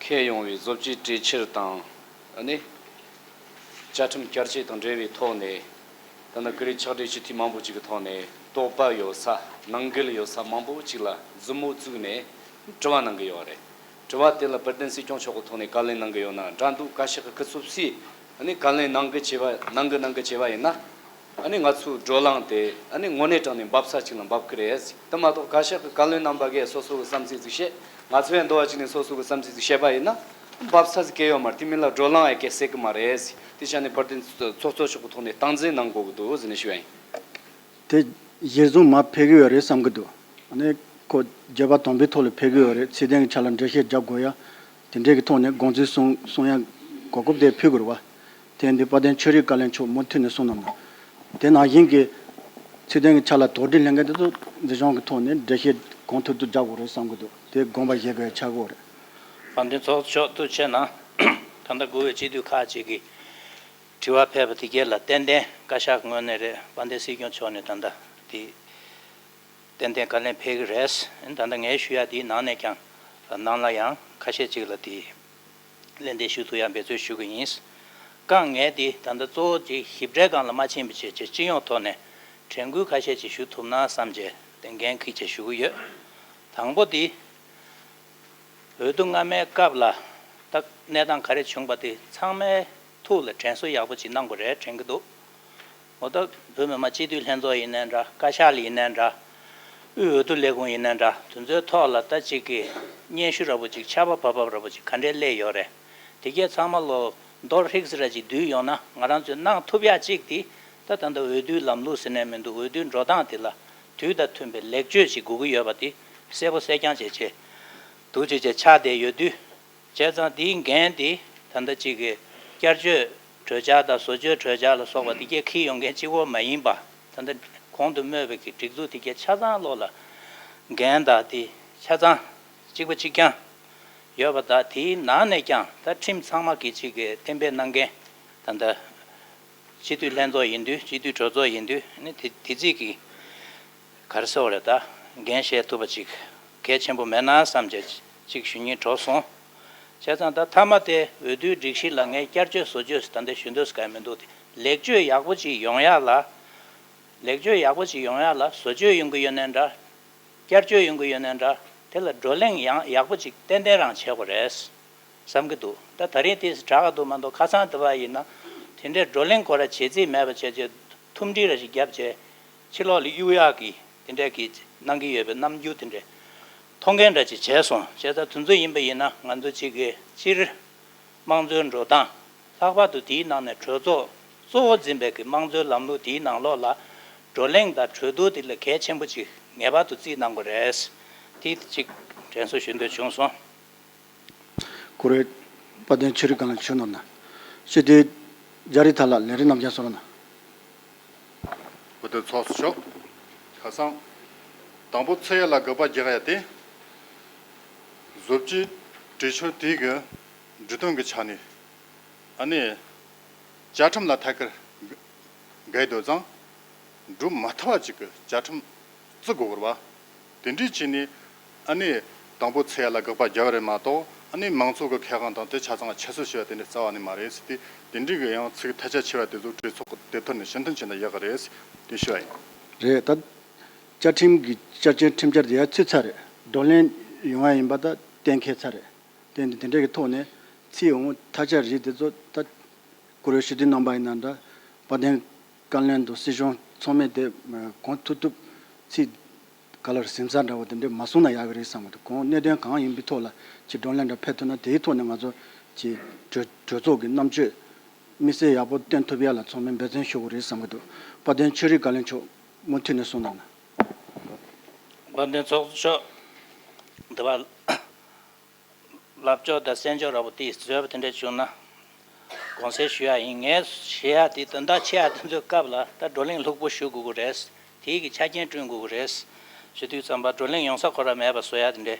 འཁེལ་ཡོང་བའི་བཟོ་བཅོས་གྲོས་འཆར་དང་ཨ་ནི་བཅའ་ཁྲིམས་བསྐྱར་བཅོས་དང་འབྲེལ་བའི་ཐོག་ནས། ད་ལྟ་ཀུ་རེ་ཕྱག་སྦྲེལ་སྤྱི་འཐུས་མང་པོ་ཅིག་གི་ཐོག་ནས་དོགས་པ་ཡོད་ས། ནང་འགལ་ཡོད་ས་མང་པོ་ཅིག་ལ་མཛུབ་མོ་བཙུགས་ནས་དྲི་བ་གནང་གི་ཡོད་རེད། དྲི་བ་དེ་ལ་དཔལ་ལྡན་སྲིད་སྐྱོང་མཆོག་གི་ཐོག་ནས་བཀའ་ལན་གནང་གི་ཡོད་ན་འདྲ་འདུག། བཀའ་ཤག་གི་སྐུ་ཚབ་ཚོས་ཨ་ནི་བཀའ་ལན་གནང་གི་བྱས་པ་གནང་གི་གནང་གི་བྱས་པ་ཡིན་ན། ཨ་ནི་ང་ཚོའི་བགྲོ་གླེང་དེ་ཨ་ནི་དངོས་གནས་དྲང་གནས་འབབ་ས་ཅིག་ལ་འབབ་ཀྱི་རེད། དེ་མ་གཏོགས་བཀའ་ཤག་གི་བཀའ་བློན་རྣམ་པ་གིས་སོ་སོ་གི་བསམ་ཚུལ་ཅིག་བཤད། ང་ཚོ་ཡང་འདུ་བ་ཅིག་ནས་སོ་སོ་གི་བསམ་ཚུལ་ཅིག་བཤད་པ་ཡིན་ན་འབབ་ས་ཟིག་གལ་ཡོད་མ་རེད། དེ་མིན་ལ་བགྲོ་གླེང་ཡང་གལ་སྲིད་ཀྱི་མ་རེད། དེ་ཆ་ནས་དཔལ་ལྡན་ཚོགས་གཙོ་མཆོག་གི་ཐོག་ནས་སྟངས་འཛིན་གནང་དགོས་ཀྱི་འདུག་ཟེར་ནས་ཞུ་ཡ་ཡིན། དེ་གཞིར་བཟུང་མར་ཕེབས་ཀྱི་ཡོད་རེད་བསམ་གྱི་འདུག། ཨ་ནི་ཁོ་བརྗོད་པ་དམ་པའི་ཐོག་ལ་ཕེབས་ཀྱི་ཡོད་རེད། ཚེ་བརྟན་གྱི་ཕྱག་ལ་འགྲེལ་བཤད་རྒྱབ་དགོས་ཡ། དེ་འདྲས་ཀྱི་ཐོག་ནས་དགོངས་ཚུལ་གསུང་གསུང་ཡ་གོ་སྐབས་དེ་ཕུལ་དགོས་རེད་བ། དེ་འདི་དཔལ་ལྡན་ཆོས་རིག་བཀའ་བློན་མཆོག་མུ་མཐུད་ནས་གསུང་གནང་གནང་། དེ་ནང་བཞིན་གྱི་ཚེ་བརྟན་གྱི་ཕྱག་ལ་དོགས་འདྲི་ལྷན་རྒྱས་དེ་ཚོ་འཛིན་སྐྱོང་གི་ཐོག་ནས་འགྲེལ་བཤད་གང་ཐུབ་ཐུབ་རྒྱག་དགོས་རེད་བསམ་གྱི་འདུག། དེ་དགོངས་པ་བཞེས་དགོས་ཡ་ཆགས་ཀྱི་ཡོད་རེད། དཔལ་ལྡན་ཚོགས་གཙོ་མཆོག་ཐུགས་རྗེ་གནང་། ད་ལྟ་དགུ་པའི་སྤྱི་འཐུས་ཁག་ཅིག་གིས་དྲི་བ་ཕེབས་པ་དེ་གས་ལ་ཏན་ཏན་བཀའ་ཤག་ངོས་ནས་རེད། དཔལ་ལྡན་སྲིད་སྐྱོང་མཆོག་ནས་ད་ལྟ་དེ་ཏན་ཏན་བཀའ་ལན་ཕེབས་ཀྱི་རེད། ད་ལྟ་ངས་ཞུ་ཡ་དེའི་ནང་ནས་ཀྱང་ནང་ལ་ཡང་ཁ་ཤས་ཅིག་ལ་དེ་ལན་འདེབས་ཞུ་ཐུབ་ཡ་འབད་རྩོལ་ཞུ་གི་ཡིན། རྐང་ངས་དེ་ད་ལྟ་གཙོ་བོ་དེ་ཞིབ་ཕྲའི་སྒང་ལ་མ་ཕྱིན་པ་བྱས་བྱས་སྤྱི་ཡོངས་ཐོག་ནས་དྲན་སྐུལ་ཁ་ཤས་ཅིག་ཞུ་ཐུབ་ན་བསམ་བྱས་དེ་འགན་འཁྱེར་བྱས་ཞུ་གི་ཡོད། དང་པོ་དེ། འོས་བསྡུ་སྔ་མའི་སྐབས་ལ་ད་གནས་སྟངས་ག་རེ་བྱུང་པ་དེ་ཚང་མའི་ཐུགས་ལ་དྲན་གསོ་ཡག་པོ་ཅིག་གནང་དགོས་རེད་དྲན་གྱི་འདུག། འོ་ད་བོད་མི་མང་སྤྱི་འཐུས་ལྷན་ཚོགས་ཡིན་ནའི་འདྲ། བཀའ་ཤག་ལ་ཡིན་ནའི་འདྲ། དབུས་འོས་བསྡུ་ལས་ཁུངས་ཡིན་ནའི་འདྲ། དེ་ཚོའི་ཐོག་ལ་ད་ཅིག་གི་སྙན་ཞུ་འདྲ་པོ་ཅིག་ཆར་པ་བབས་བབས་འདྲ་པོ་ཅིག་ག་འདྲས་སླེབས་ཡོད་རེད། དེ་གས་ཚང་མ་ལོ་མདོར་ཧྲིག་སེ་ར་ཅིག་བསྡུས་ཡོང་ན་ང་རང་ཚོས་གནང་ཐུབ་ཡག་ཅིག་དེ་ད་ད་ལྟ་འོས་བསྡུའི་ལམ་ལུགས་ཟེར་ནའི་མི་འདུག། འོས་བསྡུའི་འགྲོ་སྟངས་དེ་ལ་དུས་དང་མཐུན་པའི་ལེགས་བཅོས་ཅིག་དགོས་ཀྱི་ཡོད་པ་དེ་གསལ་པོ་གསལ་རྐྱང་བྱས་བྱས། འདུག་ཅེས་བྱས་ཆགས་བསྡད་ཡོད་དུས། བྱས་ཙང་དེའི་འགན་དེ་ད་ལྟ་གཅིག་གི་བསྐྱར་བཅོས་གྲོས་འཆར་དང་བཟོ་བཅོས་གྲོས་འཆར་ལ་སོགས་པ་དེ་གས་འཁྱེར་ཡོང་མཁན་གཅིག་པོ་མ་ཡིན་པ། ད་ལྟ་གོང་དུ་སྨོས་པའི་གི་སྒྲིག་འཛུགས་དེ་གས་ཆ་ཚང་ལོག་ལ་འགན་དང་དེ་ཆ་ཚང་གཅིག་པ་གཅིག་རྐྱང་ཡོད་པ་དང་། དེའི་ནང་ནས་ཀྱང་ད་ཁྲིམས་ཚང་མ་གི་གཅིག་གི་གཏན་འབེབས་གནང་མཁན་ ད་ལྟ་སྤྱི་འཐུས་ལྷན་ཚོགས་ཡིན་དུས། སྤྱི་འཐུས་གྲོས་ཚོགས་ཡིན་དུས་ནི་དེ་དེ་རྩིས་ཀྱི་ག་རེ་ཟེར་བ་རེད། ད་འགན་བཞེས་ཐུབ་པ་ཅིག་གལ་ཆེན་པོ་མེད་ན་བསམ་བྱས་ཅིག་ཞུ་སྙིང་བྲོ་སོང་། བྱས་ཙང་ད་མཐའ་མ་དེ་འོས་བསྡུའི་སྒྲིག་གཞི་ལ་ངས་བསྐྱར་བཅོས་བཟོ་བཅོས་ད་ལྟ་ཞུ་འདོད་གང་ཡང་མི་འདུག་དེ་ལེགས་བཅོས་ཡག་པོ་ཅིག་ཡོང་ཡག་ལ། ལེགས་བཅོས་ཡག་པོ་ཅིག་ཡོང་ཡག་ལ་བཟོ་བཅོས་ཡོང་གི་ཡོད་ནའི་འདྲ། བསྐྱར་བཅོས་ཡོང་གི་ཡོད་ནའི་འདྲ། དེ་ལ་བགྲོ་གླེང་ཡང་ཡག་པོ་ཅིག་ཏན་ཏན་རང་བྱེད་དགོས་རེད་བསམ་གྱི་འདུག་ད་ད་རིང་དེ་དྲག་ག་འདུག་མ་གཏོགས། ཁ་སང་དེ་བ་ཡིན་ན་དེ་འདྲའི་བགྲོ་གླེང་ཁོ་ར་བྱེད་རྩིས་མེད་པ་བྱས་རྗེས་ཐུམ་སྒྲིལ་ར་ཞིག་བརྒྱབ་རྗེས་ཕྱི་ལོགས་ལ་གཡུག་ཡག་གི་དེ་འདྲའི་གི་གནང་གི་ཡོད་པའི་རྣམ་འགྱུར་དེ་འདྲའི་མཐོང་མཁན་འདྲ་ཅིག་བྱས་སོང་། བྱས་ཙང་དེ་ཚོ་ཡིན་པ་ཡིན་ན་ང་ཚོ་གཅིག་གི་སྤྱིར་དམངས་གཙོའི་འགྲོ་སྟངས། ལྷག་པར་དུ་དེའི་ནང་ནས་གྲོས་ཚོགས་གཙོ་བོ་འཛིན་པའི་གི་དམངས་གཙོའི་ལམ་ལུགས་དེའི་ནང་ལོགས་ལ་བགྲོ་གླེང་དང་གྲོས་བསྡུར་དེ་ལ་གལ་ཆེན་པོ་ཅིག་ངེས་པར་དུ་བརྩིས་གནང་དགོས་རེད། དེ་གཅིག་དྲན་གསོ་ཞུ་འདོད་བྱུང་སོང་། སྐུ་ངོ་དཔལ་ལྡན་ཆོས་རིག་བཀའ་བློན་མཆོག་ནོར་ན། སྤྱི་འཐུས་རྒྱ་རི་ཐར་ལགས་ལས་རིམ་རྣམས་ཀྱང་གསུང་རོགས་གནང་། བུ་དེ་ཚོགས་གཙོ་མཆོག་ཁ་སང་དང་པོ་ཚེ་ཡར་ལ་དགག་པ་རྒྱག་ཡ་དེ། བཟོ་བཅོས་གྲོས་ཆོད་དེ་གི་འབྲི་དོན་གི་ཆ་ནས་ཨ་ནི་བཅའ་ཁྲིམས་ལ་ཐད་ཀར་འགལ་འདུག་ཙང་། འགྲུབ་མ་ཐུབ་པ་ཅིག་གི་བཅའ་ཁྲིམས་བརྩི་དགོས་པ། དེ་འདྲའི་བྱས་ནས་ཨ་ནི་དང་པོ་ཚེ་ཡར་ལ་དགག་པ་རྒྱག་རེད་མ་གཏོགས། ཨ་ནི་མང་ཚོགས་ཀྱི་ཁེ་དབང་དང་དེ་ཆ་ཚང་ཁྱད་གསོད་བྱས་པ་དེ་འདྲ་རྩ་བ་ནས་མ་རེད་ཟེར་ཏེ། དེ་འདྲའི་གི་ཡང་ཚིག་ཐལ་ཆ་ཆེ་བ་དེ་ཚོ་གྲོས་ཚོགས་ཀྱི་དེབ་ཐེར་ནས་ཕྱིར་འཐེན་བྱས་ན་ཡག་གི་རེད་ཟེར་དེ་ཞུ་བ་ཡིན། རེད། ད་བཅའ་ཁྲིམས་ཀྱི་བཅའ་ཆོས་ཁྲིམས་འཆར་དེ་ཡང་ཚུད་ཚར་རེད། བགྲོ་གླེང་ཡོང་བ་ཡིན་པ་ད་གཏན་འཁེལ་ཚར་རེད། དེ་དེ་འདྲའི་གི་ཐོག་ནས་ཚིག་འོང་ཐལ་ཆ་རིགས་དེ་ཚོ་ད་སྐུ་ངོ་ཞུ་དུས་གནང་པ་ཡིན་ན་འདྲ། དཔལ་ལྡན་བཀའ་བློན་དང་སྲིད་གཞུང་ཚང་མས་དེ་གང་ཐུབ་ཐུབ་ཚིག་ག་ལ་གཟིམ་ས་འདྲ་བོ་དེ་འདྲས་མ་གསུངས་ན་ཡག་གི་རེད་བསམ་གི་འདུག་གང་གནད་དོན་གང་ཡིན་པའི་ཐོག་ལ་ཅིག་བགྲོ་གླེང་འདྲ་ཕེབས་ཐུབ་ན། དེའི་ཐོག་ནས་ང་ཚོ་ཅིག་གྲོས་གྲོས་ཚོགས་ཀྱི་རྣམ་དཔྱོད་དམིགས་བསལ་ཡག་པོ་སྟོན་ཐུབ་ཡ་ལ་ཚང་མས་འབད་བརྩོན་ཞུ་དགོས་རེད་བསམ་གི་འདུག་དཔལ་ལྡན་ཆོས་རིག་བཀའ་བློན་མཆོག་མུ་མཐུད་ནས་གསུང་གནང་ན། དཔལ་ལྡན་ཚོགས་གཙོ་མཆོག་འདི་བ། ལབ་ཕྱོགས་དང་གསན་ཕྱོགས་འདྲ་པོ་དེ་བཟོས་པ་དེ་འདྲ་བྱུང་ན་དགོངས་སེལ་ཞུ་ཡ་ཡིན། ངས་བཤད་ཡ་དེ་དོན་དག་ཆེ་ཡ་དེ་ཚོའི་སྐབས་ལ་ད་བགྲོ་གླེང་ལྷུག་པོ་ཞུ་དགོས་ཀྱི་རེད། དེའི་གི་ཆ་རྐྱེན་བསྐྲུན་དགོས་ཀྱི་རེད། ཞུ་དུས་ཙམ་པ་བགྲོ་གླེང་ཡོང་ས་ཁོ་ར་མེད་པ་བཟོ་ཡ་དེ་འདྲ་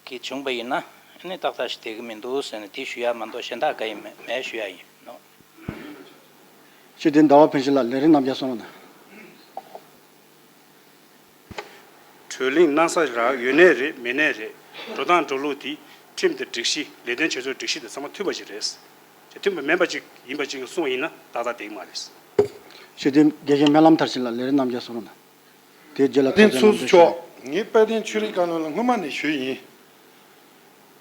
གི་བྱུང་པ་ཡིན་ན་ཨ་ནི་ཏག་ཏག་ཞིག་བསྡད་ཀྱི་མི་འདུག་ཟེར་ནས་དེ་ཞུ་ཡ་མ་གཏོགས་གཞན་དག་ག་ཡིན་མེད་མེད་ཞུ་ཡ་ཡིན་ནོ། སྤྱི་འཐུས་ཟླ་བ་ཕུན་ཚོགས་ལགས་ལས་རིམ་རྣམས་ཀྱང་གསུང་རོགས་གནང་། བགྲོ་གླེང་གནང་ས་རག་ཡོད་ནའི་རེད་མེད་ནའི་རེད། འགྲོ་སྟངས་འགྲོ་ལུགས་དེ་ཁྲིམས་དང་སྒྲིག་གཞི་ལས་དོན་བྱེད་ཕྱོགས་སྒྲིག་གཞི་དང་ཚང་མ་མཐུན་པ་ཞིག་རེད། དེ་མཐུན་པ་མིན་པ་ཅིག་ཡིན་པ་ཅིག་གསུངས་ཡིན་ན་ཏག་ཏག་བསྡད་ཀྱི་མ་རེད། སྤྱི་འཐུས་དགེ་བཤེས་སྨོན་ལམ་མཐར་ཕྱིན་ལགས་ལས་རིམ་རྣམས་ཀྱང་གསུང་རོགས་གནང་། དེའི་རྗེས་ལ་དཔལ་ལྡན་ཚོགས་གཙོ་མཆོག་ངས་དཔལ་ལྡན་ཆོས་རིག་བཀའ་བློན་ལ་སྔོན་མ་ནས་ཞུས་ཡིན།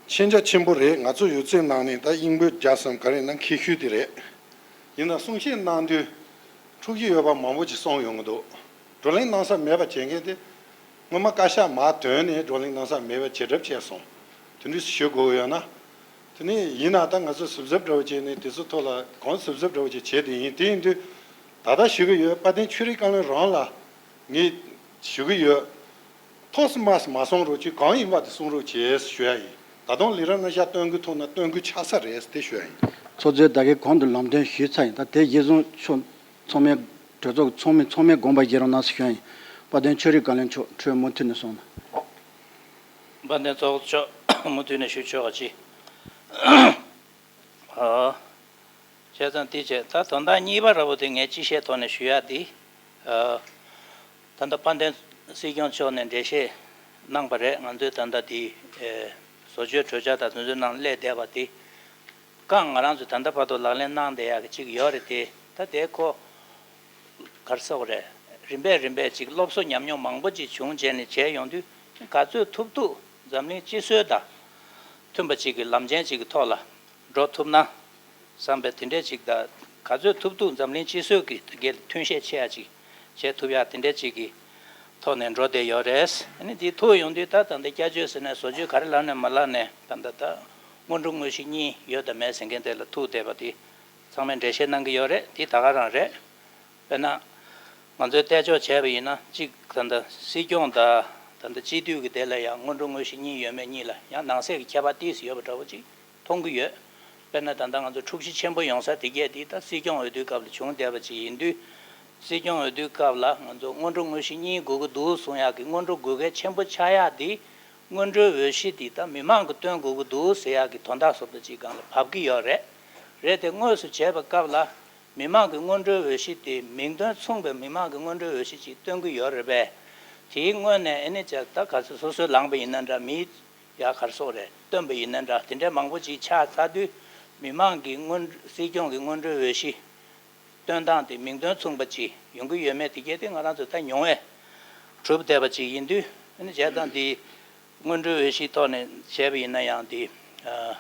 མཁྱེན་རྒྱ་ཆེན་པོ་རེད། ང་ཚོ་ཡོད་ཚད་ནང་ནས་ད་དབྱིན་པོ་རྒྱ་བསམ་ག་རེ་ན་མཁས་ཤོས་དེ་རེད། ཡིན་ན་གསུང་བཤད་གནང་དུས་འཁྲུག་གི་ཡོད་པ་མང་པོ་ཅིག་གསུངས་ཡོང་གི་འདུག་བགྲོ་གླེང་གནང་ས་མེད་པ་བྱེད་མཁན་དེ་སྔོན་མ་བཀའ་ཤག་མར་ཐོན་ནས་བགྲོ་གླེང་གནང་ས་མེད་པ་བྱེད་གྲབས་བྱས་སོང་། དེ་འདྲ་ཞུ་དགོས་ཡོད་ན། དེ་ནས་ཡིན་ན་ད་ང་ཚོ་གཟབ་གཟབ་འདྲ་བོ་བྱས་ནས་དེ་ཚོ་ཐོག་ལ་གང་གཟབ་གཟབ་འདྲ་བོ་ཅིག་བྱས་དེ་ཡིན། དེ་ཡིན་དུས་ད་ལྟ་ཞུ་གི་ཡོད། དཔལ་ལྡན་ཆོས་རིག་བཀའ་བློན་རང་ལ་ངས་ཞུ་གི་ཡོད། ཐོག་སུ་མ་སུ་མ་གསུང་རོགས་གྱིས། གང་ཡིན་པ་དེ་གསུང་རོགས་གྱིས་ཞུ་ཡ་ཡིན། ད་དུང་ལས་རིམ་རྣམ་གཞག་སྟོན་དགོས་ཐུག་ན་སྟོན་དགོས་ཆགས་ས་རེད་དེ་ཞུ་ཡ་ཡིན། ཚོགས་གཙོས་ད་གིན་གོང་དུ་ལམ་སྟོན་ཞུས་ཚར་ཡིན། ད་དེ་གཞིར་བཟུང་ཆོག་ཚང་མས་གྲོས་ཚོགས་ཚང་མས་ཚང་མས་དགོངས་པ་བཞེས་རོགས་གནང་ཞུ་ཡ་ཡིན། དཔལ་ལྡན་ཆོས་རིག་བཀའ་བློན་མཆོག་འཕྲོས་མུ་མཐུད་ནས་གསུང་གནང་། དཔལ་ལྡན་ཚོགས་གཙོ་མཆོག་མུ་མཐུད་ནས་ཞུ་ཆོག་ག་ཅི། ཨ། བྱས་ཙང་དེ་བྱས་ད་དོན་དག་གཉིས་པ་འདྲ་པོ་དེ་ངས་སྤྱི་བཤད་ཐོག་ནས་ཞུ་ཡ་དེ། ཨ། ད་ལྟ་དཔལ་ལྡན་སྲིད་སྐྱོང་མཆོག་ནས་འགྲེལ་བཤད་གནང་པ་རེད། ང་ཚོའི་ད་ལྟ་དེ་ཨེ་བཟོ་བཅོས་གྲོས་འཆར་དང་དེ་ཚོའི་ནང་སླེབས་བསྡད་པ་དེ་ཀང་ང་རང་ཚོས་ད་ལྟ་བར་དུ་ལག་ལེན་གནང་བསྡད་ཡག་གི་ཅིག་ཡོད་རེད་དེ། ད་དེ་ཁོ་ག་རེ་ཟེར་དགོས་རེད། རིམ་པས་རིམ་པས་ཅིག་སློབ་གསོ་ཉམས་མྱོང་མང་པོ་ཅིག་བྱུང་བྱས་ནས་བྱས་ཡོང་དུས་ག་ཚོད་ཐུབ་ཐུབ་འཛམ་གླིང་སྤྱི་སྲོལ་དང་མཐུན་པ་ཅིག་གི་ལམ་ཆེན་ཅིག་གི་ཐོག་ལ་འགྲོ་ཐུབ་ན་བསམ་པའི་དེ་འདྲས་ཅིག་དང་། ག་ཚོད་ཐུབ་ཐུབ་འཛམ་གླིང་སྤྱི་སྲོལ་གྱི་སྒེར་མཐུན་ཤས་ཆེ་ཡ་ཅིག་བྱེད་ཐུབ་ཡ་དེ་འདྲས་ཅིག་གི་ཐོག་ནས་འགྲོ་བསྡད་ཡོད་རེད། ཨ་ནི་དེ་ཐུག་ཡོང་དུས་ད་ད་ལྟ་བསྐྱར་བཅོས་ཟེར་ནས་བཟོ་བཅོས་ག་རེ་ལབ་ནས་མ་ལབ་ནས་ད་ལྟ་ད་སྔོན་འགྲོ་དངོས་གཞི་གཉིས་ཡོད་དང་མེད་ཟེར་མཁན་དེ་ལ་ཐུག་བསྡད་པ་དེ་ཚང་མས་འགྲེལ་བཤད་གནང་གི་ཡོད་རེད། དེ་ད་ག་རང་རེད། དཔེར་ན། ང་ཚོས་བལྟས་ཕྱོགས་བྱས་པ་ཡིན་ན་གཅིག་ད་ལྟ་སྲིད་སྐྱོང་དང་ད་ལྟ་སྤྱི་འཐུས་ཀྱི་དེ་ལ་ཡང་སྔོན་འགྲོ་དངོས་གཞི་གཉིས་ཡོད་མེད་གཉིས་ལ་ཡང་ནང་གསེས་ཀྱི་ཁྱད་པར་ཏོག་ཙམ་ཡོད་པ་འདྲ་བོ་ཅིག་མཐོང་གི་ཡོད། དཔེར་ན་ད་ལྟ་ང་ཚོ་འཁྲུག་གཞི་ཆེན་པོ་ཡོང་ས་དེ་གས་དེ་ད་སྲིད་སྐྱོང་འོས་བསྡུའི་སྐབས་ལ་བྱུང་བསྡད་པ་ཅིག་ཡིན་དུས། སྲིད་སྐྱོང་འོས་བསྡུའི་སྐབས་ལ་ང་ཚོ་སྔོན་འགྲོ་དངོས་གཞི་གཉིས་དགོས་ཀྱི་འདུག་གསུང་ཡག་གི་སྔོན་འགྲོ་དགོས་གལ་ཆེན་པོ་ཆགས་ཡག་དེ། སྔོན་འགྲོའི་འོས་གཞི་དེ་ད་མི་མང་གིས་བཏོན་དགོས་ཀྱི་འདུག་ཟེར་ཡག་གི་དོན་དག་བཟོ་འདྲ་ཅིག་སྒང་ལ་བབས་ཀྱི་ཡོད་རེད། རེད་དེ་དངོས་སུ་བྱས་པའི་སྐབས་ལ་ མི་མང་གི་སྔོན་འགྲོའི་འོས་གཞི་དེ་མིང་དོན་མཚུངས་པའི་མི་མང་གི་སྔོན་འགྲོའི་འོས་གཞི་ཅིག་སྟོན་གྱི་ཡོད་རེད་པས། དེའི་སྔོན་ནས་ཨེ་ནི་ཅག་ད་ག་ཚོད་སོ་སོའི་ལངས་པ་ཡིན་ན་འདྲ། མིའི་ཡ་གར་སོགས་རེད། སྟོན་པ་ཡིན་ན་འདྲ། དེ་འདྲའི་མང་པོ་ཅིག་ཆགས་ཚར་དུས། མི་མང་གི་སྔོན། སྲིད་སྐྱོང་གི་སྔོན་འགྲོའི་འོས་གཞི་སྟོན་སྟངས་དེ་མིང་དོན་མཚུངས་པ་ཅིག་ཡོང་གི་ཡོད་མེད་དེ་གས་དེ་ང་རང་ཚོ་ད་མྱོང་བས་གྲུབ་བསྡད་པ་ཅིག་ཡིན་དུས། ཨ་ནི་བྱས་ཙང་འདི་སྔོན་འགྲོའི་འོས་གཞིའི་ཐོག་ནས་བྱས་པ་ཡིན་ན་ཡང་འདི། ཨ།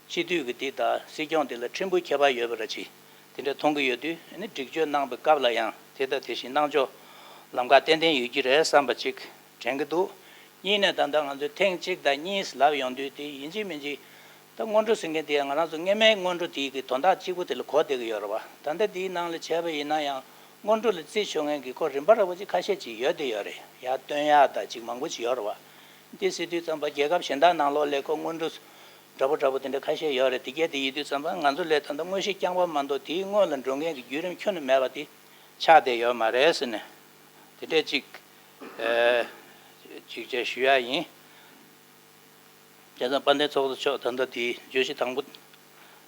སྤྱི་འཐུས་ཀྱི་འདི་དང་སྲིད་སྐྱོང་འདི་ལ་ཕྲན་བུ་ཁྱད་པར་ཡོད་པ་ར་ཅིག་དེ་འདྲ་མཐོང་གི་ཡོད་དུས། ཨ་ནི་སྒྲིག་གཅོད་གནང་བའི་སྐབས་ལ་ཡང་དེ་དང་དེ་བཞིན་གནང་ཕྱོགས་ལམ་ཁ་ཏན་ཏན་ཡོད་ཀྱི་རེད་བསམ་པ་ཅིག་དྲན་གྱི་འདུག་གཉིས་ནས་ད་ལྟ་ང་ཚོས་ཐེངས་གཅིག་དང་གཉིས་ལབ་ཡོང་དུས། དེ་ཡིན་གཅིག་མིན་གཅིག་ད་སྔོན་འགྲོ་ཟེར་མཁན་དེ་ང་རང་ཚོ་སྔོན་མའི་སྔོན་འགྲོ་དེའི་གི་དོན་དག་གཅིག་པུ་དེ་ལ་གོ་བསྡད་ཀྱི་ཡོད་རེད་བ། ད་ལྟ་དེའི་ནང་ལ་བྱས་པ་ཡིན་ན་ཡང་སྔོན་འགྲོ་ལ་རྩིས་ཞུ་མཁན་གྱི་ཁོ་རིམ་པ་ར་བ་ཅིག་ཁ་ཤས་ཅིག་ཡོད་དེ་ཡོད་རེད། ཡར་བཏོན་ཡག་དང་ཅིག་མང་པོ་ཅིག་ཡོད་རེད་བ། འདི་ཟེར་དུས་ཙམ་པ་རྒྱལ་ཁབ་གཞན་དག་ནང་ལོགས་ལ་ཁོ་སྔོན་འགྲོ་འདྲ་པོ་འདྲ་པོ་དེ་འདྲ་ཁ་ཤས་ཡོད་རེད། དེ་གས་དེ་ཡིན་དུས་ཙམ་པ་ང་ཚོ་ལས་ད་ལྟ་དངོས་གཞི་རྐྱང་པ་མ་གཏོགས་དེའི་སྔོན་ལ་འགྲོ་མཁན་གྱི་བརྒྱུད་རིམ་ཁྱོན་ནས་མེད་པ་དེ་ཆགས་བསྡད་ཡོད་མ་རེད་ཟེར་ནས། དེ་འདྲས་ཅིག་ཨ། ཅིག་བྱས་ཞུ་ཡག་ཡིན། བྱས་ཙང་དཔལ་ལྡན་ཚོགས་གཙོ་མཆོག་ད་ལྟ་དེའི་བརྗོད་གཞི་དང་པོ།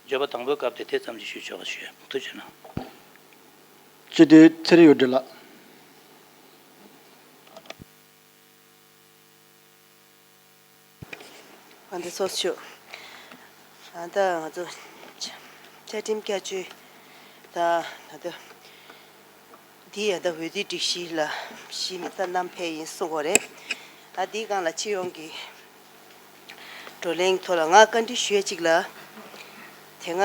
བརྗོད་པ་དང་པོའི་སྐབས་དེ་དེ་ཙམ་ཞིག་ཞུ་ཆོག་ཞུ། ཐུགས་རྗེ་གནང་། སྤྱི་འཐུས་ཚེ་རིང་འོད་སྒྲོན་ལགས། ཨ། འདི་ཚོགས་གཙོ། ཨ། ད་ང་ཚོ་བཅའ་ཁྲིམས་བསྐྱར་བཅོས་ད་ད་ལྟ་འདི་ཡ་ད་འོས་བསྡུའི་སྒྲིག་གཞི་ལ་གཞི་ནས་ད་བསྣམས་ཕེབས་ཡིན་གསུང་གི་ཡོད་རེད། ད་འདིའི་སྒང་ལ་སྤྱི་ཡོངས་ཀྱི་བགྲོ་གླེང་ཐོག་ལ་ང་བཀའ་འདྲི་ཞུ་ཡ་གཅིག་ལ། དེ་སྔ་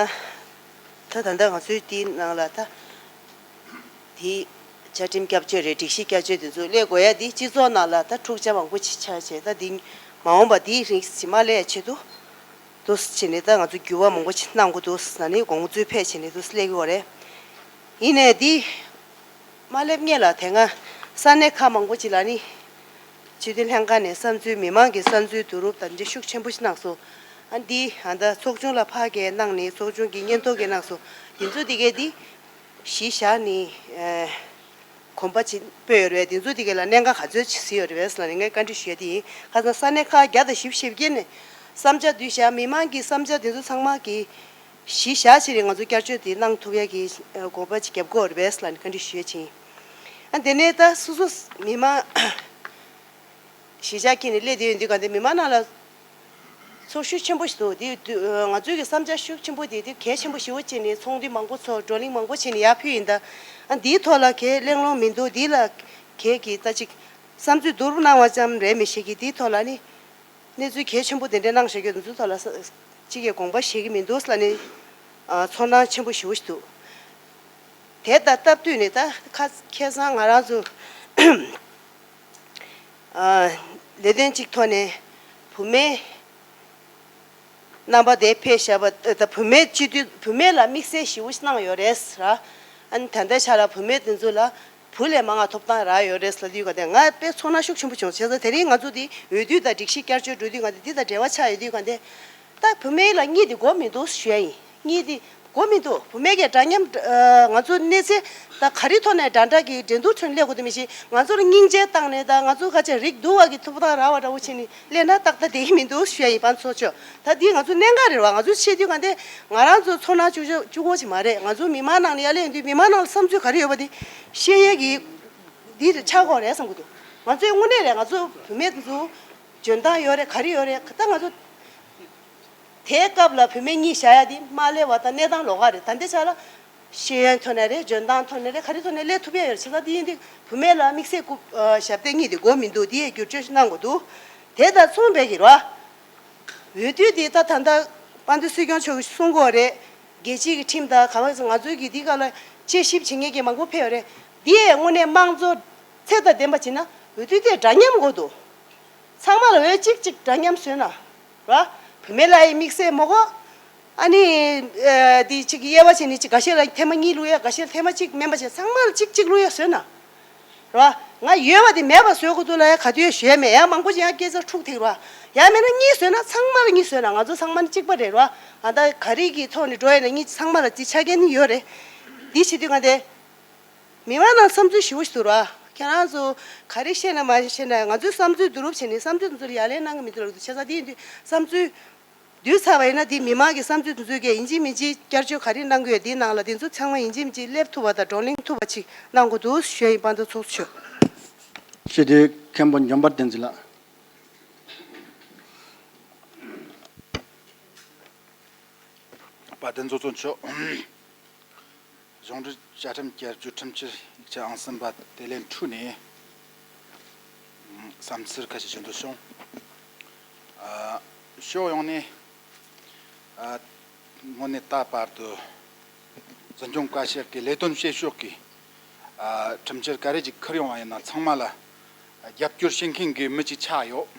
ད་ད་ལྟ་ང་ཚོའི་འདིའི་ནང་ལ་ད་འདི་བཅའ་ཁྲིམས་བསྐྱར་བཅོས་རེད། སྒྲིག་གཞི་བསྐྱར་བཅོས་དེ་ཚོ་སླེབས་དགོས་ཡ་འདི་སྤྱི་ཚོགས་ནང་ལ་ད་འཁྲུག་ཆ་མང་པོ་ཅིག་ཆགས་བྱས། ད་འདི་མ་འོངས་པ་འདིའི་རིང་ཇི་མ་སླེབས་ཆེད་དུ་འདུག་སེ་བྱས་ནས་ད་ང་ཚོ་འགྱུར་བ་མང་པོ་ཅིག་གནང་དགོས་འདུག་ཟེར་ནས་དགོངས་ཚུལ་ཕེབས་བྱས་ནས་འདུག་སེ་སླེབས་ཀྱི་ཡོད་རེད། ཡིན་ནའི་འདི་མ་སླེབས་སྔོན་ལ་དེ་སྔ་ས་གནས་ཁག་མང་པོ་ཅིག་ལ་ནི་སྤྱི་འཐུས་ལྷན་ཁང་ནས་བསམ་ཚུལ། མི་མང་གི་བསམ་ཚུལ་བསྡུ་རུབ་དང་འདི་ཤུགས་ཆེན་པོ་ཞིག་གནང་སོང་། ཨ། འདི་ཨ་ད་ཚོགས་ཆུང་ལ་ཕར་སྐད་གནང་ནས་ཚོགས་ཆུང་གིས་སྙན་ཐོ་སྐད་གནང་སོང་། འདི་ཚོ་འདི་གས་འདི་གཞི་བཞག་ནས། ཨ། གོམ་པ་ཅིག་སྤོས་ཡོད་རེད། འདི་ཚོ་འདི་གས་ལ་གནད་འགག་ག་ཚོད་ཅིག་གཟིགས་ཡོད་རེད་པས་ལབ་ནས་ངས་བཀའ་འདྲི་ཞུ་ཡ་དེ་ཡིན། ཁ་སང་ས་གནས་ཁག་བརྒྱ་དང་བཞི་བཅུ་ཞེ་བརྒྱད་ནས་བསམ་འཆར་བསྡུས་བཞག་མི་མང་གི་བསམ་འཆར་འདི་ཚོ་ཚང་མ་གི་གཞི་བཞག་བྱས་རེད། ང་ཚོ་བསྐྱར་བཅོས་འདི་གནང་ཐུབ་ཡ་གི་གོ་སྐབས་ཅིག་རྒྱབ་དགོས་རེད་པས་ལབ་ནས་བཀའ་འདྲི་ཞུ་ཡ་ཕྱིན། ཨ། དེ་ནས་ད་སོ་སོ་མི་མང་གཞིས་ཆགས་ཁྱེར་ནས་སླེབས་བསྡད་ཡོད་དུས་ག་འདི་མི་མང་ནང་ལ་ཚོར་ཤུགས་ཆེན་པོ་ཞིག་འདུག་འདི་ང་ཚོའི་གི་བསམ་འཆར་ཤུགས་ཆེན་པོ་དེ་དེ་གལ་ཆེན་པོ་ཞེ་པོ་བྱས་ནས་ཚོགས་འདུ་མང་པོ་ཚོགས། བགྲོ་གླེང་མང་པོ་བྱས་ནས་ཡར་ཕུལ་ཡིན། ད་ཨ་འདིའི་ཐོག་ལ་གལ་གླེང་སློང་མི་འདུག་འདི་ལ་གལ་གི་ད་ཅིག་བསམ་ཚུལ་བསྡུ་རུབ་གནང་བ་ཙམ་རེད་མི་ཤེས་གི། འདིའི་ཐོག་ལ་ནི་གནས་ཚུལ་གལ་ཆེན་པོ་དེ་འདྲ་གནང་བཞག་རྒྱུ་དེ་ཚོའི་ཐོག་ལ་ས་གཅིག་གིས་དགོངས་པ་བཞེས་ཀྱི་མི་འདུག་ལབ་ནས། ཨ། ཚོར་སྣང་ཆེན་པོ་ཞེ་པོ་ཞིག་འདུག་དེ་དང་སྟབས་བསྟུན་ནས་ད་ཁ་ཁ་སང་ང་རང་ཚོ་ཨ་ལས་དོན་གཅིག་ཐོག་ནས་བུད་མེད་རྣམ་པ་དེ་ཕེབས་བཞག་པ་ད་བུད་མེད་སྤྱི་འཐུས། བུད་མེད་ལ་དམིགས་བསལ་ཞེ་པོ་ཞིག་གནང་ཡོད་རེད་ར། ཨ་ནི་ད་ལྟའི་ཆ་ལ་བུད་མེད་དེ་ཚོ་ལ་བུ་ལས་མང་བ་ཐོབ་ཐང་རག་ཡོད་རེད་ལབ་དུས་ག་དེ་ང་དཔེ་ཚོར་སྣང་ཤུགས་ཆེན་པོ་བྱུང་། བྱས་ཙང་དེ་རིང་ང་ཚོ་འདི་འོས་བསྡུ་དང་སྒྲིག་གཞི་བསྐྱར་བཅོས་འགྲོ་དུས་ག་དེ་འདི་དང་འབྲེལ་བ་ཆགས་ཡོད་དུས་ག་དེ། ད་བུད་མེད་ལ་གཉིས་དེ་དགོས་མི་འདུག་ཞུ་ཡ་ཡིན། གཉིས་དེ་དགོས་མི་འདུག་བུད་མེད་ཀྱི་འདྲ་མཉམ། ཨ། ང་ཚོ་གནས་ཚད་ད་ག་རེ་ཐོག་ནས་འདྲ་འདྲ་གི་འགྲན་བསྡུར་ཁྲོད་སླེབས་དགོས་དེ་མི་ཤེས། ང་ཚོ་ལ་སྙིང་རྗེ་བཏང་ནས་ད་ང་ཚོ་ཁ་ཆེ་རིགས་སྡུག་བ་གི་ཐོབ་ཐང་རག་པ་འདྲ་བོ་བྱས་ནས་སླེབས་ན་ཏག་ཏག་བསྡད་ཀྱི་མི་འདུག་ཞུ་ཡ་ཡིན། པ་ཚོ་ཆོ་ད་འདི་ང་ཚོ་གནད་འགག་རེད་བ། ང་ཚོ་བཤད་དུས་ག་འདི་ང་རང་ཚོ་ཚོར་སྣང་གཅིག་པོ་གཅིག་པོ་ཅིག་མ་རེད། ང་ཚོ་མི་མང་ནང་ནས་ཡར་སླེབས་ཡོང་དུས་མི་མང་ནང་ལ་བསམ་ཚུལ་ག་རེ་ཡོད་པ་དེ་བཤད་ཡས་ཀྱི་འདི་ཆགས་ཀྱི་ཡོད་རེད་བསམ་གྱི་འདུག་ང་ཚོའི་དངོས་གནས་རེད། ང་ཚོ་བུད་མེད་དེ་ཚོ་འཇོན་ཐང་ཡོད་རེད། ག་རེ་ཡོད་རེད། ད་ང་ཚོ་དེའི་སྐབས་ལ་བུད་མེད་གཉིས་བཞག་ཡ་དེ་མ་སླེབས་པ་དང་གནས་སྟངས་ལོགས་ཀ་རེད། ད་ལྟའི་ཆ་ལ་ཤེས་ཡོན་ཐོག་ནས་རེད། འཇོན་ཐང་ཐོག་ནས་རེད། ག་རེ་ཐོག་ནས་སླེབས་ཐུབ་ཡ་ཡོད་རེད། བྱས་ཙང་དེ་ཡིན་དུས་བུད་མེད་ལ་དམིགས་བསལ་རྐུབ་ཨ་ཞབས་སྟེགས་གཉིས་དེ་དགོས་མི་འདུག་དེ་ཡས་བསྒྱུར་བཅོས་ཤིག་གནང་དགོས་འདུག་དེ་དང་མཚུངས་པའི་གི་རེད་བ། འོས་བསྡུ་དེ་ད་ད་ལྟ་དཔལ་ལྡན་སྲིད་སྐྱོང་མཆོག་གིས་གསུང་གི་ཡོད་རེད། རྒྱལ་སྤྱིའི་གི་ཁྲིམས་དང་ག་བ་ང་ཚོའི་གི་འདི་ག་ལ་དཔྱད་ཞིབ་བྱེད་མཁན་གྱི་མང་པོ་ཕེབས་ཡོད་རེད། འདི་ཡས་དངོས་གནས་དམངས་གཙོ་ཚད་དང་ལྡན་པ་བྱེད་ན་འོས་བསྡུ་དེ་འདྲ་མཉམ་དགོས་འདུག་ཚང་མ་ལ་འོས་གཅིག་གཅིག་འདྲ་མཉམ་བཟོས་ན་ར། བུད་མེད་ལ་ཡི་དམིགས་བསལ་མ་དགོས། ཨ་ནི་ཨ་འདི་གཅིག་གི་དབྱེ་བ་བྱས་ནས་གཅིག་འགའ་ཤས་ལ་ཐེངས་མ་གཉིས་བླུག་ཡ། འགའ་ཤས་ལ་ཐེངས་མ་གཅིག་མིན་པ་བྱས་ཚང་མ་ལ་གཅིག་གཅིག་བླུག་ཡ་བཟོས་ན་ར། ང་ཡོད་པ་དེ་མེད་པ་བཟོ་དགོས་འདུག་ལབ་ཡ་ག་དུས་ཡང་ཞུ་ཡ་མེད། ཡང་མང་པོ་ཅིག་ཡང་སྐད་ཆ་འཁྲུག་ཐིག་ར། ཡང་མིན་ན་གཉིས་བཟོས་ན་ཚང་མ་ལ་གཉིས་བཟོས་ན་ང་ཚོ་ཚང་མ་ནི་གཅིག་པ་རེད་ར། ཨ་ད་ག་རེ་གི་ཐོག་ནས་འགྲོ་ཡ་ན་གཉིས་ཚང་མ་ལ་གཅིག་ཆ་རྐྱེན་ནི་ཡོད་རེད། འདི་བྱེད་དུས་ང་དེ། མི་མང་ནང་བསམ་ཚུལ་ཞེ་པོ་ཞིག་འདུག་ར། ཁྱེད་རང་ཚོ་ག་རེ་བཤད་ན་མ་བཤད་ན་ང་ཚོའི་བསམ་ཚུལ་བསྡུ་རུབ་བྱས་ནས་བསམ་ཚུལ་དེ་ཚོ་ལ་ཡ་ལན་གནང་གི་མི་འདུག་ལབ་འདུག་བྱས་ཙང་དེ་ཡིན་དུས་བསམ་ཚུལ་ བསྡུས་ཚར་བ་ཡིན་ན་དེ་མི་མང་གི་བསམ་ཚུལ་དེ་ཚོའི་གས་ཡིན་གཅིག་མིན་གཅིག་བསྐྱར་བཅོས་ག་རེ་གནང་གི་ཡོད་དེའི་ནང་ལ་དེ་ཚོ་ཚང་མ་ཡིན་གཅིག་མིན་གཅིག་སླེབས་ཐུབ་པ་དང་བགྲོ་གླེང་ཐུབ་པ་ཅིག་གནང་དགོས་འདུག་ཞུ་ཡ་ཡིན། དཔལ་ལྡན་ཚོགས་གཙོ་མཆོག་ཞུ་དེ་མཁན་པོ་འཇམ་དཔལ་བསྟན་འཛིན་ལགས། དཔལ་ལྡན་ཚོགས་གཙོ་མཆོག་གཞུང་འབྲེལ་བཅའ་ཁྲིམས་བསྐྱར་བཅོས་ཁྲིམས་བཅད་ཡིག་ཆ་ཨང་གསུམ་པ་དེ་ལན་ཁྲུ་ནས་བསམ་ཚུལ་ཁ་ཤས་ཞུ་འདོད་བྱུང་། ཨ། ཕྱོགས་ཡོངས་ནས། ཨ། དངོས་གནས་ད་བར་དུ་འཛིན་སྐྱོང་བཀའ་ཤག་གི་ལས་དོན་བྱེད་ཕྱོགས་ཀྱི། ཨ། ཁྲིམས་འཆར་ག་རེ་ཅིག་འཁུར་ཡོང་བ་ཡིན་ན་ཚང་མ་ལ་རྒྱབ་སྐྱོར་བྱེད་མཁན་གྱི་མི་ཅིག་ཆགས་ཡོད།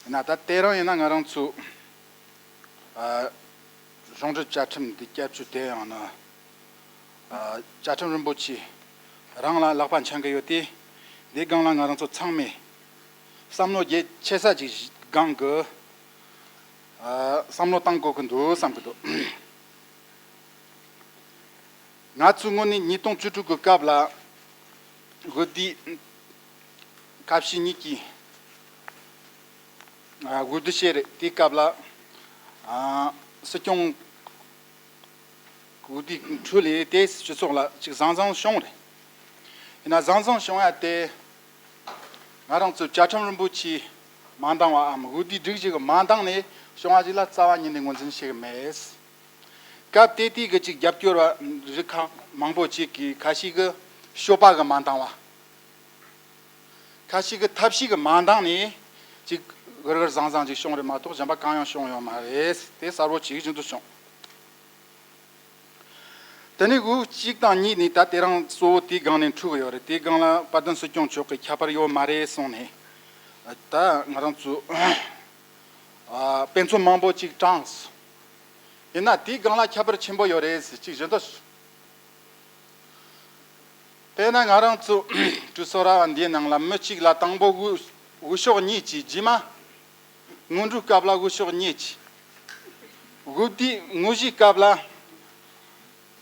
ཡིན་ན་ད་དེ་རིང་ཡིན་ན་ང་རང་ཚོ། ཨ། གཞུང་འབྲེལ་བཅའ་ཁྲིམས་འདི་བསྐྱར་བཅོས་དེ་ཡང་ན། ཨ། བཅའ་ཁྲིམས་རིན་པོ་ཆེ་རང་ལ་ལག་པ་འཆང་གི་ཡོད་དེ། འདི་སྒང་ལ་ང་རང་ཚོ་ཚང་མས་བསམ་བློ་རྒྱ་ཆེ་ས་ཅིག་སྒང་གི། ཨ། བསམ་བློ་བཏང་དགོས་ཀྱི་འདུག་བསམ་གྱི་འདུག་ང་ཚོས་དངོས་གནས་ཉིས་སྟོང་བཅུ་དྲུག་གི་སྐབས་ལ་དབུས་སྡེ་ཁ་ཤས་གཉིས་ཀྱིས། ཨ། དབུས་སྡེ་བཤད་རེད། དེའི་སྐབས་ལ། ཨ། སྲིད་སྐྱོང་དབུས་སྡེ་ཁྲུ་ལས་དེ་སྤྱི་ཚོགས་ལ་ཅིག་བཟང་བཟང་བྱུང་རེད། ཡིན་ན་བཟང་བཟང་བྱུང་ཡ་དེ་ང་རང་ཚོའི་བཅའ་ཁྲིམས་རིན་པོ་ཆེ་མ་འདང་བའམ་དབུས་སྡེ་སྒྲིག་གཞི་གི་མ་འདང་ནས་བྱུང་བ་ཞིག་ལ་རྩ་བ་ཉིད་ནས་ངོས་འཛིན་བྱེད་ཀྱི་མེད། སྐབས་དེ་དུས་ཀྱི་ཅིག་རྒྱབ་སྐྱོར་བ་རིགས་ཁག་མང་པོ་ཅིག་གིས་ཁ་ཤས་ཀྱིས་སྤྱོད་པ་གི་མ་འདང་བ། ཁ་ཤས་ཀྱི་ཐབས་ཤེས་ཀྱི་མ་འདང་ནས་ཅིག་གུར་གུར་ཟང་ཟང་ཅིག་བྱུང་རེད་མ་གཏོགས་གཞན་པ་གང་ཡང་བྱུང་ཡོད་མ་རེད། དེ་གསལ་པོ་ཅིག་ཞུ་འདོད་བྱུང་། དེ་ནས་དབུས་གཅིག་དང་གཉིས་ནས་ད་དེ་རིང་གཙོ་བོ་དེའི་སྒང་ནས་འཁྲུག་གི་ཡོད་རེད། དེའི་སྒང་ལ་དཔལ་ལྡན་སྲིད་སྐྱོང་མཆོག་གི་ཁྱད་པར་ཡོད་མ་རེད་གསུངས་ནས། ད་ང་རང་ཚོ་ཨ། དཔེ་མཚོན་མང་པོ་ཅིག་དྲངས་སོང་། ཡིན་ན་དེའི་སྒང་ལ་ཁྱད་པར་ཆེན་པོ་ཡོད་རེད་ཟེར་ཅིག་ཞུ་འདོད། དཔེར་ན་ང་རང་ཚོ་གྲོས་ཚོགས་ར་བ་འདིའི་ནང་ལ་མི་གཅིག་ལ་དང་པོ་དབུ་དབུ་ཤོག་གཉིས་ཀྱིས། རྗེས་མ་སྔོན་འགྲོའི་སྐབས་ལ་དབུ་ཤོག་གཉིས་ཀྱིས། དབུ་སྡེ་དངོས་གཞིའི་སྐབས་ལ་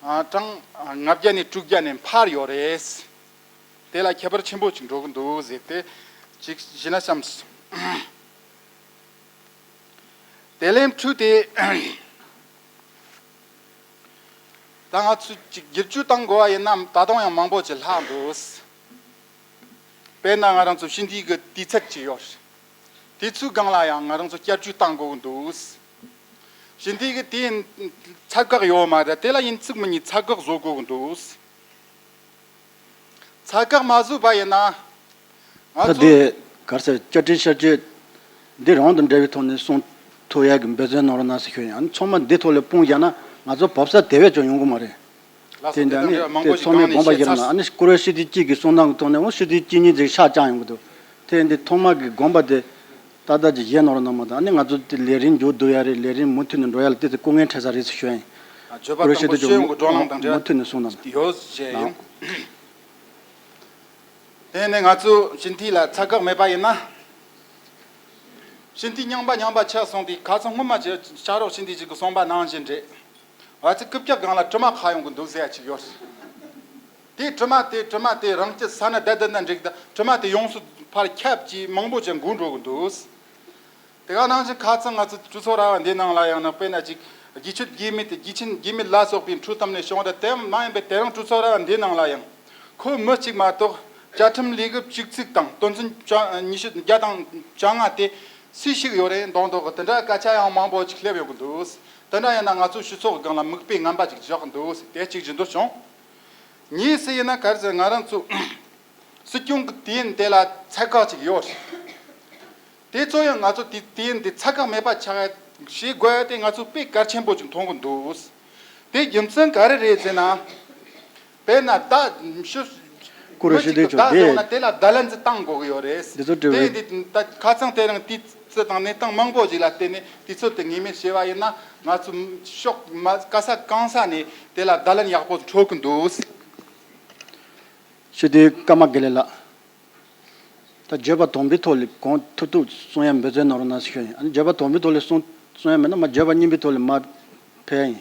ཨ། གྲངས་ལྔ་བརྒྱ་ནས་དྲུག་བརྒྱ་ནས་འཕར་ཡོད་རེད། དེ་ལ་ཁྱད་པར་ཆེན་པོ་ཅིག་འགྲོ་གི་འདུག་ཟེར་ཏེ་ཅིག་ཞུས་ན་བསམས་སོང་། དེ་ལན་ཁྲུ་དེ། ད་ང་ཚོས་ཅིག་བསྒྱུར་བཅོས་གཏང་དགོས་པ་ཡིན་ན་ད་དུང་ཡང་མང་པོ་ཅིག་ལྷག་འདུག་དཔེར་ན་ང་རང་ཚོ་ཞི་བདེ་གི་དུས་ཚོད་ཅིག་ཡོད་རེད། དེ་ཚོའི་སྒང་ལ་ཡང་ང་རང་ཚོ་བསྐྱར་བཅོས་གཏང་དགོས་ཀྱི་འདུག་ཞི་བདེ་གི་དེ་ཚད་བཀག་ཡོད་མ་རེད། དེ་ལ་ཡིན་གཅིག་མིན་གཉིས་ཚད་བཀག་བཟོ་དགོས་ཀྱི་འདུག་ཚད་བཀག་མ་བཟོས་པ་ཡིན་ན། ང་ད་ཚོ་དེ་གར་ཟེར་བཅའ་ཁྲིམས་བསྐྱར་བཅོས་འདི་རང་དང་འབྲེལ་བའི་ཐོག་ནས་གསུང་ཐུབ་ཡག་གི་འབད་བརྩོན་གནང་རོགས་གནང་ཟེར་ཞུ་ཡིན། ཨ་ནི་ཚང་མ་འདི་ཐོག་ལ་སྤུངས་བཞག་ན་ང་ཚོ་བབས་ས་དེ་བས་ཀྱང་ཡོང་གི་མ་རེད། ལགས་དེ་སོ། དེ་འདྲ་ནི་དང་འབྲེལ་བ་མང་དེ་པོ་ཞིག་ཚང་མས་གདོང་ལེན་དགོངས་པ་བཞེས་ཚར་བཞེས་རོགས་གནང་། ཨ་ནི་ཀུ་རེ་ཞི་བདེ་སྐྱིད་ཀྱི་གསུང་སྟངས་ཀྱི་ཐོག་ནས་འོ་ཞི་བདེ་སྐྱིད་གཉིས་ཅིག་ཤག་བཅག་ཡོང་གི་འདུག་དེ་འདི་ཐོག་མ་གི་དགོངས་པ་དེ་ཏག་ཏག་ཅིག་བཞེས་གནང་རོགས་གནང་མ་གཏོགས། ཨ་ནི་ང་ཚོ་དེ་ལས་རིམ་མཇུག་བསྡུ་ཡ་རེད། ལས་རིམ་མུ་མཐུད་ནས་འགྲོ་ཡ་ལ་དེ་ཚོ་སྐུ་ངལ་འཕྲད་ས་རེད་ཟེར་ཞུ་ཡ་ཡིན། ཨ། བརྗོད་པ་ཀུ་རེ་ཞི་བདེ་དང་པོ་ཅུང་ཤེས་ཡོན་གྱི་བགྲོ་གླེང་དང་འབྲེལ་མུ་མཐུད་ནས་གསུང་གནང་། ཡོད་ཞེས་ཡིན། དེ་ནས་ང་ཚོ་ཞི་བདེ་ལ་ཚད་བཀག་མེད་པ་ཡིན་ན། ཞི་བདེ་རྙིང་པ་རྙིང་པ་ཆགས་སོང་དུས། ཁ་སང་སྔོན་མ་ཅིག་ཕྱག་རོགས་ཞི་བདེ་ཅིག་གིས་གསུངས་པ་ནང་བཞིན་རེད། ང་ཚོ་རྐུབ་བཀྱག་སྒང་ལ་དྲི་མ་ཁ་ཡོང་གི་འདུག་ཟེར་ཡ་ཅིག་ཡོད། དེ་དྲི་མ་དེ་དྲི་མ་དེ་རང་སྐྱིད་ས་ན་བསྡད་བསྡད་ན་འགྲིག་ད། དྲི་མ་དེ་ཡོངས་སུ་ཕར་ཁྱབ་ཀྱིས་མང་པོ་ཅིག་འགོས་འགྲོ་གི་འདུག་དེ་ག་ནང་བཞིན་ཁ་སང་ང་ཚོ་གྲོས་ཚོགས་ར་བ་འདིའི་ནང་ལ་ཡང་ན། དཔེར་ན་ཅིག་རྒྱུ་ཆད་རྒྱུ་མེད་དེ། རྒྱུ་ཆད་རྒྱུ་མེད་ལ་སོགས་པའི་འཕྲོས་བཏབ་ནས་བྱུང་བ་དེ་མ་ཡིན་པའི་དེ་རིང་གྲོས་ཚོགས་ར་བ་འདིའི་ནང་ལ་ཡང་ཁོ་མི་གཅིག་མ་གཏོགས་བཅའ་ཁྲིམས་ལས་འགུལ་བཅུ་གཅིག་དང་དོན་ཚན་བཅོ་ཉི་ཤུ་བརྒྱ་དང་བཅོ་ལྔ་དེ་སུས་བཤིག་ཡོད་རེད་མདོག་མདོག་གི་དེ་འདྲ་སྐད་ཆ་ཡང་མང་པོ་ཅིག་སླེབས་ཡོང་གི་འདུག་དེ་འདྲ་ཡིན་ན་ང་ཚོ་སྤྱི་ཚོགས་སྒང་ལ་མིག་དཔེ་ངན་པ་ཅིག་འཇོག་གི་འདུག་དེ་གཅིག་ཞུ་འདོད་བྱུང་། གཉིས་སུ་ཡིན་ན་ག་རེ་ཟེར། ང་རང་ཚོ་སྲིད་སྐྱོང་གི་དུས་ཡུན་དེ་ལ་ཚད་བཀག་ཅིག་ཡོད་རེད། དེ་ཚོ་ཡང་ང་ཚོ་དེ་དུས་ཡུན་དེ་ཚད་བཀག་མེད་པ་ཆགས་བྱེད་དགོས་ཡ་དེ་ང་ཚོ་དཔེ་གལ་ཆེན་པོ་ཅིག་མཐོང་གི་འདུག་དེ་རྒྱུ་མཚན་ག་རེ་རེད་ཟེར་ན། དཔེར་ན་བརྡ་ཞུ། ཀུ་རེ་ཞི་བདེ་མི་གཅིག་གིས་བརྡ་ཞུ་ན་དེ་ལ་བརྡ་ལན་ཅིག་བཏང་དགོས་ཀྱི་ཡོད་རེད། འདི་ཚོ་དྲི་བའི་དེ་འདི་ད་ཁ་སང་དེ་རིང་དུས་ཚོད་དང་གནས་སྟངས་མང་པོ་ཞིག་ལ་བརྟེན་ནས་དུས་ཚོད་དེ་ངེས་མེད་བྱས་པ་ཡིན་ན། ང་ཚོ་ཕྱོགས་མ་ག་ས་གང་ས་ནས་དེ་ལ་བརྡ་ལན་ཡག་པོ་འཕྲོད་ཀྱི་འདུག་ཞི་བདེ་ཀརྨ་དགེ་ལེགས་ལགས། ད་བརྗོད་པ་དང་པོའི་ཐོག་ལ་གང་ཐུབ་ཐུབ་གསུང་ཡ་འབད་བརྩོན་གནང་རོགས་གནང་ཞུ་ཡ་ཡིན། ཨ་ནི་བརྗོད་པ་དང་པོའི་ཐོག་ལ་གསུང་གསུང་ཡ་མེད་ན་མར་བརྗོད་པ་གཉིས་པའི་ཐོག་ལ་མར་ཕེབས་ཡ་ཡིན།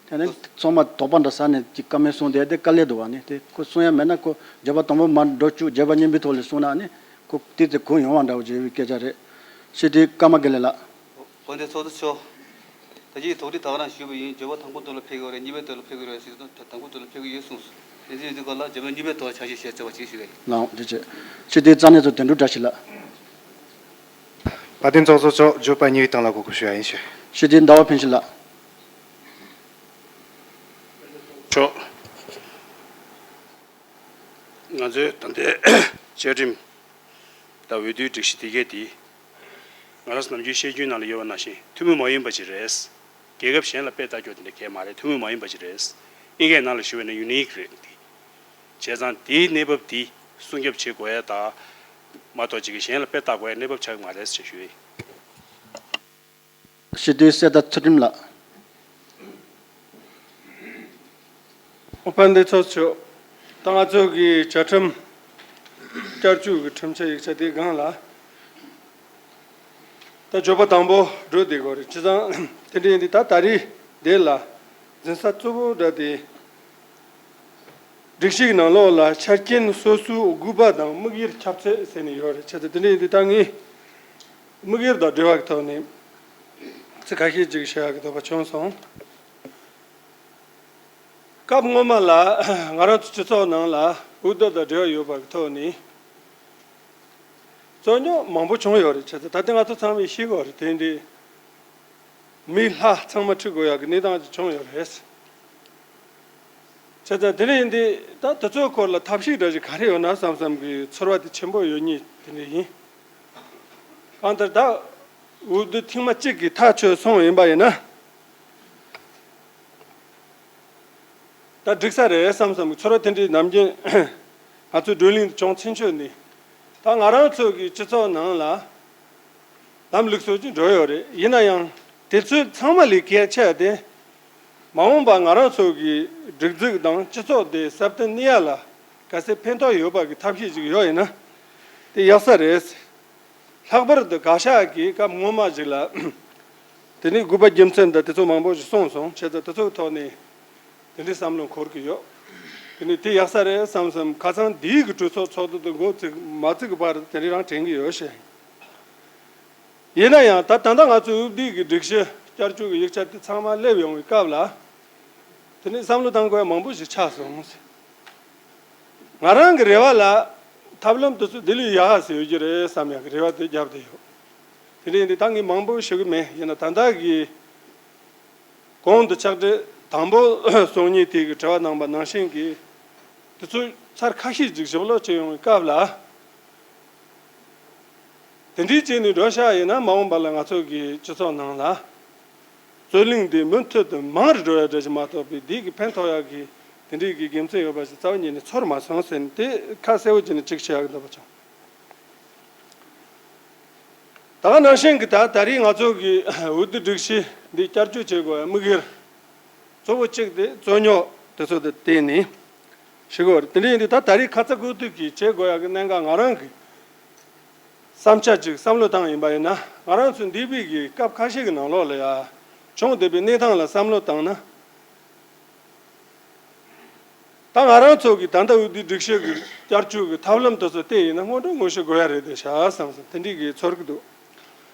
དེ་ནས་ཚང་མ་དོགས་པ་འདྲ་ཟ་ནས་ཅིག་བཀའ་མོལ་གསུང་བསྡད་དེ་དཀའ་ལས་འདུག་བ། ནི་དེ་ཁོ་གསུང་ཡ་མེད་ན་ཁོ་བརྗོད་པ་དང་པོ་མར་འགྲོ་བཅུག་བརྗོད་པ་གཉིས་པའི་ཐོག་ལ་གསུང་ན་ནི་ཁོ་དེ་ཚེ་གུ་ཡོང་བ་འདྲ་བོ་བྱེད་པའི་སྐད་ཆ་རེད། ཞི་བདེ་ཀརྨ་དགེ་ལེགས་ལགས། དཔལ་ལྡན་ཚོགས་གཙོ་མཆོག་ད་ཅིའི་དོགས་འདྲི་ད་ག་རང་ཞུས་པ་ཡིན། བརྗོད་པ་དང་པོ་དེ་ལ་ཕེབས་ཀྱི་ཡོད་རེད། གཉིས་པའི་དེ་ལ་ཕེབས་ཀྱི་རེད་ཟེར་དུས། དང་པོ་དེ་ལ་ཕེབས་ཀྱི་ཡོད་གསུངས་སོང་། དེ་ཚོའི་དུས་སྐབས་ལ་བརྗོད་པ་གཉིས་པའི་དེ་ལ་ཆ་ཤས་བཤད་བྱ་བ་ཅིག་ཞུ་གི་ཡིན། ལགས་འོང་། ཐུགས་རྗེ་ཆེ། སྤྱི་འཐུས་རྩ་གནས་ཚོ་དོན་གྲུབ་བཀྲ་ཤིས་ལགས། དཔལ་ལྡན་ཚོགས་གཙོ་མཆོག་བརྗོད་པ་གཉིས་པའི་སྟེང་ལ་གོ་སྐབས་ཞུ་བ་ཡིན་ཞུ། སྤྱི་འཐུས་ཟླ་བ་ཕུན་ཚོགས་ལགས། མཆོག་ང་ཚོའི་ད་ལྟའི་བཅའ་ཁྲིམས་དང་འོས་བསྡུའི་སྒྲིག་གཞི་དེ་གས་དེ། ང་རང་ཚོ་ནམ་རྒྱུན་བཤད་རྒྱུན་ནང་ལ་ཡོད་པ་ནང་བཞིན་ཐུན་མོང་མ་ཡིན་པ་ཅིག་རེད། རྒྱལ་ཁབ་གཞན་ལ་དཔེ་ལྟ་རྒྱུ་དེ་འདྲ་གས་མ་རེད། ཐུན་མོང་མ་ཡིན་པ་ཅིག་རེད། ཨིན་སྐད་ནང་ལ་ཞུ་བ་ཡིན་ན་ཡུ་ནིག་རེད་འདི། བྱས་ཙང་དེའི་གནས་བབ་འདི་སྲུང་སྐྱོབ་བྱེད་དགོས་ཡ་དང་མ་གཏོགས་ཅིག་གིས་གཞན་ལ་དཔེ་ལྟ་དགོས་ཡ་གནས་བབ་ཆགས་ཀྱི་མ་རེད་ཅེས་ཞུ་ཡི། སྤྱི་འཐུས་གསེར་རྟ་ཚུལ་ཁྲིམས་ལགས། དཔལ་ལྡན་ཚོགས་གཙོ་མཆོག་ད་ང་ཚོ་གི་བཅའ་ཁྲིམས་བསྐྱར་བཅོས་ཀྱི་ཁྲིམས་འཆར་ཡིག་ཆ་དེའི་སྒང་ལ། ད་བརྗོད་པ་དང་པོ་འགྲོ་བསྡད་ཀྱི་ཡོད་རེད། བྱས་ཙང་དེ་འདྲ་ཡིན་དུས་ད་ད་རེས་དེ་ལ་འཛིན་ས་གཙོ་བོ་འདྲ་དེ། སྒྲིག་གཞིའི་ནང་ལོགས་ལ་ཆ་རྐྱེན་སོ་སོའི་དགོས་པ་དང་དམིགས་ཡུལ་ཁྱབ་ཚད་ཟེར་ནས་ཡོད་རེད། བྱས་ཙང་དེ་འདྲ་ཡིན་དུས་ད་ངས་དམིགས་ཡུལ་དང་འབྲེལ་བ་གི་ཐོག་ནས་ཚིག་ཁ་ཤས་ཅིག་བཤད་ཡག་གི་འདོད་པ་བྱུང་སོང་། སྐབས་སྔོན་མ་ལ་ང་རང་ཚོ་སྤྱི་ཚོགས་ནང་ལ་འོས་བསྡུ་དང་འབྲེལ་བ་ཡོད་པ་གི་ཐོག་ནས་རྩོད་རྙོག་མང་པོ་བྱུང་ཡོད་རེད། བྱས་ཙང་ད་ལྟ་ང་ཚོ་ཚང་མས་ཤེས་ཀྱི་ཡོད་རེད། དེ་འདྲའི་མི་ལྷ་ཚང་མ་ཁྲིད་དགོས་ཡག་གི་གནས་སྟངས་ཅིག་བྱུང་ཡོད་རེད། བྱས་ཙང་དེ་འདྲ་ཡིན་དུས་ད་དེ་ཚོའི་སྐོར་ལ་ཐབས་ཤེས་འདྲ་ཞིག་ག་རེ་ཡོད་ན་བསམ་བསམ་གི་ཚོར་བ་དེ་ཆེན་པོ་ཡོད་མཁན་དེ་འདྲ་ཡིན། གང་ལྟར་ད་འོས་བསྡུ་ཐེངས་མ་གཅིག་གིས་ཐག་ཆོད་སོང་ཡིན་པ་ཡིན་ན། ད་འགྲིག་ས་རེད་བསམ་བསམ་གི་ཚོར་བ་དེ་འདྲའི་ནམ་རྒྱུན་ང་ཚོའི་བགྲོ་གླེང་བྱུང་ཚུན་ཆོད་ནས། ད་ང་རང་ཚོ་གི་སྤྱི་ཚོགས་ནང་ལ་ལམ་ལུགས་སྲོལ་ཅིག་འགྲོ་ཡོད་རེད། ཡིན་ན་ཡང་དེ་ཚོའི་ཚང་མ་ལས་གལ་ཆེ་བ་དེ། མ་འོངས་པ་ང་རང་ཚོ་གི་སྒྲིག་འཛུགས་དང་སྤྱི་ཚོགས་དེ་ཟབ་ཏུ་གནས་ཡ་ལ་གལ་སྲིད་ཕན་ཐོགས་ཡོད་པ་གི་ཐབས་ཤེས་ཅིག་ཡོད་ཡིན་ན་དེ་ཡག་ས་རེད། ལྷག་པར་དུ་བཀའ་ཤག་གིས་སྐབས་སྔོན་མ་ཞིག་ལ་དེ་ནས་དགོས་པ་རྒྱུ་མཚན་དང་དེ་ཚོ་མང་པོ་ཞིག་གསུངས་སོང་། བྱས་ཙང་དེ་ཚོའི་ཐོག་ནས་དེ་འདྲའི་བསམ་བློ་འཁོར་གྱི་ཡོད། དེ་ནས་དེ་ཡག་ས་རེད་བསམ་བསམ། ཁ་སང་འདིའི་གི་གྲོས་ཚོགས་ཚོགས་འདུ་དེ་འགོ་བཙུགས་མ་བཙུགས་ཀྱི་བར་དུ་དེ་འདྲའི་རང་དྲན་གྱི་ཡོད་ཤག། ཡིན་ན་ཡང་ད་ད་ལྟ་ང་ཚོའི་འོས་བསྡུ་གི་སྒྲིག་གཞི་བསྐྱར་བཅོས་ཀྱི་ཡིག་ཆ་དེ་ཚང་མ་སླེབས་ཡོང་བའི་སྐབས་ལ། དེ་ནས་བསམ་བློ་བཏང་དགོས་ཡ་མང་པོ་ཞིག་ཆགས་སོང་། ང་རང་གི་རེ་བ་ལ་ཐབས་ལམ་དེ་ཚོ་འདི་ལས་ཡག་ས་ཡོད་ཀྱི་རེད་བསམ་ཡག་གི་རེ་བ་དེ་བརྒྱབ་བསྡད་ཡོད། དེ་འདྲ་ཡིན་དུས་ད་ངས་མང་པོ་ཞུ་གི་མེད། ཡིན་ན་ད་ལྟ་གི་གོང་དུ་ཕྱག་བྲིས་དང་པོ་སོང་ཉིན་དེ་གི་དྲི་བ་གནང་པ་ནང་བཞིན་གྱི་དེ་ཚོ་ཚར་ཁ་ཤས་ཅིག་ཞིབ་ཀློག་བྱེད་ཡོང་བའི་སྐབས་ལ། དེ་འདྲའི་བྱས་ནས་འགྲོ་བཞག་ཡིན་ན་མ་འོངས་པ་ལ་ང་ཚོ་གི་སྤྱི་ཚོགས་ནང་ལ་རྩོད་གླེང་འདི་མུ་མཐུད་དུ་མང་རུ་འགྲོ་ཡ་འདྲ་ཞིག་མ་གཏོགས་པའི་འདི་གི་ཕན་ཐོགས་ཡ་གི་དེ་འདྲའི་གི་དགེ་མཚན་ཡོད་པ་ཞིག་རྩ་བ་ཉིད་ནས་ཚོར་མ་སོང་ཟེར་ནས་དེ་ཁ་གསལ་བོ་བྱས་ནས་ཅིག་བཤད་ཡ་གི་འདོད་པ་བྱུང་། ད་ག་ནང་བཞིན་གྱི་ད་ད་རེས་ང་ཚོ་གི་འོས་བསྡུ་སྒྲིག་གཞི་འདི་བསྐྱར་བཅོས་བྱེད་དགོས་པའི་དམིགས་ཡུལ་གཙོ་བོ་གཅིག་དེ་རྩོད་རྙོག་དེ་ཚོ་དང་བརྟེན་ནས་ཞུ་དགོས་པ་རེད། དེ་འདྲ་ཡིན་དུས་ད་ད་རེས་ཁ་ཚ་དགོས་གཏུགས་ཀྱིས་བྱེད་དགོས་ཡག་གི་གནད་འགག་ང་རང་གི་བསམ་འཆར་ཅིག་བསམ་བློ་བཏང་ཡིན་པ་ཡིན་ན། ང་རང་ཚོ་འདས་པའི་གི་སྐབས་ཁ་ཤས་ཀྱི་ནང་ལོགས་ལ་ཡ་བྱུང་བསྡད་པའི་གནས་སྟངས་ལ་བསམ་བློ་བཏང་ན། ད་ང་རང་ཚོ་གི་ད་ལྟ་འོས་བསྡུའི་སྒྲིག་གཞི་གི་བསྐྱར་བཅོས་ཀྱི་ཐབས་ལམ་དེ་ཚོ་བལྟས་ཡིན་ན་སྔོན་འགྲོ་དངོས་གཞི་དགོས་ཡ་རེད་དེ་ཤག་བསམ་སོང་། དེ་འདྲའི་གི་ཚོར་གི་འདུག།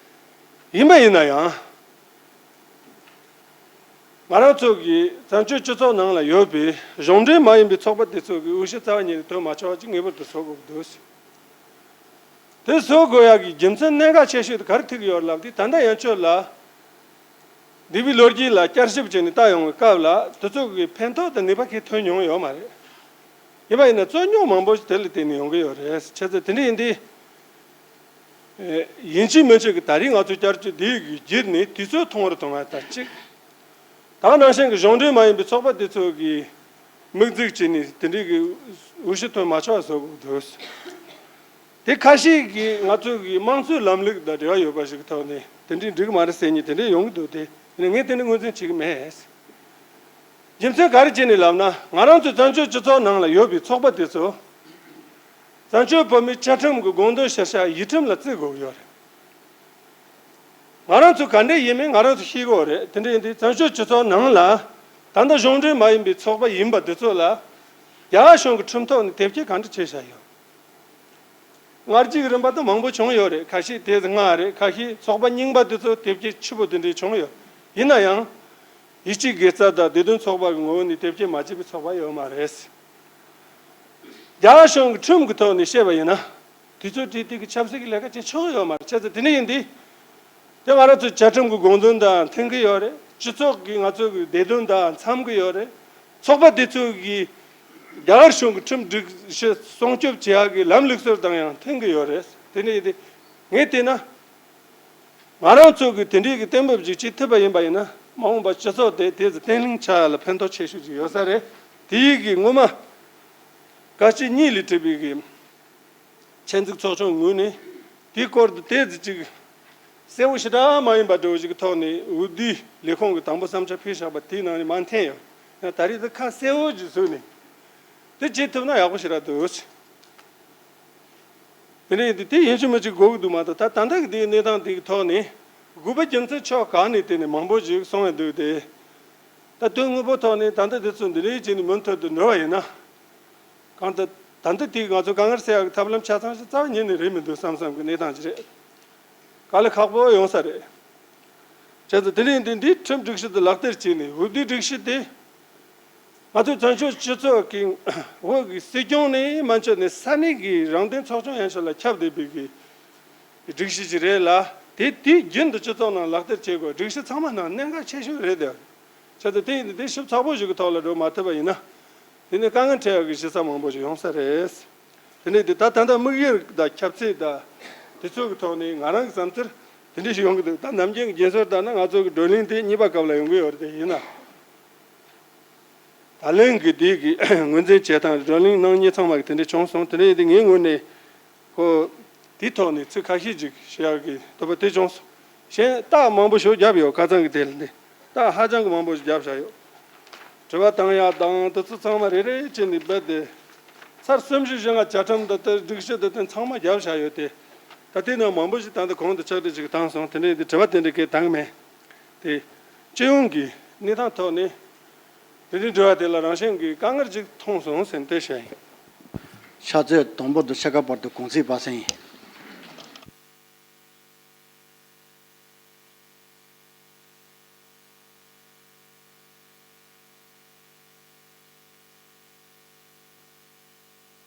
ཡིན་པ་ཡིན་ན་ཡང་། ང་རང་ཚོ་གི་བཙན་བྱོལ་སྤྱི་ཚོགས་ནང་ལ་ཡོད་པའི་གཞུང་འབྲེལ་མ་ཡིན་པའི་ཚོགས་པ་དེ་ཚོ་གི་འོས་གཞི་རྩ་བ་ཉིད་ནས་ཐོན་མ་ཆོག་པ་ཅིག་ངེས་པར་དུ་བཟོ་དགོས་ཀྱི་འདུག། དེ་བཟོ་དགོས་ཡག་གི་རྒྱུ་མཚན་གནད་འགག་ཆེ་ཤོས་དེ་ག་རེ་ཐུག་གི་ཡོད་ལབ་དུས། ད་ལྟ་ཡན་ཆོད་ལ་འདས་པའི་ལོ་རྒྱུས་ལ་བསྐྱར་ཞིབ་བྱས་ནས་ལྟ་ཡོང་བའི་སྐབས་ལ་དེ་ཚོ་གི་ཕན་ཐོགས་དང་ནུས་པ་གང་ཐོན་མྱོང་ཡོད་མ་རེད། ཡིན་པ་ཡིན་ན་རྩོད་རྙོག་མང་པོ་ཞིག་དེ་ལ་བརྟེན་ནས་ཡོང་གི་ཡོད་རེད། བྱས་ཙང་དེ་འདྲ་ཡིན་དུས། ཡིན་གཅིག་མིན་གཅིག་གི་ད་རེས་ང་ཚོ་བསྐྱར་བཅོས་འདི་ཡི་བརྒྱུད་ནས་དུས་ཚོད་ཐུང་བར་གཏོང་བ་དང་གཅིག། ད་ག་ནང་བཞིན་གྱི་གཞུང་འབྲེལ་མ་ཡིན་པའི་ཚོགས་པ་དེ་ཚོ་གིས་དམིགས་འཛུགས་བྱས་ནས་དེ་འདྲའི་གི་འོས་གཞི་ཐོན་མ་ཆོག་པ་བཟོ་དགོས་འདུག། དེ་ཁ་ཤས་ཀྱིས་ང་ཚོ་གི་དམངས་གཙོའི་ལམ་ལུགས་དང་འབྲེལ་བ་ཡོད་པ་ཞིག་གི་ཐོག་ནས་དེ་འདྲའི་འགྲིག་མ་རེད་ཟེར་མཁན་དེ་འདྲ་ཡོང་གི་འདུག། དེ་ངས་དེ་འདྲ་ངོས་འཛིན་བྱེད་ཀྱི་མེད། རྒྱུ་མཚན་ག་རེ་བྱས་ནས་ལབ་ན། ང་རང་ཚོ་བཙན་བྱོལ་སྤྱི་ཚོགས་ནང་ལ་ཡོད་པའི་ཚོགས་པ་དེ་ཚོ་བཙན་བྱོལ་བོད་མིའི་བཅའ་ཁྲིམས་ཀྱི་དགོངས་དོན་གཞིར་བཞག་ཡིག་ཁྲིམས་ལ་བརྩི་དགོས་ཀྱི་ཡོད་རེད། ང་རང་ཚོ་ག་འདྲ་ཡིན་མིན་ང་རང་ཚོ་ཤེས་ཀྱི་ཡོད་རེད། དེ་འདྲ་ཡིན་དུས་བཙན་བྱོལ་སྤྱི་ཚོགས་ནང་ལ་ད་ལྟ་གཞུང་འབྲེལ་མ་ཡིན་པའི་ཚོགས་པ་ཡིན་པ་དེ་ཚོ་ལ་རྒྱ་གར་གཞུང་གི་ཁྲིམས་ཐོག་ནས་དེབ་སྐྱེལ་ག་འདྲ་བྱས་བཞག་ཡོད། སྔར་རྒྱུག་རིམ་པ་དེ་མང་པོ་བྱུང་ཡོད་རེད། ཁ་ཤས་དེ་ལྔ་རེད། ཁ་ཤས་ཚོགས་པ་རྙིང་པ་དེ་ཚོ་དེབ་སྐྱེལ་ཆེ་པོ་དེ་འདྲས་བྱུང་ཡོད། ཡིན་ན་ཡང་། ཡིད་ཆེས་དགེ་རྩ་དང་བདེ་དོན་ཚོགས་པ་གི་ངོ་བོ་ནས་དེབ་སྐྱེལ་མ་བྱས་པའི་ཚོགས་པ་ཡོད་མ་རེད། རྒྱ་གར་གཞུང་གི་ཁྲིམས་ཀྱི་ཐོག་ནས་བཤད་པ་ཡིན་ན། དུས་ཚོད་བྲིས་དུས་ཀྱི་ཆབ་སྲིད་ཀྱི་ལས་ཀ་བྱེད་ཆོག་ཡོད་མ་རེད། བྱས་ཙང་དེ་འདྲ་ཡིན་དུས། དེ་ང་རང་ཚོ་བཅའ་ཁྲིམས་ཀྱི་དགོངས་དོན་དང་མཐུན་གྱི་ཡོད་རེད། སྤྱི་ཚོགས་ཀྱི་ང་ཚོ་གི་བདེ་དོན་དང་འཚམ་གྱི་ཡོད་རེད། ཚོགས་པ་དེ་ཚོ་གི་རྒྱ་གར་གཞུང་གི་ཁྲིམས་སྒྲིག་གཞི་སྲུང་སྐྱོབ་བྱེད་ཡག་གི་ལམ་ལུགས་སྲོལ་དང་ཡང་མཐུན་གྱི་ཡོད་རེད། དེ་འདྲ་ཡིན་དུས་ངས་བལྟས་ན། ང་རང་ཚོ་གི་དེ་འདྲའི་གི་གཏན་འབེབས་ཅིག་བྱེད་ཐུབ་པ་ཡིན་པ་ཡིན་ན། མ་འོངས་པ་སྤྱི་ཚོགས་དེ་དེ་ཚོ་བརྟན་ལྷིང་ཆགས་ཡ་ལ་ཕན་ཐོགས་ཆེ་ཤོས་ཅིག་ཡོད་ས་རེད། དེའི་གི་སྔོན་མ་བཀའ་སྤྱི་གཉིས་ལས་གྲུབ་པའི་གི་ཆེད་འཛུགས་ཚོགས་ཆུང་ངོས་ནས་དེའི་སྐོར་དུ་དེ་ཚོ་ཅིག་གསལ་བོ་ཞེ་དྲག་མ་ཡིན་པ་འདྲ་བོ་ཞིག་གི་ཐོག་ནས་འོས་བསྡུའི་ལས་ཁུངས་ཀྱི་དང་པོ་བསམ་འཆར་ཕུལ་བཞག་པ་དེའི་ནང་ནས་མར་འཐེན་ཡོད། ཡང་ད་རེས་དེ་ཁ་གསལ་བོ་ཅིག་བཟོས་ནས་དེ་བྱེད་ཐུབ་ན་ཡག་པོ་ཞེ་དྲག་འདུག། དེ་ནས་དེ་ཡིན་གཅིག་མིན་གཅིག་དགོས་ཀྱི་འདུག་མ་གཏོགས། ད་ད་ལྟ་གི་དེའི་གནས་སྟངས་དེ་གི་ཐོག་ནས་དགོས་པ་རྒྱུ་མཚན་ཕྱོགས་གང་ནས་བལྟས་ནས་མང་པོ་ཞིག་གསུངས་ཡོང་དུས། དེ་ད་དོན་དངོས་པོ་ཐོག་ནས་ད་ལྟ་དེ་ཚོ་འདི་འདྲའི་བྱས་ནས་མུ་མཐུད་དུ་འགྲོ་བ་ཡིན་ན། གང་ལྟར་ད་ལྟ་དེ་ང་ཚོ་དཀའ་ངལ་སེལ་ཡག་གི་ཐབས་ལམ་ཆ་ཚང་ཞིག་རྩ་བ་ཉིད་ནས་རེད་མི་འདུག་བསམ་བསམ་གི་གནས་སྟངས་ཅིག་རེད། དཀའ་ལས་ཁག་པོ་ཡོང་ས་རེད། བྱས་ཙང་དེ་རིང་འདི་འདིའི་ཁྲིམས་སྒྲིག་གཞི་དེ་ལག་བསྟར་བྱས་ནས། འོས་བསྡུའི་སྒྲིག་གཞི་དེ་ང་ཚོའི་བཙན་བྱོལ་སྤྱི་ཚོགས་ཀྱི་བོད་ཀྱི་སྲིད་སྐྱོང་ནས་མ་ཆད་ནས་ས་གནས་ཀྱི་རང་བདེན་ཚོགས་ཆུང་ཡན་ཆད་ལ་ཁྱབ་བསྡད་པའི་གི་སྒྲིག་གཞི་ཞིག་རེད་ལ། དེ་དུས་རྒྱུན་དུ་སྤྱི་ཚོགས་ནང་ལག་བསྟར་བྱེད་དགོས། སྒྲིག་གཞི་ཚང་མ་ནང་གནད་འགག་ཆེ་ཤོས་རེད་དེ། བྱས་ཙང་དེ་ཡིན་དུས་དེ་ཞིབ་ཚགས་པོ་ཞིག་གི་ཐོག་ལ་འགྲོ་མ་ཐུབ་པ་ཡིན་ན། དེ་ནས་དཀའ་ངལ་འཕྲད་ཡག་གི་གཞི་རྩ་མང་པོ་ཞིག་ཡོང་ས་རེད། དེ་ནས་དེ་ད་ད་ལྟ་དམིགས་ཡུལ་དང་ཁྱབ་ཚད་དང་དེ་ཚོ་གི་ཐོག་ནས་ང་རང་གི་བསམ་ཚུལ་དེ་འདྲ་ཞིག་ཡོང་གི་འདུག། ད་ནམ་རྒྱུན་གྱི་རྒྱུན་སྲོལ་ལྟར་ན་ང་ཚོ་གི་བགྲོ་གླེང་དེ་གཉིས་པ་སྐབས་ལ་ཡོང་གི་ཡོད་རེད། དེ་ཡིན་ན། ད་ལན་གྱི་དེ་གི་ངོས་འཛིན་བྱེད་སྟངས་བགྲོ་གླེང་གནང་མཁན་ཚང་མ་གི་དེ་འདྲ་བྱུང་སོང་། དེ་འདྲ་ཡིན་དུས་ངའི་ངོས་ནས་ཁོ་དེའི་ཐོག་ནས་ཚིག་ཁ་ཤས་ཅིག་ཞུ་ཡག་གི་འདོད་པ་དེ་བྱུང་སོང་། གཞན་རྟགས་མང་པོ་ཞིག་བརྒྱབ་ཡོད། ཁ་སང་གི་དེ་ལ་ནི་རྟགས་ཧ་ཅང་གི་མང་པོ་ཞིག་བརྒྱབ་བཞག་ཡོད། དྲི་བ་བཏང་ཡག་དང་དེ་ཚོ་ཚང་མ་རེ་རེ་བྱས་ནས་རྦད་དེ། ཚར་གསུམ་བཞི་བཞི་ལྔ་བཅའ་ཁྲིམས་དང་དེ་སྒྲིག་གཞི་དེ་དེ་ཚང་མ་བརྒྱབ་བཞག་ཡོད་དེ། ད་དེ་ནང་མང་པོ་ཞིག་ད་ལྟ་གོང་དུ་ཕྱག་བྲིས་ཅིག་བཏང་སོང་། དེ་འདྲ་ཡིན་དུས་དྲི་བ་དེ་འདྲ་གས་བཏང་མེད། དེ་སྤྱི་ཡོངས་ཀྱི་གནས་སྟངས་ཐོག་ནས་དེ་རིང་དྲི་བ་དེ་ལ་རང་བཞིན་གྱི་དཀའ་ངལ་ཅིག་མཐོང་སོང་ཟེར་ནས་དེ་བཤད་ཡིན། ཕྱག་ཚོད་དང་པོ་དང་ཕྱེད་ཀ་བར་དུ་གུང་ཚིགས་པ་སེང་ཡིན།